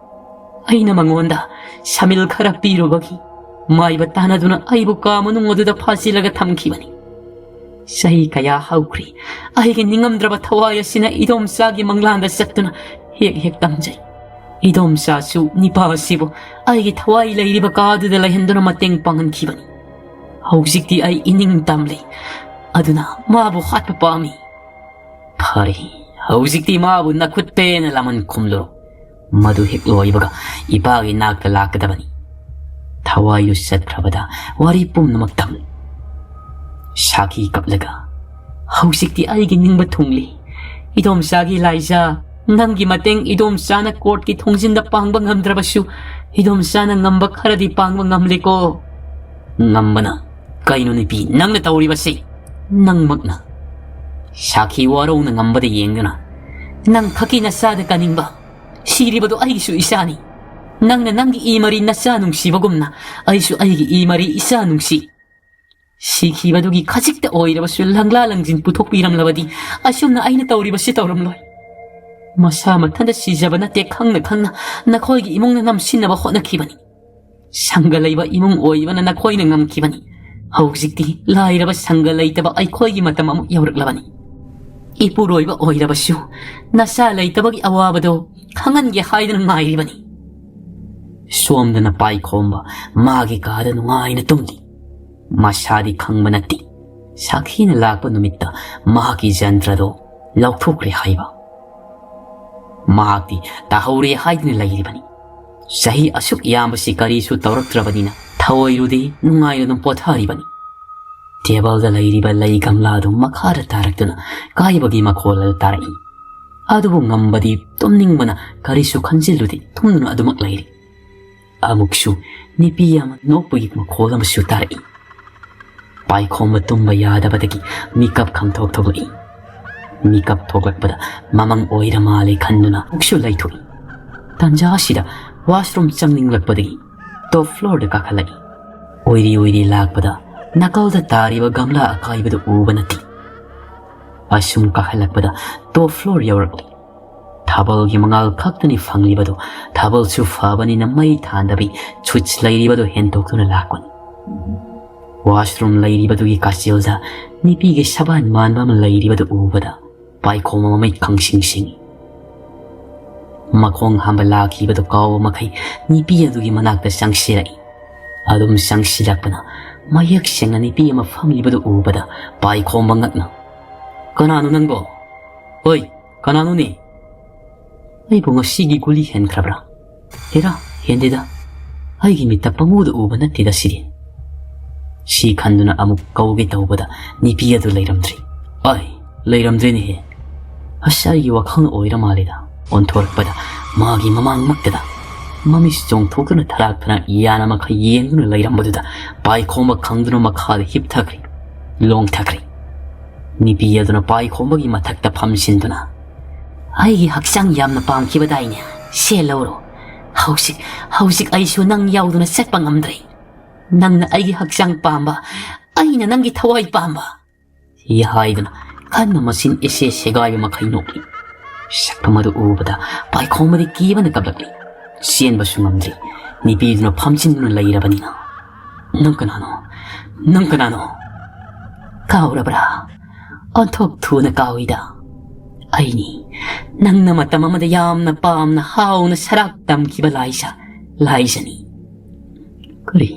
ꯑꯩꯅ ꯃꯉꯣꯟꯗ ꯁꯃꯤꯜ ꯈꯔ ꯄꯤꯔꯨꯕꯒꯤ ꯃꯥꯏꯕ ꯇꯥꯟꯅꯗꯨꯅ ꯑꯩꯕꯨ ꯀꯥ ꯃꯅꯨꯡ ꯑꯗꯨꯗ ꯐꯥꯖꯤꯜꯂꯒ ꯊꯝꯈꯤꯕꯅꯤ꯫ ꯆꯍꯤ ꯀꯌꯥ ꯍꯧꯈ꯭ꯔꯦ, ꯑꯩꯒꯤ ꯅꯤꯡꯉꯝꯗ꯭ꯔꯕ ꯊꯋꯥꯏ ꯑꯁꯤꯅ ꯏꯗꯣꯝꯆꯥꯒꯤ ꯃꯪꯂꯥꯟꯗ ꯆꯠꯇꯨꯅ ꯍꯦꯛ ꯍꯦꯛ ꯇꯝꯖꯩ꯫ ꯏꯗꯣꯝꯆꯥꯁꯨ ꯅꯤꯄꯥ ꯑꯁꯤꯕꯨ ꯑꯩꯒꯤ ꯊꯋꯥꯏ ꯂꯩꯔꯤꯕ ꯀꯥꯗꯨꯗ ꯂꯩꯍꯟꯗꯨꯅ ꯃꯇꯦꯡ ꯄꯥꯡꯍꯟꯈꯤꯕꯅꯤ꯫ ꯍꯧꯖꯤꯛꯇꯤ ꯑꯩ ꯏꯅꯤꯡ ꯇꯝꯂꯦ, ꯑꯗꯨꯅ ꯃꯥꯕꯨ ꯍꯥꯠꯄ ꯄꯥꯝꯃꯤ꯫ ꯐꯔꯦ, ꯍꯧꯖꯤꯛꯇꯤ ꯃꯥꯕꯨ ꯅꯈꯨꯠ ꯄꯦꯟꯅ ꯂꯃꯟ ꯈꯨꯝꯂꯨꯔꯣ꯫ ꯃꯗꯨ ꯍꯦꯛ ꯂꯣꯏꯕꯒ ꯏꯄꯥꯒꯤ ꯅꯥꯛꯇ ꯂꯥꯛꯀꯗꯕꯅꯤ꯫ ꯊꯋꯥꯏꯗꯨ ꯆꯠꯈ꯭ꯔꯕꯗ ꯋꯥꯔꯤ ꯄꯨꯝꯅꯃꯛ ꯇꯝꯂꯨ꯫ ꯁꯥꯈꯤ ꯀꯞꯂꯒ, ꯍꯧꯖꯤꯛꯇꯤ ꯑꯩꯒꯤ ꯅꯤꯡꯕ ꯊꯨꯡꯂꯤ꯫ ꯏꯗꯣꯝꯆꯥꯒꯤ ꯂꯥꯏꯖꯥ, ꯅꯪꯒꯤ ꯃꯇꯦꯡ ꯏꯗꯣꯝꯆꯥꯅ ꯀꯣꯔꯠꯀꯤ ꯊꯣꯡꯖꯤꯟꯗ ꯄꯥꯡꯕ ꯉꯝꯗ꯭ꯔꯕꯁꯨ, ꯏꯗꯣꯝꯆꯥꯅ ꯉꯝꯕ ꯈꯔꯗꯤ ꯄꯥꯡꯕ ꯉꯝꯂꯦꯀꯣ꯫ ꯉꯝꯕꯅ? ꯀꯩꯅꯣ ꯅꯨꯄꯤ, ꯅꯪꯅ ꯇꯧꯔꯤꯕꯁꯤ? ꯅꯪꯃꯛꯅ ꯁꯥꯈꯤ ꯋꯥꯔꯧꯅ ꯉꯝꯕꯗ ꯌꯦꯡꯗꯨꯅ, ꯅꯪ ꯈꯛꯀꯤ ꯅꯆꯥꯗ ꯀꯥꯅꯤꯡꯕ, ꯁꯤꯔꯤꯕꯗꯨ ꯑꯩꯒꯤꯁꯨ ꯏꯆꯥꯅꯤ꯫ ꯅꯪꯅ ꯅꯪꯒꯤ ꯏ ꯃꯔꯤ ꯅꯆꯥ ꯅꯨꯡꯁꯤꯕꯒꯨꯝꯅ ꯑꯩꯁꯨ ꯑꯩꯒꯤ ꯏ ꯃꯔꯤ ꯏꯆꯥ ꯅꯨꯡꯁꯤ꯫ ꯁꯤꯈꯤꯕꯗꯨꯒꯤ ꯈꯖꯤꯛꯇ ꯑꯣꯏꯔꯕꯁꯨ ꯂꯪꯂꯥ ꯂꯪꯖꯤꯟ ꯄꯨꯊꯣꯛꯄꯤꯔꯝꯂꯕꯗꯤ ꯑꯁꯨꯝꯅ ꯑꯩꯅ ꯇꯧꯔꯤꯕꯁꯤ ꯇꯧꯔꯝꯂꯣꯏ꯫ ꯃꯁꯥ ꯃꯊꯟꯇ ꯁꯤꯖꯕ ꯅꯠꯇꯦ, ꯈꯪꯅ ꯈꯪꯅ ꯅꯈꯣꯏꯒꯤ ꯏꯃꯨꯡꯅ ꯉꯝꯁꯤꯟꯅꯕ ꯍꯣꯠꯅꯈꯤꯕꯅꯤ꯫ ꯁꯪꯒ ꯂꯩꯕ ꯏꯃꯨꯡ ꯑꯣꯏꯕꯅ ꯅꯈꯣꯏꯅ ꯉꯝꯈꯤꯕꯅꯤ꯫ ꯍꯧꯖꯤꯛꯇꯤ ꯂꯥꯏꯔꯕ ꯁꯪꯒ ꯂꯩꯇꯕ ꯑꯩꯈꯣꯏꯒꯤ ꯃꯇꯝ ꯑꯃꯨꯛ ꯌꯧꯔꯛꯂꯕꯅꯤ꯫ ꯏꯄꯨꯔꯣꯏꯕ ꯑꯣꯏꯔꯕꯁꯨ ꯅꯆꯥ ꯂꯩꯇꯕꯒꯤ ꯑꯋꯥꯕꯗꯣ ꯈꯪꯍꯟꯒꯦ ꯍꯥꯏꯗꯨꯅ ꯉꯥꯏꯔꯤꯕꯅꯤ꯫ ꯁꯣꯝꯗꯅ ꯄꯥꯏꯈꯣꯝꯕ ꯃꯥꯒꯤ ꯀꯥꯗ ꯅꯨꯡꯉꯥꯏꯅ ꯇꯨꯝꯂꯤ꯫ ꯃꯁꯥꯗꯤ ꯈꯪꯕ ꯅꯠꯇꯦ꯫ ꯁꯥꯈꯤꯅ ꯂꯥꯛꯄ ꯅꯨꯃꯤꯠꯇ ꯃꯍꯥꯛꯀꯤ ꯖꯟꯇ꯭ꯔꯗꯣ ꯂꯧꯊꯣꯛꯈ꯭ꯔꯦ ꯍꯥꯏꯕ꯫ ꯃꯍꯥꯛꯇꯤ ꯇꯥꯍꯧꯔꯦ ꯍꯥꯏꯗꯨꯅ ꯂꯩꯔꯤꯕꯅꯤ꯫ ꯆꯍꯤ ꯑꯁꯨꯛ ꯌꯥꯝꯕꯁꯤ ꯀꯔꯤꯁꯨ ꯇꯧꯔꯛꯇ꯭ꯔꯕꯅꯤꯅ ꯊꯑꯣꯏꯔꯨꯗꯦ, ꯅꯨꯡꯉꯥꯏꯅ ꯑꯗꯨꯝ ꯄꯣꯊꯥꯔꯤꯕꯅꯤ꯫ ꯇꯦꯕꯜꯗ ꯂꯩꯔꯤꯕ ꯂꯩ ꯒꯝꯂꯥꯗꯨ ꯃꯈꯥꯗ ꯇꯥꯔꯛꯇꯨꯅ ꯀꯥꯏꯕꯒꯤ ꯃꯈꯣꯜ ꯑꯗꯨ ꯇꯥꯔꯛꯏ꯫ ꯑꯗꯨꯕꯨ ꯉꯝꯕꯗꯤ ꯇꯨꯝꯅꯤꯡꯕꯅ ꯀꯔꯤꯁꯨ ꯈꯟꯖꯤꯜꯂꯨꯗꯦ, ꯇꯨꯝꯗꯨꯅ ꯑꯗꯨꯃꯛ ꯂꯩꯔꯤ꯫ ꯑꯃꯨꯛꯁꯨ ꯅꯨꯄꯤ ꯑꯃ ꯅꯣꯛꯄꯒꯤ ꯃꯈꯣꯜ ꯑꯃꯁꯨ ꯇꯥꯔꯛꯏ꯫ ꯄꯥꯏꯈꯣꯝꯕ ꯇꯨꯝꯕ ꯌꯥꯗꯕꯗꯒꯤ ꯃꯤꯀꯞ ꯈꯪꯊꯣꯛ ꯊꯣꯛꯂꯛꯏ꯫ ꯃꯤꯀꯞ ꯊꯣꯛꯂꯛꯄꯗ ꯃꯃꯪ ꯑꯣꯏꯔ ꯃꯥꯜꯂꯦ ꯈꯟꯗꯨꯅ ꯑꯃꯨꯛꯁꯨ ꯂꯩꯊꯣꯛꯏ꯫ ꯇꯟꯖꯥ ꯑꯁꯤꯗ ꯋꯥꯁꯔꯨꯝ ꯆꯪꯅꯤꯡꯂꯛꯄꯗꯒꯤ ꯇꯣꯞ ꯐ꯭ꯂꯣꯔꯗ ꯀꯥꯈꯠꯂꯛꯏ꯫ ꯑꯣꯏꯔꯤ ꯑꯣꯏꯔꯤ ꯂꯥꯛꯄꯗ ꯅꯥꯀꯜꯗ ꯇꯥꯔꯤꯕ ꯒꯝꯂꯥ ꯑꯀꯥꯏꯕꯗꯨ ꯎꯕ ꯅꯠꯇꯦ꯫ ꯑꯁꯨꯝ ꯀꯥꯈꯠꯂꯛꯄꯗ ꯇꯣꯞ ꯐ꯭ꯂꯣꯔ ꯌꯧꯔꯛꯂꯤ꯫ ꯊꯥꯕꯜꯒꯤ ꯃꯉꯥꯜ ꯈꯛꯇꯅꯤ ꯐꯪꯂꯤꯕꯗꯨ꯫ ꯊꯥꯕꯜꯁꯨ ꯐꯕꯅꯤꯅ ꯃꯩ ꯊꯥꯟꯗꯕꯤ ꯁ꯭ꯋꯤꯆ ꯂꯩꯔꯤꯕꯗꯨ ꯍꯦꯟꯗꯣꯛꯇꯨꯅ ꯂꯥꯛꯄꯅꯤ꯫ ꯋꯥꯁꯔꯨꯝ ꯂꯩꯔꯤꯕꯗꯨꯒꯤ ꯀꯥꯆꯤꯜꯗ ꯅꯨꯄꯤꯒꯤ ꯁꯕꯥꯟ ꯃꯥꯟꯕ ꯑꯃ ꯂꯩꯔꯤꯕꯗꯨ ꯎꯕꯗ ꯄꯥꯏꯈꯣꯝꯕ ꯃꯃꯤꯠ ꯈꯪꯁꯤꯡ ꯁꯤꯡꯏ꯫ ꯃꯈꯣꯡ ꯍꯥꯝꯕ ꯂꯥꯛꯈꯤꯕꯗꯨ ꯀꯥꯎꯕ ꯃꯈꯩ ꯅꯨꯄꯤ ꯑꯗꯨꯒꯤ ꯃꯅꯥꯛꯇ ꯆꯪꯁꯤꯜꯂꯛꯏ꯫ ꯑꯗꯨꯝ ꯆꯪꯁꯤꯜꯂꯛꯄꯅ ꯃꯌꯦꯛ ꯁꯦꯡꯅ ꯅꯨꯄꯤ ꯑꯃ ꯐꯝꯂꯤꯕꯗꯨ ꯎꯕꯗ ꯄꯥꯏꯈꯣꯝꯕ ꯉꯛꯅ, "ꯀꯅꯥꯅꯣ ꯅꯪꯕꯣ? ꯍꯣꯏ, ꯀꯅꯥꯅꯣꯅꯦ? ꯑꯩꯕꯨ ꯉꯁꯤꯒꯤ ꯒꯨꯂꯤ ꯍꯦꯟꯈ꯭ꯔꯕ꯭ꯔꯥ? ꯍꯦꯔꯥ, ꯍꯦꯟꯗꯦꯗ꯫ ꯑꯩꯒꯤ ꯃꯤꯠꯇ ꯄꯪꯎꯗ ꯎꯕ ꯅꯠꯇꯦꯗ ꯁꯤꯗꯤ꯫" ꯁꯤ ꯈꯟꯗꯨꯅ ꯑꯃꯨꯛ ꯀꯧꯒꯦ ꯇꯧꯕꯗ ꯅꯨꯄꯤ ꯑꯗꯨ ꯂꯩꯔꯝꯗ꯭ꯔꯤ꯫ "ꯑꯩ ꯂꯩꯔꯝꯗ꯭ꯔꯦꯅꯦꯍꯦ꯫ ꯑꯁ, ꯑꯩꯒꯤ ꯋꯥꯈꯜꯅ ꯑꯣꯏꯔ ꯃꯥꯜꯂꯦꯗ꯫" ꯑꯣꯟꯊꯣꯔꯛꯄꯗ ꯃꯥꯒꯤ ꯃꯃꯥꯡꯃꯛꯇꯗ ꯃꯃꯤꯠ ꯆꯣꯡꯊꯣꯛꯇꯨꯅ ꯊꯔꯥꯛ ꯊꯔꯥꯛ ꯌꯥꯅ ꯃꯈꯩ ꯌꯦꯡꯗꯨꯅ ꯂꯩꯔꯝꯕꯗꯨꯗ ꯄꯥꯏꯈꯣꯝꯕ ꯈꯪꯗꯨꯅ ꯃꯈꯥꯗ ꯍꯤꯞꯊꯈ꯭ꯔꯦ, ꯂꯣꯡꯊꯈ꯭ꯔꯦ꯫ ꯅꯨꯄꯤ ꯑꯗꯨꯅ ꯄꯥꯏꯈꯣꯝꯕꯒꯤ ꯃꯊꯛꯇ ꯐꯝꯖꯤꯟꯗꯨꯅ, "ꯑꯩꯒꯤ ꯍꯛꯆꯥꯡ ꯌꯥꯝꯅ ꯄꯥꯝꯈꯤꯕꯗꯥꯏꯅꯦ? ꯁꯦ ꯂꯧꯔꯣ꯫ ꯍꯧꯖꯤꯛ, ꯍꯧꯖꯤꯛ ꯑꯩꯁꯨ ꯅꯪ ꯌꯥꯎꯗꯅ ꯆꯠꯄ ꯉꯝꯗ꯭ꯔꯦ꯫ ꯅꯪꯅ ꯑꯩꯒꯤ ꯍꯛꯆꯥꯡ ꯄꯥꯝꯕ, ꯑꯩꯅ ꯅꯪꯒꯤ ꯊꯋꯥꯏ ꯄꯥꯝꯕ꯫" ꯁꯤ ꯍꯥꯏꯗꯨꯅ ꯀꯟꯅ ꯃꯆꯤꯟ ꯏꯁꯦ ꯁꯦꯒꯥꯏꯕ ꯃꯈꯩ ꯅꯣꯛꯂꯤ꯫ ꯁꯛꯐꯝ ꯑꯗꯨ ꯎꯕꯗ ꯄꯥꯏꯈꯣꯝꯕꯗꯤ ꯀꯤꯕꯅ ꯀꯞꯂꯛꯂꯤ꯫ ꯆꯦꯟꯕꯁꯨ ꯉꯝꯗ꯭ꯔꯤ꯫ ꯅꯨꯄꯤꯗꯨꯅ ꯐꯝꯖꯤꯟꯗꯨꯅ ꯂꯩꯔꯕꯅꯤꯅ꯫ "ꯅꯪ ꯀꯅꯥꯅꯣ? ꯅꯪ ꯀꯅꯥꯅꯣ?" "ꯀꯥꯎꯔꯕ꯭ꯔꯥ? ꯑꯣꯟꯊꯣꯛ ꯊꯨꯅ ꯀꯥꯎꯏꯗ꯫ ꯑꯩꯅꯤ, ꯅꯪꯅ ꯃꯇꯝ ꯑꯃꯗ ꯌꯥꯝꯅ ꯄꯥꯝꯅ ꯍꯥꯎꯅ ꯁꯔꯥꯛ ꯇꯝꯈꯤꯕ ꯂꯥꯏꯁꯥ, ꯂꯥꯏꯁꯥꯅꯤ꯫" "ꯀꯔꯤ?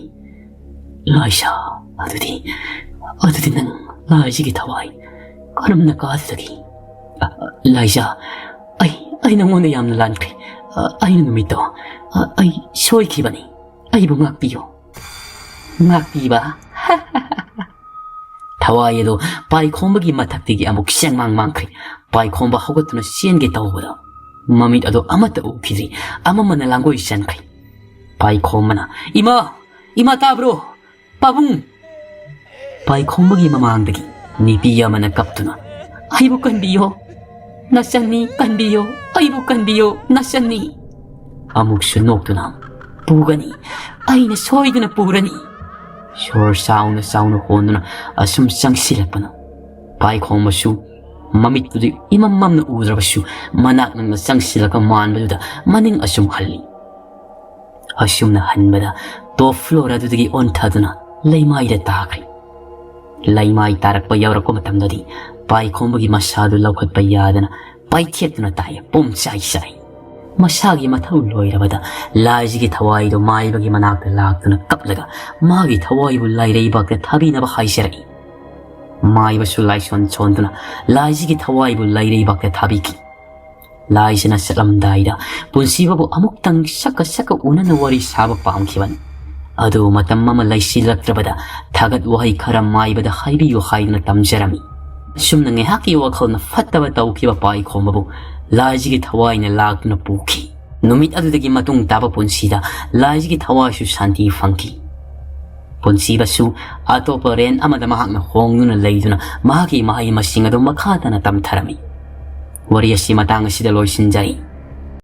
ꯂꯥꯏꯁꯥ?" ꯑꯗꯨꯗꯤ, ꯑꯗꯨꯗꯤ ꯅꯪ ꯂꯥꯏꯖꯒꯤ ꯊꯋꯥꯏ ꯀꯔꯝꯅ ꯀꯥꯗꯒꯦ? ꯑ, ꯑ, ꯂꯥꯏꯖ, ꯑꯩ, ꯑꯩ ꯅꯉꯣꯟꯗ ꯌꯥꯝꯅ ꯂꯥꯟꯈ꯭ꯔꯦ꯫ ꯑ, ꯑꯩꯅ ꯅꯨꯃꯤꯠꯇꯣ, ꯑ, ꯑꯩ ꯁꯣꯏꯈꯤꯕꯅꯤ꯫ ꯑꯩꯕꯨ ꯉꯥꯛꯄꯤꯌꯨ꯫ ꯉꯥꯛꯄꯤꯕ? ꯊꯋꯥꯏ ꯑꯗꯨ ꯄꯥꯏꯈꯣꯝꯕꯒꯤ ꯃꯊꯛꯇꯒꯤ ꯑꯃꯨꯛ ꯆꯦꯡꯃꯥꯡ ꯃꯥꯡꯈ꯭ꯔꯦ꯫ ꯄꯥꯏꯈꯣꯝꯕ ꯍꯧꯒꯠꯇꯨꯅ ꯆꯦꯟꯒꯦ ꯇꯧꯕꯗ ꯃꯃꯤꯠ ꯑꯗꯨ ꯑꯃꯠꯇ ꯎꯈꯤꯗ꯭ꯔꯤ꯫ ꯑꯃꯝꯕꯅ ꯂꯥꯡꯒꯣꯏ ꯆꯟꯈ꯭ꯔꯦ꯫ ꯄꯥꯏꯈꯣꯝꯕꯅ, "ꯏꯃꯥ! ꯏꯃꯥ ꯇꯥꯕ꯭ꯔꯣ? ꯄꯥꯕꯨꯡ!" ꯄꯥꯏꯈꯣꯝꯕꯒꯤ ꯃꯃꯥꯡꯗꯒꯤ ꯅꯨꯄꯤ ꯑꯃꯅ ꯀꯞꯇꯨꯅ, "ꯑꯩꯕꯨ ꯀꯟꯕꯤꯌꯣ, ꯅꯆꯟꯅꯤ, ꯀꯟꯕꯤꯌꯣ, ꯑꯩꯕꯨ ꯀꯟꯕꯤꯌꯣ, ꯅꯆꯟꯅꯤ!" ꯑꯃꯨꯛꯁꯨ ꯅꯣꯛꯇꯨꯅ, "ꯄꯨꯒꯅꯤ, ꯑꯩꯅ ꯁꯣꯏꯗꯅ ꯄꯨꯔꯅꯤ!" ꯁꯣꯔ ꯆꯥꯎꯅ ꯆꯥꯎꯅ ꯍꯣꯟꯗꯨꯅ ꯑꯁꯨꯝ ꯆꯪꯁꯤꯜꯂꯛꯄꯅ ꯄꯥꯏꯈꯣꯝꯕꯁꯨ ꯃꯃꯤꯠꯇꯨꯗꯤ ꯏꯃꯝ ꯃꯝꯅ ꯎꯗ꯭ꯔꯕꯁꯨ ꯃꯅꯥꯛ ꯅꯛꯅ ꯆꯪꯁꯤꯜꯂꯒ ꯃꯥꯟꯕꯗꯨꯗ ꯃꯅꯤꯡ ꯑꯁꯨꯝ ꯍꯜꯂꯤ꯫ ꯑꯁꯨꯝꯅ ꯍꯟꯕꯗ ꯇꯣꯞ ꯐ꯭ꯂꯣꯔ ꯑꯗꯨꯗꯒꯤ ꯑꯣꯟꯊꯗꯨꯅ ꯂꯩꯃꯥꯏꯗ ꯇꯥꯈ꯭ꯔꯦ꯫ ꯂꯩꯃꯥꯏ ꯇꯥꯔꯛꯄ ꯌꯧꯔꯛꯄ ꯃꯇꯝꯗꯗꯤ ꯄꯥꯏꯈꯣꯝꯕꯒꯤ ꯃꯁꯥꯗꯨ ꯂꯧꯈꯠꯄ ꯌꯥꯗꯅ ꯄꯥꯏꯊꯦꯛꯇꯨꯅ ꯇꯥꯏ, ꯄꯨꯝ ꯆꯥꯏ ꯆꯥꯏ꯫ ꯃꯁꯥꯒꯤ ꯃꯊꯧ ꯂꯣꯏꯔꯕꯗ ꯂꯥꯏꯖꯒꯤ ꯊꯋꯥꯏꯗꯨ ꯃꯥꯏꯕꯒꯤ ꯃꯅꯥꯛꯇ ꯂꯥꯛꯇꯨꯅ ꯀꯞꯂꯒ ꯃꯥꯒꯤ ꯊꯋꯥꯏꯕꯨ ꯂꯥꯏꯔꯩꯕꯥꯛꯇ ꯊꯥꯕꯤꯅꯕ ꯍꯥꯏꯖꯔꯛꯏ꯫ ꯃꯥꯏꯕꯁꯨ ꯂꯥꯏꯁꯣꯟ ꯁꯣꯟꯗꯨꯅ ꯂꯥꯏꯖꯒꯤ ꯊꯋꯥꯏꯕꯨ ꯂꯥꯏꯔꯩꯕꯥꯛꯇ ꯊꯥꯕꯤꯈꯤ꯫ ꯂꯥꯏꯖꯅ ꯆꯠꯂꯝꯗꯥꯏꯗ ꯄꯨꯟꯁꯤꯕꯕꯨ ꯑꯃꯨꯛꯇꯪ ꯁꯛꯀ ꯁꯛꯀ ꯎꯅꯅ ꯋꯥꯔꯤ ꯁꯥꯕ ꯄꯥꯝꯈꯤꯕꯅꯤ꯫ ꯑꯗꯨ ꯃꯇꯝ ꯑꯃ ꯂꯩꯁꯤꯜꯂꯛꯇ꯭ꯔꯕꯗ ꯊꯥꯒꯠ ꯋꯥꯍꯩ ꯈꯔ ꯃꯥꯏꯕꯗ ꯍꯥꯏꯕꯤꯌꯨ ꯍꯥꯏꯗꯨꯅ ꯇꯝꯖꯔꯝꯃꯤ꯫ ꯑꯁꯨꯝꯅ ꯉꯥꯏꯍꯥꯛꯀꯤ ꯋꯥꯈꯜꯅ ꯐꯠꯇꯕ ꯇꯧꯈꯤꯕ ꯄꯥꯏꯈꯣꯝꯕꯕꯨ ꯂꯥꯏꯖꯒꯤ ꯊꯋꯥꯏꯅ ꯂꯥꯛꯇꯨꯅ ꯄꯨꯈꯤ꯫ ꯅꯨꯃꯤꯠ ꯑꯗꯨꯗꯒꯤ ꯃꯇꯨꯡ ꯇꯥꯕ ꯄꯨꯟꯁꯤꯗ ꯂꯥꯏꯖꯒꯤ ꯊꯋꯥꯏꯁꯨ ꯁꯥꯟꯇꯤ ꯐꯪꯈꯤ꯫ ꯄꯨꯟꯁꯤꯕꯁꯨ ꯑꯇꯣꯞꯄ ꯔꯦꯟ ꯑꯃꯗ ꯃꯍꯥꯛꯅ ꯍꯣꯡꯗꯨꯅ ꯂꯩꯗꯨꯅ ꯃꯍꯥꯛꯀꯤ ꯃꯍꯩ ꯃꯁꯤꯡ ꯑꯗꯨ ꯃꯈꯥ ꯇꯥꯅ ꯇꯝꯊꯔꯝꯃꯤ꯫ ꯋꯥꯔꯤ ꯑꯁꯤ ꯃꯇꯥꯡ ꯑꯁꯤꯗ ꯂꯣꯏꯁꯤꯟꯖꯔꯤ꯫